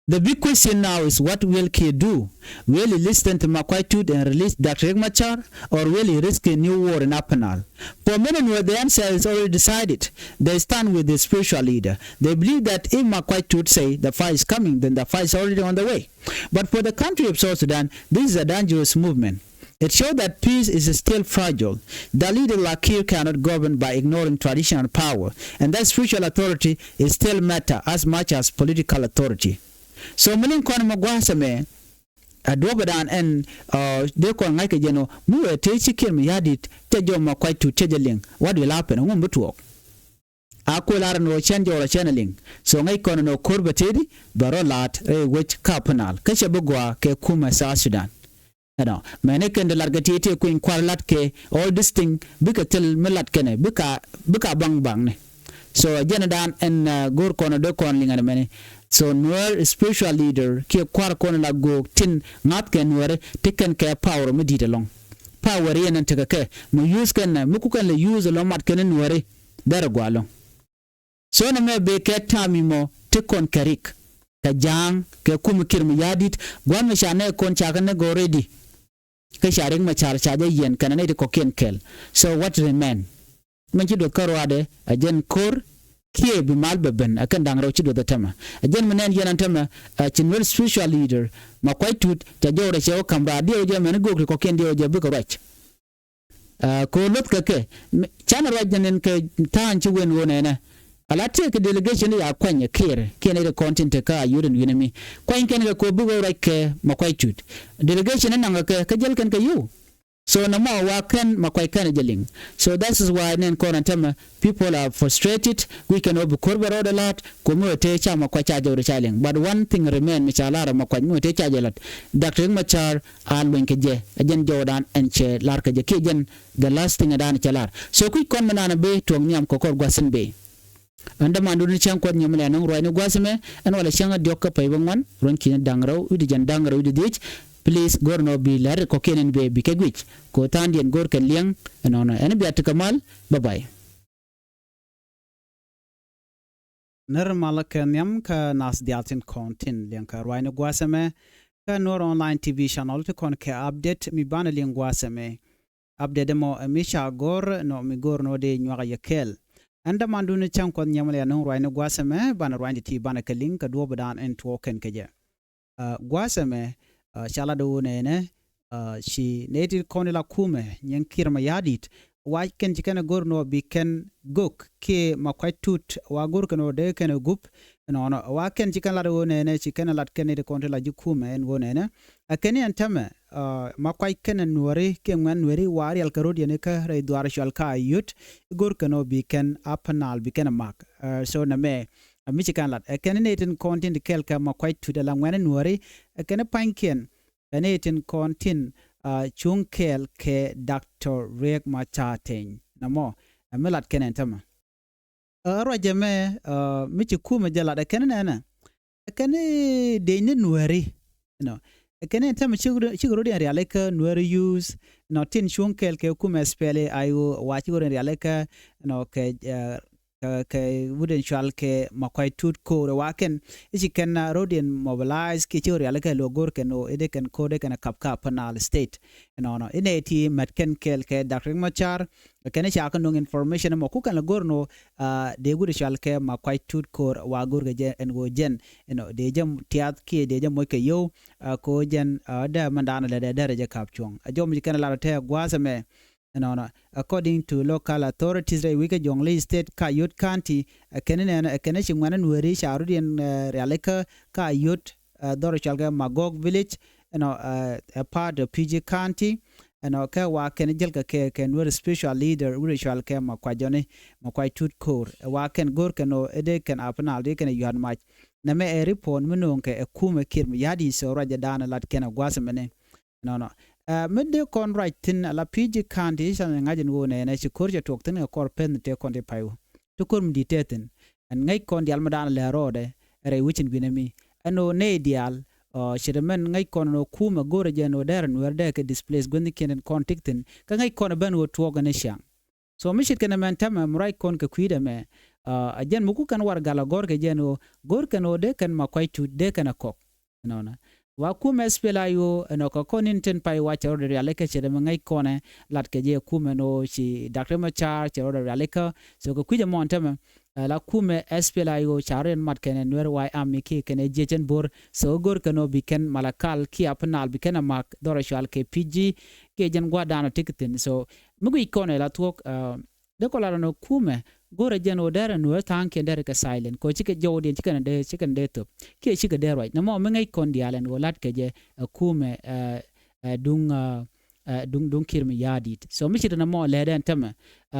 The big question now is what will Kiir do? Will he listen to Makuac Tut and release Doctor Riek Machar, or will he risk a new war in Upper Nile? For many Nuer, the answer is already decided. They stand with the spiritual leader. They believe that if Makuac Tut say the fight is coming, then the fight is already on the way. But for the country of South Sudan, this is a dangerous movement. It shows that peace is still fragile. The leader like Kiir cannot govern by ignoring traditional power, and that spiritual authority is still matter as much as political authority. So mi liŋ kɔn mɛ gua̱a̱th ɛmɛ a duɔ̱pɛ dan ɛn dee kɔn ŋa̱c kɛ jɛn ɔ mi wee tëë ci Kiir mi ya̱di̱t cɛ jɔm ma kuac tut cɛ jɛ liŋ. What will happen? Ŋum bi tuɔɔk. A kuël ar ɛn ɣöö cɛn jɔɔr ɔ cɛn ɛ liŋ. So ŋäc kɔn ɛn ɣöö ko̱r bɛ tëëdi bɛ rɔ la̱a̱t rɛy wec ka̱p nal kä cɛ bi gɔaa kɛ kumɛ South Sudan. Ɛnɔ mɛni kɛn di lat kɛ ti ti kui̱ny kua̱r lat kɛ all this thing bikɛ thil mi lat kɛnɛ bika bika baŋ baŋni. So jɛn dan ɛn go̱o̱r kɔn ɔ dee kɔn liŋ ɛn mɛni. So Nuer spiritual leader kiɛ kua̱r kɔn la go̱o̱k tin ŋa̱th kɛ Nuɛri ti kɛn kɛ power mi di̱i̱t ɛlɔŋ. Power yɛn ɛn tekɛ kɛ mi use kɛn mi ku kɛn lɛ use ɛlɔŋ mat kɛn Nuɛri. Derɛ gua̱a̱ lo̱ŋ. So nɛ mɛ bee kɛ ta̱a̱ mi mɔ ti kɔn kɛ rik kɛ ja̱a̱ŋ kɛ kum Kiir mi ya̱a̱ di̱t gua̱n mi ca nɛ kɔn ca kɛ nɛ gɔ̱r rɛy di. Kä ca Riek Machar ca jɛ yiɛn kɛnɛ nɛy ti kɔ̱kiɛn kɛl. So what remain? Mɛn ci duɔth kä ruaadɛ ɛ jɛn ko̱r kiɛ bi mal bɛ ben ɛ kɛn da̱ŋ rɛw ci duɔth ɛ tämɛ. Ɛ jɛn mi nɛn yɛn ɛn tämɛ ɛ ci Nuer spiritual leader ma kuac tut ca jɔw rɛ cɛ wä ka̱m raar diɛw jɛ mɛn i̱ göök ti kɔ̱kiɛn diɛw jɛ bikɛ ruac. Ɛ ko̱ lo̱th kɛ kɛ canɛ ruac jɛ nin kɛ ta̱a̱n ci wen ɣöö nɛnɛ. Ala tëë kɛ delegation ya kuany ɛ Kiir kiɛ nɛy ti kɔn tin te kä a yio̱t ɛn wi̱nɛ mi kuany kɛn kɛ ko̱ bikɛ ruac kɛ ma kuac tut. Delegation ɛ naŋ kɛ kɛ jäl kɛn kɛ yio̱w. So nɔmɔ wa kɛn ma kuac kɛn ɛ jɛ liŋ. So that is why nɛn kɔn ɛn tämɛ people are frustrated. Guic kɛn ɣöö bi ko̱r bɛ rɔɔdɛ la̱a̱t ko̱ mi wä tëë ca ma kuac ca jɔwdɛ ca liŋ. But one thing remain mi ca la̱r ɛ ma kuac mi wä tëë ca jɛ la̱t. Doctor Riek Machar a luny kɛ jɛ ɛ jɛn jɔwdan ɛn cɛ la̱r kɛ jɛ kiɛ jɛn the last thing ɛ dan cɛ la̱r. So kui̱c kɔn mi naan ɛ bi tuɔ̱k nhiam kɛ kɔr gua̱th in bi. Ɛn dämandun ni cäŋ kuɔth nyɔmɔ lɛ nɔŋ ruacni gua̱a̱th ɛmɛ ɛn walɛ cäŋ a diɔ̱k kä pɛy bä ŋuan ruɔ̱n ki̱ni da̱ŋ rɛw wi̱cdɛ jɛn da̱ŋ rɛw wi̱cdɛ dhiec. Please go̱r nɔ bi la̱r kɔ̱kiɛn ɛn bee bi kɛ guic. Kɛ tha̱a̱ŋdiɛn go̱r kɛn liɛŋ ɛnɔnɔ ɛn biat ti kɛ mal. Bye bye. När malä kɛ nhiam kä nath diaal tin kɔn tin liɛŋ kɛ ruacni gua̱a̱th ɛmɛ. Kä Nuer Online T V channel ti kɔn kɛ update mi banɛ liŋ gua̱a̱th ɛmɛ. Update ɛmɔ ɛ mi ca go̱r nɔ mi go̱r nɔ dee nyuak yɛ kɛɛl. Ɛn dämandun cäŋ kuɔth nyɛmɛ lɛ nöŋ ruacni gua̱a̱th ɛmɛ banɛ ruacni ti banɛ kɛ liŋ kɛ duɔ̱ɔ̱p dan ɛn tuɔɔk kɛn kɛ jɛ. Gua̱a̱th ɛmɛ ca lat ɣöö nɛnɛ ci nɛy ti kɔn ila kumɛ nyiɛŋ Kiir ma ya̱a̱ di̱t. Wa kɛn ci kɛn ɛ go̱r nɔ bi kɛn gök kiɛ ma kuac tut wa go̱r kɛn ɣöö dee kɛn ɛ gup. Nɔnɔ wa kɛn ci kɛn lat ɣöö nɛnɛ ci kɛn ɛ lat kɛn nɛy ti kɔn ti la ji̱ kumɛ ɛn ɣöö nɛnɛ. Ɛ kɛn yɛn tämɛ ma kuac kɛn ɛ Nuɔ̱ɔ̱ri kiɛ ŋuɛ̈n Nuɛri wa riɛl kɛ ro̱d yɛn ikä rɛy dhuaar cual ka a yöt. I̱ go̱r kɛn ɣöö bi kɛn a pä naal bi kɛn ɛ mak. So nɛmɛ Ɛ mi ci kɛn lat ɛ kɛn ni tin kɔn tin ti kɛɛl kɛ Makuac Tut ɛ la ŋuɛ̈ni Nuääri, ɛ kɛn ni pa̱nykiɛn ɛ ni tin kɔn tin cuŋ kɛɛl kɛ Doctor Riek Machar Teny. Nɔmɔ ɛ mi lat kɛn ɛn tämɛ. Ɛ ruac ɛmɛ mi ci kumɛ jɛ lat ɛ kɛn ni nɛnɛ, ɛ kɛn ni dec ni Nuääri. You know, ɛ kɛn ni ɛn tämɛ cik rot in rialikä Nuääri youth, you know, tin cuŋ kɛɛl kɛ kumɛ SPLA IO wa cik rot in rialikä, you know, kɛ kɛ wut in cual kɛ Makuac Tut ko̱o̱r ɛ wa kɛn i̱ ci kɛn rot in mobilize kiɛ cik rot rialikä lo̱ go̱r kɛn ɣöö i̱ dee kɛn ko̱o̱r dee kɛn kap kä Upper Nile State. Nɔnɔ inɛ ti mɛt kɛn kɛɛl kɛ Doctor Riek Machar. Kɛn ca kɛ no̱ŋ information ɛmɔ ku kɛn lɛ go̱r nɔ dee wut cual kɛ Makuac Tut ko̱o̱r wa go̱r kɛ jɛ ɛn ɣöö jɛn, you know, dee jɛ tiath kiɛ dee jɛ moc kɛ yio̱w. Kɛ ɣöö jɛn dee mɛn daanɔ lɛ dee dɛrɛ jɛ kap cuɔ̱ŋ ɛ jɔm ci kɛn lat ɔ tɛ gua̱a̱th ɛmɛ. Nɔnɔ according to local authorities rɛy wi̱i̱ kä Jonglei State kä Ayod County, ɛ kɛn nɛn ɛ kɛn ci ŋuɛ̈ni Nuääri ca rut yɛn rialikä kä Ayod, dhɔr cual kɛ Magog Village, you know, ɛ part of Pigi County. You know, kɛ wa kɛn jäl kɛ kɛ kɛ Nuer special leader wut cual kɛ Makuac jɔni, Makuac Tut ko̱o̱r ɛ wa kɛn go̱r kɛn ɣöö i̱ dee kɛn Upper Nile dee kɛn yua̱t mac. Nɛmɛ ɛ report mi no̱o̱ŋ kɛ ɛ kumɛ Kiir Mayardit. So ruac ɛ daanɔ lat kɛn ɛ gua̱a̱th ɛmɛni. Nɔnɔ mi dee kɔn ruac thi̱n ala Pigi County i̱ can ŋa̱c ɛn ɣöö nɛnɛ ci ko̱r cɛ tuɔɔk thi̱n kɛ kɔr peth ni tëë kɔn ti pay wä ti ko̱r mi di̱t tëë thi̱n. Ɛn ŋäc kɔn diaal mi daanɔ lɛ rɔɔdɛ rɛy wecin gui̱n ɛmi ɛn ɣöö nɛy diaal ce̱t ɛmɛn ŋäc kɔn ɛn ɣöö kumɛ go̱rɛ jɛ ɛn ɣöö dɛrɛ Nuäär dee kɛ displace guäthnikiɛn tin kɔn tik thi̱n kä ŋäc kɔn ɛ ben ɣöö tuɔɔk ɛn i̱ ciaŋ. So mi ce̱tkɛ nɛmɛ ɛn tämɛ mi ruac kɔn kɛ kui̱dɛ mɛ a jɛn mi ku kɛn warɛgak a gɔ̱r kɛ jɛ ɛn ɣöö go̱r kɛn ɣöö dee kɛn Makuac Tut dee kɛn a kɔk. Nɔnɔ wa kumɛ SPLA IO ɛn ɣöö kɛ kɔn in tin pay wa cɛ rɔɔdɛ rialikä ce̱t ɛmɛ ŋäc kɔnɛ lat kɛ jɛ kumɛ ɛn ɣöö ci Doctor Machar cɛ rɔɔdɛ rialikä. So kɛ kui̱c ɛmɔ ɛn tämɛ la kumɛ SPLA IO ca rɔɔdɛ mat kɛnɛ Nuer White Army kiɛ kɛnɛ jiɛc ɛn bo̱r. So go̱r kɛn ɣöö bi kɛn Malakal kiɛ Upper Nile bi kɛn a mak dhɔr cual kɛ Pigi kiɛ jɛn gua̱a̱r daanɔ tik thi̱n. So mi guic kɔnɛ la thuɔ̱k dee kɔ lat ɛn ɣöö kumɛ go̱rɛ jɛn ɣöö dɛrɛ Nuäär tha̱a̱ŋkiɛn dɛrɛ kɛ silent kɛ ɣöö cikɛ jɔwdiɛn cikɛ dee cikɛ dee thöp kiɛ cikɛ dee ruac. Nɛmɔ mi ŋäc kɔn diaal ɛn ɣöö lat kɛ jɛ ɛ kumɛ ɛ duŋ duŋ duŋ Kiir Mayardit. So mi ce̱t nɛmɔ lɛtdɛ ɛn tämɛ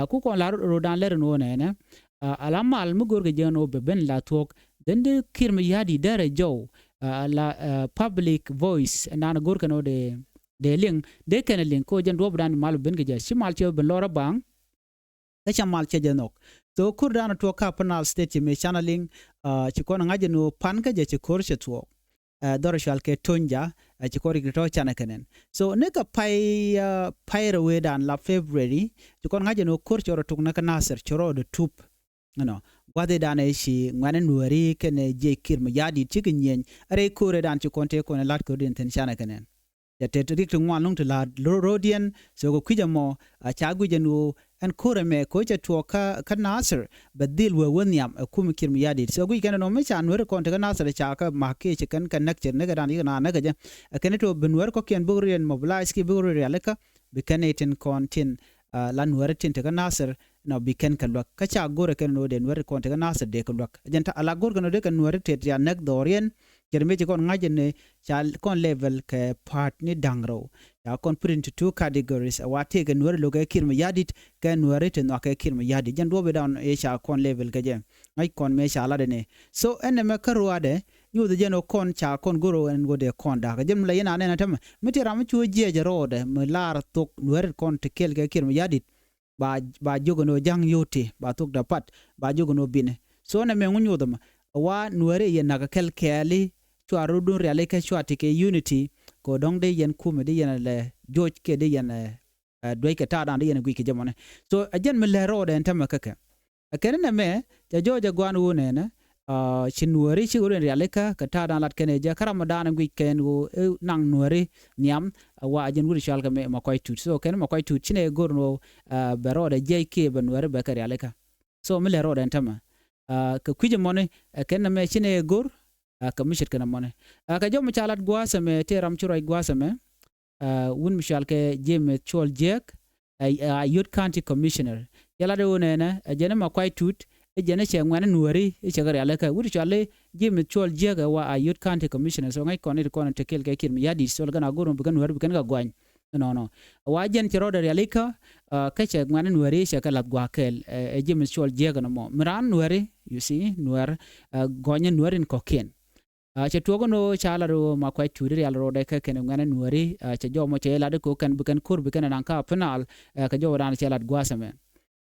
ku kɔn la rot dan lɛr ɛn ɣöö nɛnɛ ala mal mi go̱rkɛ jɛ ɛn ɣöö bɛ ben la thuɔ̱k. Then dee Kiir Mayardit dɛrɛ jɔw ala public voice ɛn dan go̱rkɛ ɛn ɣöö dee dee liŋ dee kɛn liŋ kɛ ɣöö jɛn duɔ̱ɔ̱p dan mal bɛ ben kɛ jɛ ci mal cɛ ben lɔr a baŋ. Kä ca mal cɛ jɛ nhɔk. So ko̱r dan tuɔɔk kä Upper Nile State ci mëë canɛ liŋ ci kɔn ŋa̱c ɛn ɣöö pan kä jɛ ci ko̱r cɛ tuɔɔk. Dhɔr cual kɛ Tonja ci kɔn rik tɔ̱ canɛ kɛ nɛn. So ni kɛ pay pay rɛ wee dan la February ci kɔn ŋa̱c ɛn ɣöö ko̱r cɛ rɔ tuk ni kä Nasir cɛ rɔ dee tup. Ɛnɔ gua̱thi dan ɛ ci ŋuɛ̈ni Nuääri kɛnɛ jiɛc Kiir Mayardit cikɛ nyieny rɛy ko̱r ɛ dan ci kɔn tëë kɔn ɛ la̱t ko̱r din thi̱n canɛ kɛ nɛn. Cɛ tet rik ti ŋuan luŋ ti la̱a̱t ro̱o̱diɛn. So kɛ kui̱c ɛmɔ a ca guic ɛn ɣöö ɛn ko̱r ɛmɛ ko̱ cɛ tuɔɔk kä Nasir bɛ dhil wee wä nhiam ɛ kumɛ Kiir Mayardit. So guic kɛn ɛn ɣöö mi ca Nuääri kɔn ti kä Nasir ca kɛ ma̱k kiɛ ci kɛn kɛ näk cɛ näk ɛ dan yik na näk ɛ jɛ. Ɛ kɛn ɛ tuɔɔk bi Nuääri kɔ̱kiɛn bikɛ rɔ̱diɛn mobilize kiɛ bikɛ rɔ̱diɛn rialikä bi kɛn ɛ tin kɔn tin la Nuääri tin ti kä Nasir nɔ bi kɛn kɛ luäk. Kä ca go̱rɛ kɛn ɛn ɣöö dee Nuääri kɔn ti kä Nasir dee kɛ luäk. Jɛn ta ala go̱rkɛ ɛn ɣöö dee kɛ Nuääri tëë ti a näk dhɔriɛn. Cɛ ri mëë ci kɔn ŋa̱c ɛn ca kɔn level kɛ pa̱a̱t ni da̱ŋ rɛw. Ca kɔn put into two categories. Ɛ wa tëëkɛ Nuääri lo̱kɛ Kiir Mayardit kɛ Nuääri ti nhɔakɛ Kiir Mayardit. Jɛn duɔ̱ɔ̱p idan ëë ca kɔn level kɛ jɛ. Ŋa̱c kɔn mëë ca lat ɛn ëë. So ɛn ɛmɛ kä ruaadɛ nyuuth jɛn ɣöö kɔn ca kɔn go̱r ɣöö ɛn ɣöö dee kɔn da̱a̱k. Jɛn mi la yɛn anɛn a tämɛ mi ti ram mi cu jiɛc rɔɔdɛ mi laar thok Nuääri kɔn ti kɛl kɛ Kiir Mayardit. Ba ba jiök ɛn ɣöö ja̱ŋ yio̱w ti ba thok dee pat ba jiök ɛn ɣöö binɛ. So nɛ mɛ ŋu nyuɔth ɛmɛ wa Nuääri yɛ nak kɛl kɛɛli cua rot dun riali kɛ cua ti kɛ unity. Kɛ ɣöö dɔ̱ŋ dee yɛn kumɛ dee yɛn lɛ joc kiɛ dee yɛn ɛ duec kɛ ta̱a̱ dan dee yɛn guic kɛ jɛ mɔnɛ. So ɛ jɛn mi lɛ rɔɔdɛ ɛn tämɛ kä kɛ. Ɛ kɛn nɛ mɛ cɛ jɔɔc ɛ gua̱a̱n ɣöö nɛnɛ ci Nuääri cikɛ rot in rialikä kɛ ta̱a̱ dan lat kɛn ɛ jɛ kä ram mi daanɛ guic kɛn ɣöö naŋ Nuääri nhiam. Ɛ wa ɛ jɛn wut cual kɛ mɛ Makuac Tut. So kɛn Makuac Tut cinɛ go̱r ni ɣöö bɛ rɔɔdɛ jiɛc kiɛ bɛ Nuääri bɛ kɛ rialikä. So mi lɛ rɔɔdɛ ɛn tämɛ kɛ kui̱c ɛmɔni ɛ kɛn nɛ mɛ cinɛ go̱r. Kɛ mi ce̱tkɛ nɛ mɔni kɛ jɔm mi ca lat gua̱a̱th ɛmɛ tëë ram ci ruac gua̱a̱th ɛmɛ. Wun mi cual kɛ James Col Jiɛk ɛ Ayod County Commissioner. Cɛ lat ɛ ɣöö nɛnɛ ɛ jɛn ɛ Makuac Tut ɛ jɛn ɛ cɛ ŋuɛ̈ni Nuääri ɛ cɛ kɛ rialikä. Wut cual i̱ James Col Jiɛk ɛ wa Ayod County Commissioner. So ŋäc kɔn i̱ ti kɔn ɛ te kɛl kɛ Kiir Mayardit. So lɛ kɛn a go̱r mɔ bi kɛn Nuääri bi kɛn kɛ guany. Nɔnɔ wa jɛn cɛ rɔɔdɛ rialikä, kä cɛ ŋuɛ̈ni Nuääri cɛ kɛ lath gua̱a̱th kɛɛl. Ɛ James Cuɔl Jiäk ɛn ɛmɔ mi raan Nuääri, you see, Nuäär, gɔnyɛ Nuääri in kɔ̱kiɛn. Cɛ tuɔɔk ɛn ɣöö ca lat ɣöö Makuac Tut rial rɔɔdɛ kä kɛn ŋuɛ̈ni Nuääri. Cɛ jɔw mɔ cɛ lat kä kɛn bi kɛn ko̱r bi kɛn naŋ kä Upper Nile. Kɛ jɔwdan cɛ lat gua̱a̱th ɛmɛ.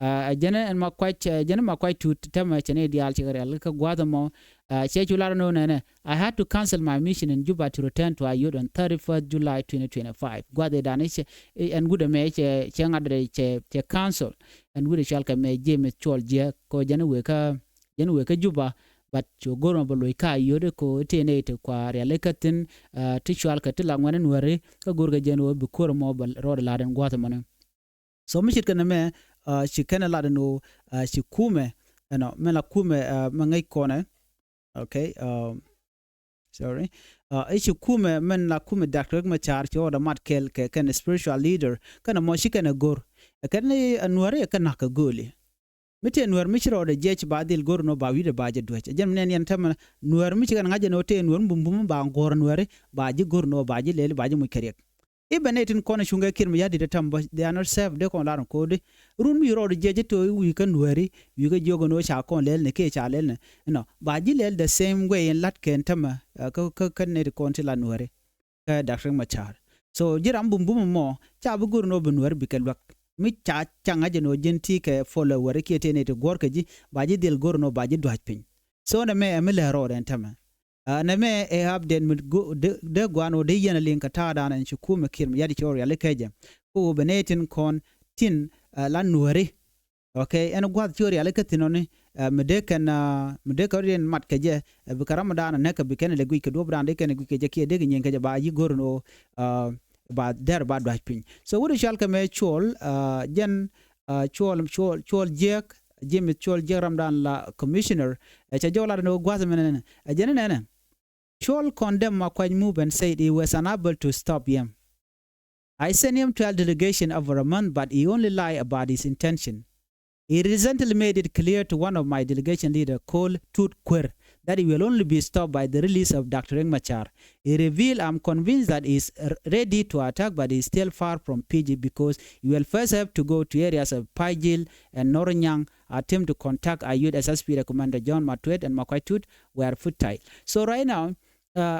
Ɛ jɛn ɛn Makuac, ɛ jɛn Makuac Tut täämɛ cɛ ni diaal cɛ kɛ rial kä gua̱a̱th ɛmɔ. Cɛ cu lar ɛn ɣöö nɛnɛ, I had to cancel my mission in Juba to return to Ayod on thirty-first July twenty twenty-five. Gua̱a̱th ëëdan cɛ, ɛn wut ɛmɛ cɛ, cɛ ŋa̱t cɛ, cɛ cancel. Ɛn wut ɛ cɔal kɛ mɛ James Cuɔl Jiäk kɛ jɛn wëë kä, jɛn wëë kä Juba, but cu go̱r mɔ bɛ loc kä Ayod kɛ tëë nɛy ti kua rialikä thi̱n, ti cɔal kɛ ti la ŋuɛ̈ni Nuääri kä go̱r kɛ jɛn ɣöö bi ko̱r mɔ bɛ rɔɔdɛ la̱t ɛn gua̱a̱th ɛmɔni. So mi ce̱tkɛ nɛmɛ, ci kɛn ɛ lat ɛn ɣöö ci kumɛ, ɛnɔ, mɛn la kumɛ, mɛ ŋäc kɔnɛ. Okay. Sorry. I̱ ci kumɛ mɛn la kumɛ Doctor Riek Machar ci rɔɔdɛ mat kɛɛl kɛ kɛn spiritual leader kɛn ɛmɔ ci kɛn ɛ go̱r. Ɛ kɛn ni ɛ Nuääri ɛ kɛ na̱k kɛ gööli. Mi tëë Nuäär mi ci rɔɔdɛ jiɛc ba dhil go̱r ɛn ɣöö ba wi̱cdɛ ba jɛ duäc. Ɛ jɛn mi nɛn yɛn täämɛ Nuäär mi ci kɛn ŋa̱c ɛn ɣöö tëë Nuäär mi bumbum ba go̱r Nuääri ba ji̱ go̱r ɛn ɣöö ba ji̱ lɛl ba ji̱ muc kɛ riɛk. I̱ bɛ nɛy tin kɔn cuŋkɛ Kiir Mayardit ɛ täämɛ bä, they are not safe, dee kɔn lar ɛn ko̱di. Run mi rɔɔdɛ jiɛc ɛ to̱ i̱ wi̱i̱ kä Nuääri, wi̱i̱ kä jiök ɛn ɣöö ca kɔn lɛl ni kiɛ ca lɛl ni. Ɛnɔ ba ji̱ lɛl the same way in la̱t kɛn täämɛ, kä, kä, kä nɛy ti kɔn ti la Nuääri. Kä Doctor Riek Machar. So ji̱ ram bumbum ɛmɔ ca bi go̱r ɛn ɣöö bi Nuääri bikɛ luäk. Mi ca ca ŋa̱c ɛn ɣöö ji̱n ti kɛ follower kiɛ tëë nɛy ti guɔ̱ɔ̱r kɛ ji̱ ba ji̱ dhil go̱r ɛn ɣöö ba ji̱ duäc piny. So nɛmɛ ɛ mi lɛ rɔɔdɛ ɛn täämɛ. Nɛmɛ ɛ update mi dee gua̱a̱n ɣöö dee yɛn a liŋ kɛ ta̱a̱dan ɛn ci kumɛ Kiir Mayardit ci rɔ rialikä jɛ. Kä ɣöö bɛ nɛy tin kɔn tin la Nuääri. Okay, ɛn gua̱a̱th ci rɔ rialikä thi̱n ɔni, mi dee kɛn, mi dee kɛ rɔ riɛn mat kɛ jɛ, bikɛ ramdan a näk kɛ bi kɛn lɛ guic kɛ duɔ̱ɔ̱pdan dee kɛn guic kɛ jɛ kiɛ dee kɛ nyieny kɛ jɛ ba ji̱ go̱r ɛn ɣöö ba dɛr ba duäc piny. So wut cɔal kɛ mɛ Cuɔl, jɛn, Cuɔl, Cuɔl, Cuɔl Jiäk, James Cuɔl Jiäk ramdan la commissioner, ɛ cɛ jɔw lat ɛn ɣöö gua̱a̱th ɛmɛ nɛnɛ. Ɛ jɛn nɛnɛ. Cuɔl condemned Makuac move and said he was unable to stop him. I sent him twelve delegation over a month, but he only lied about his intention. He recently made it clear to one of my delegation leader called Tut Kuer that he will only be stopped by the release of Doctor Riek Machar. He revealed, I'm convinced that he is r-, ready to attack, but he is still far from Fiji because he will first have to go to areas of Pajil and Nornyang, attempt to contact Ayod S S P D Commander John Matuet and Makuac Tut were futile. So right now,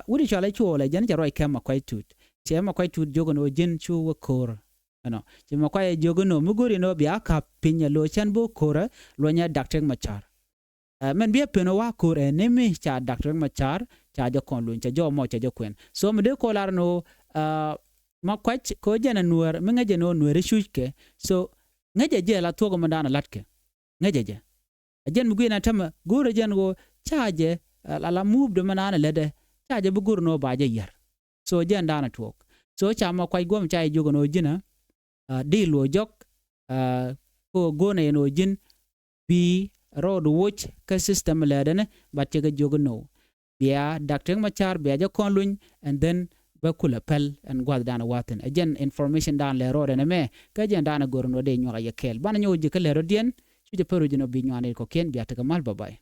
wut cɔal ɛ Cuɔl ɛ jɛn cɛ ruac kɛ Makuac Tut. Cɛ Makuac Tut jiök ɛn ɣöö ji̱n cu wä ko̱r. Ɛnɔ. Cɛ Makuac ɛ jiök ɛn ɣöö mi go̱ri ɛn ɣöö bia ka̱p piny ɛ lo̱c cɛn bi wä ko̱r ɛ luɔ̱nyɛ Doctor Riek Machar. Mɛn bi ɛ pen ɣöö wa ko̱r ɛ ni mi ca Doctor Riek Machar ca jɛ kɔn luny, cɛ jɔw mɔ cɛ jɛ kuɛn. So mi dee kɔn lar ɛn ɣöö Makuac kɛ ɣöö jɛn ɛ Nuäär mi ŋäcɛ ɛn ɣöö Nuääri cuckɛ. So ŋäcɛ jɛ la thuɔ̱k ɛmɛ dan ɛ la̱tkɛ. Ŋäcɛ jɛ. Ɛ jɛn mi guic ɛn täämɛ go̱o̱rɛ jɛn ɣöö ca jɛ, ɛ, la, la move dämɛ naan ɛ lätdɛ, ca jɛ bi go̱r ɛn ɣöö ba jɛ yiar. So jɛn daanɛ tuɔɔk. So ca Makuac guɔ̱m ca jɛ jiök ɛn ɣöö ji̱n ɛ, ɛ, dee lo̱c jɔk, ɛ, kɛ ɣöö go̱o̱rnɛ ɛn ɣöö ji̱n bi rɔɔdu woc kä system lätdɛnɛ, but cɛ kɛ jiök ɛn ɣöö bia Doctor Riek Machar bia jɛ kɔn luny, and then bä kulɛ päl ɛn gua̱thdan ɛ wa̱thi̱n. Ɛ jɛn information dan lɛ rɔɔdɛ nɛmɛ, kä jɛn dan ɛ go̱r ɛn ɣöö dee nyuak a yɛ kɛɛl. Banɛ nyɔk ji̱ kä lɛ rɔ̱diɛn, cu jɛ pär ɣöö ji̱n ɔ bi nyuak nɛy kɔ̱kiɛn, bia tekɛ mal, bye bye.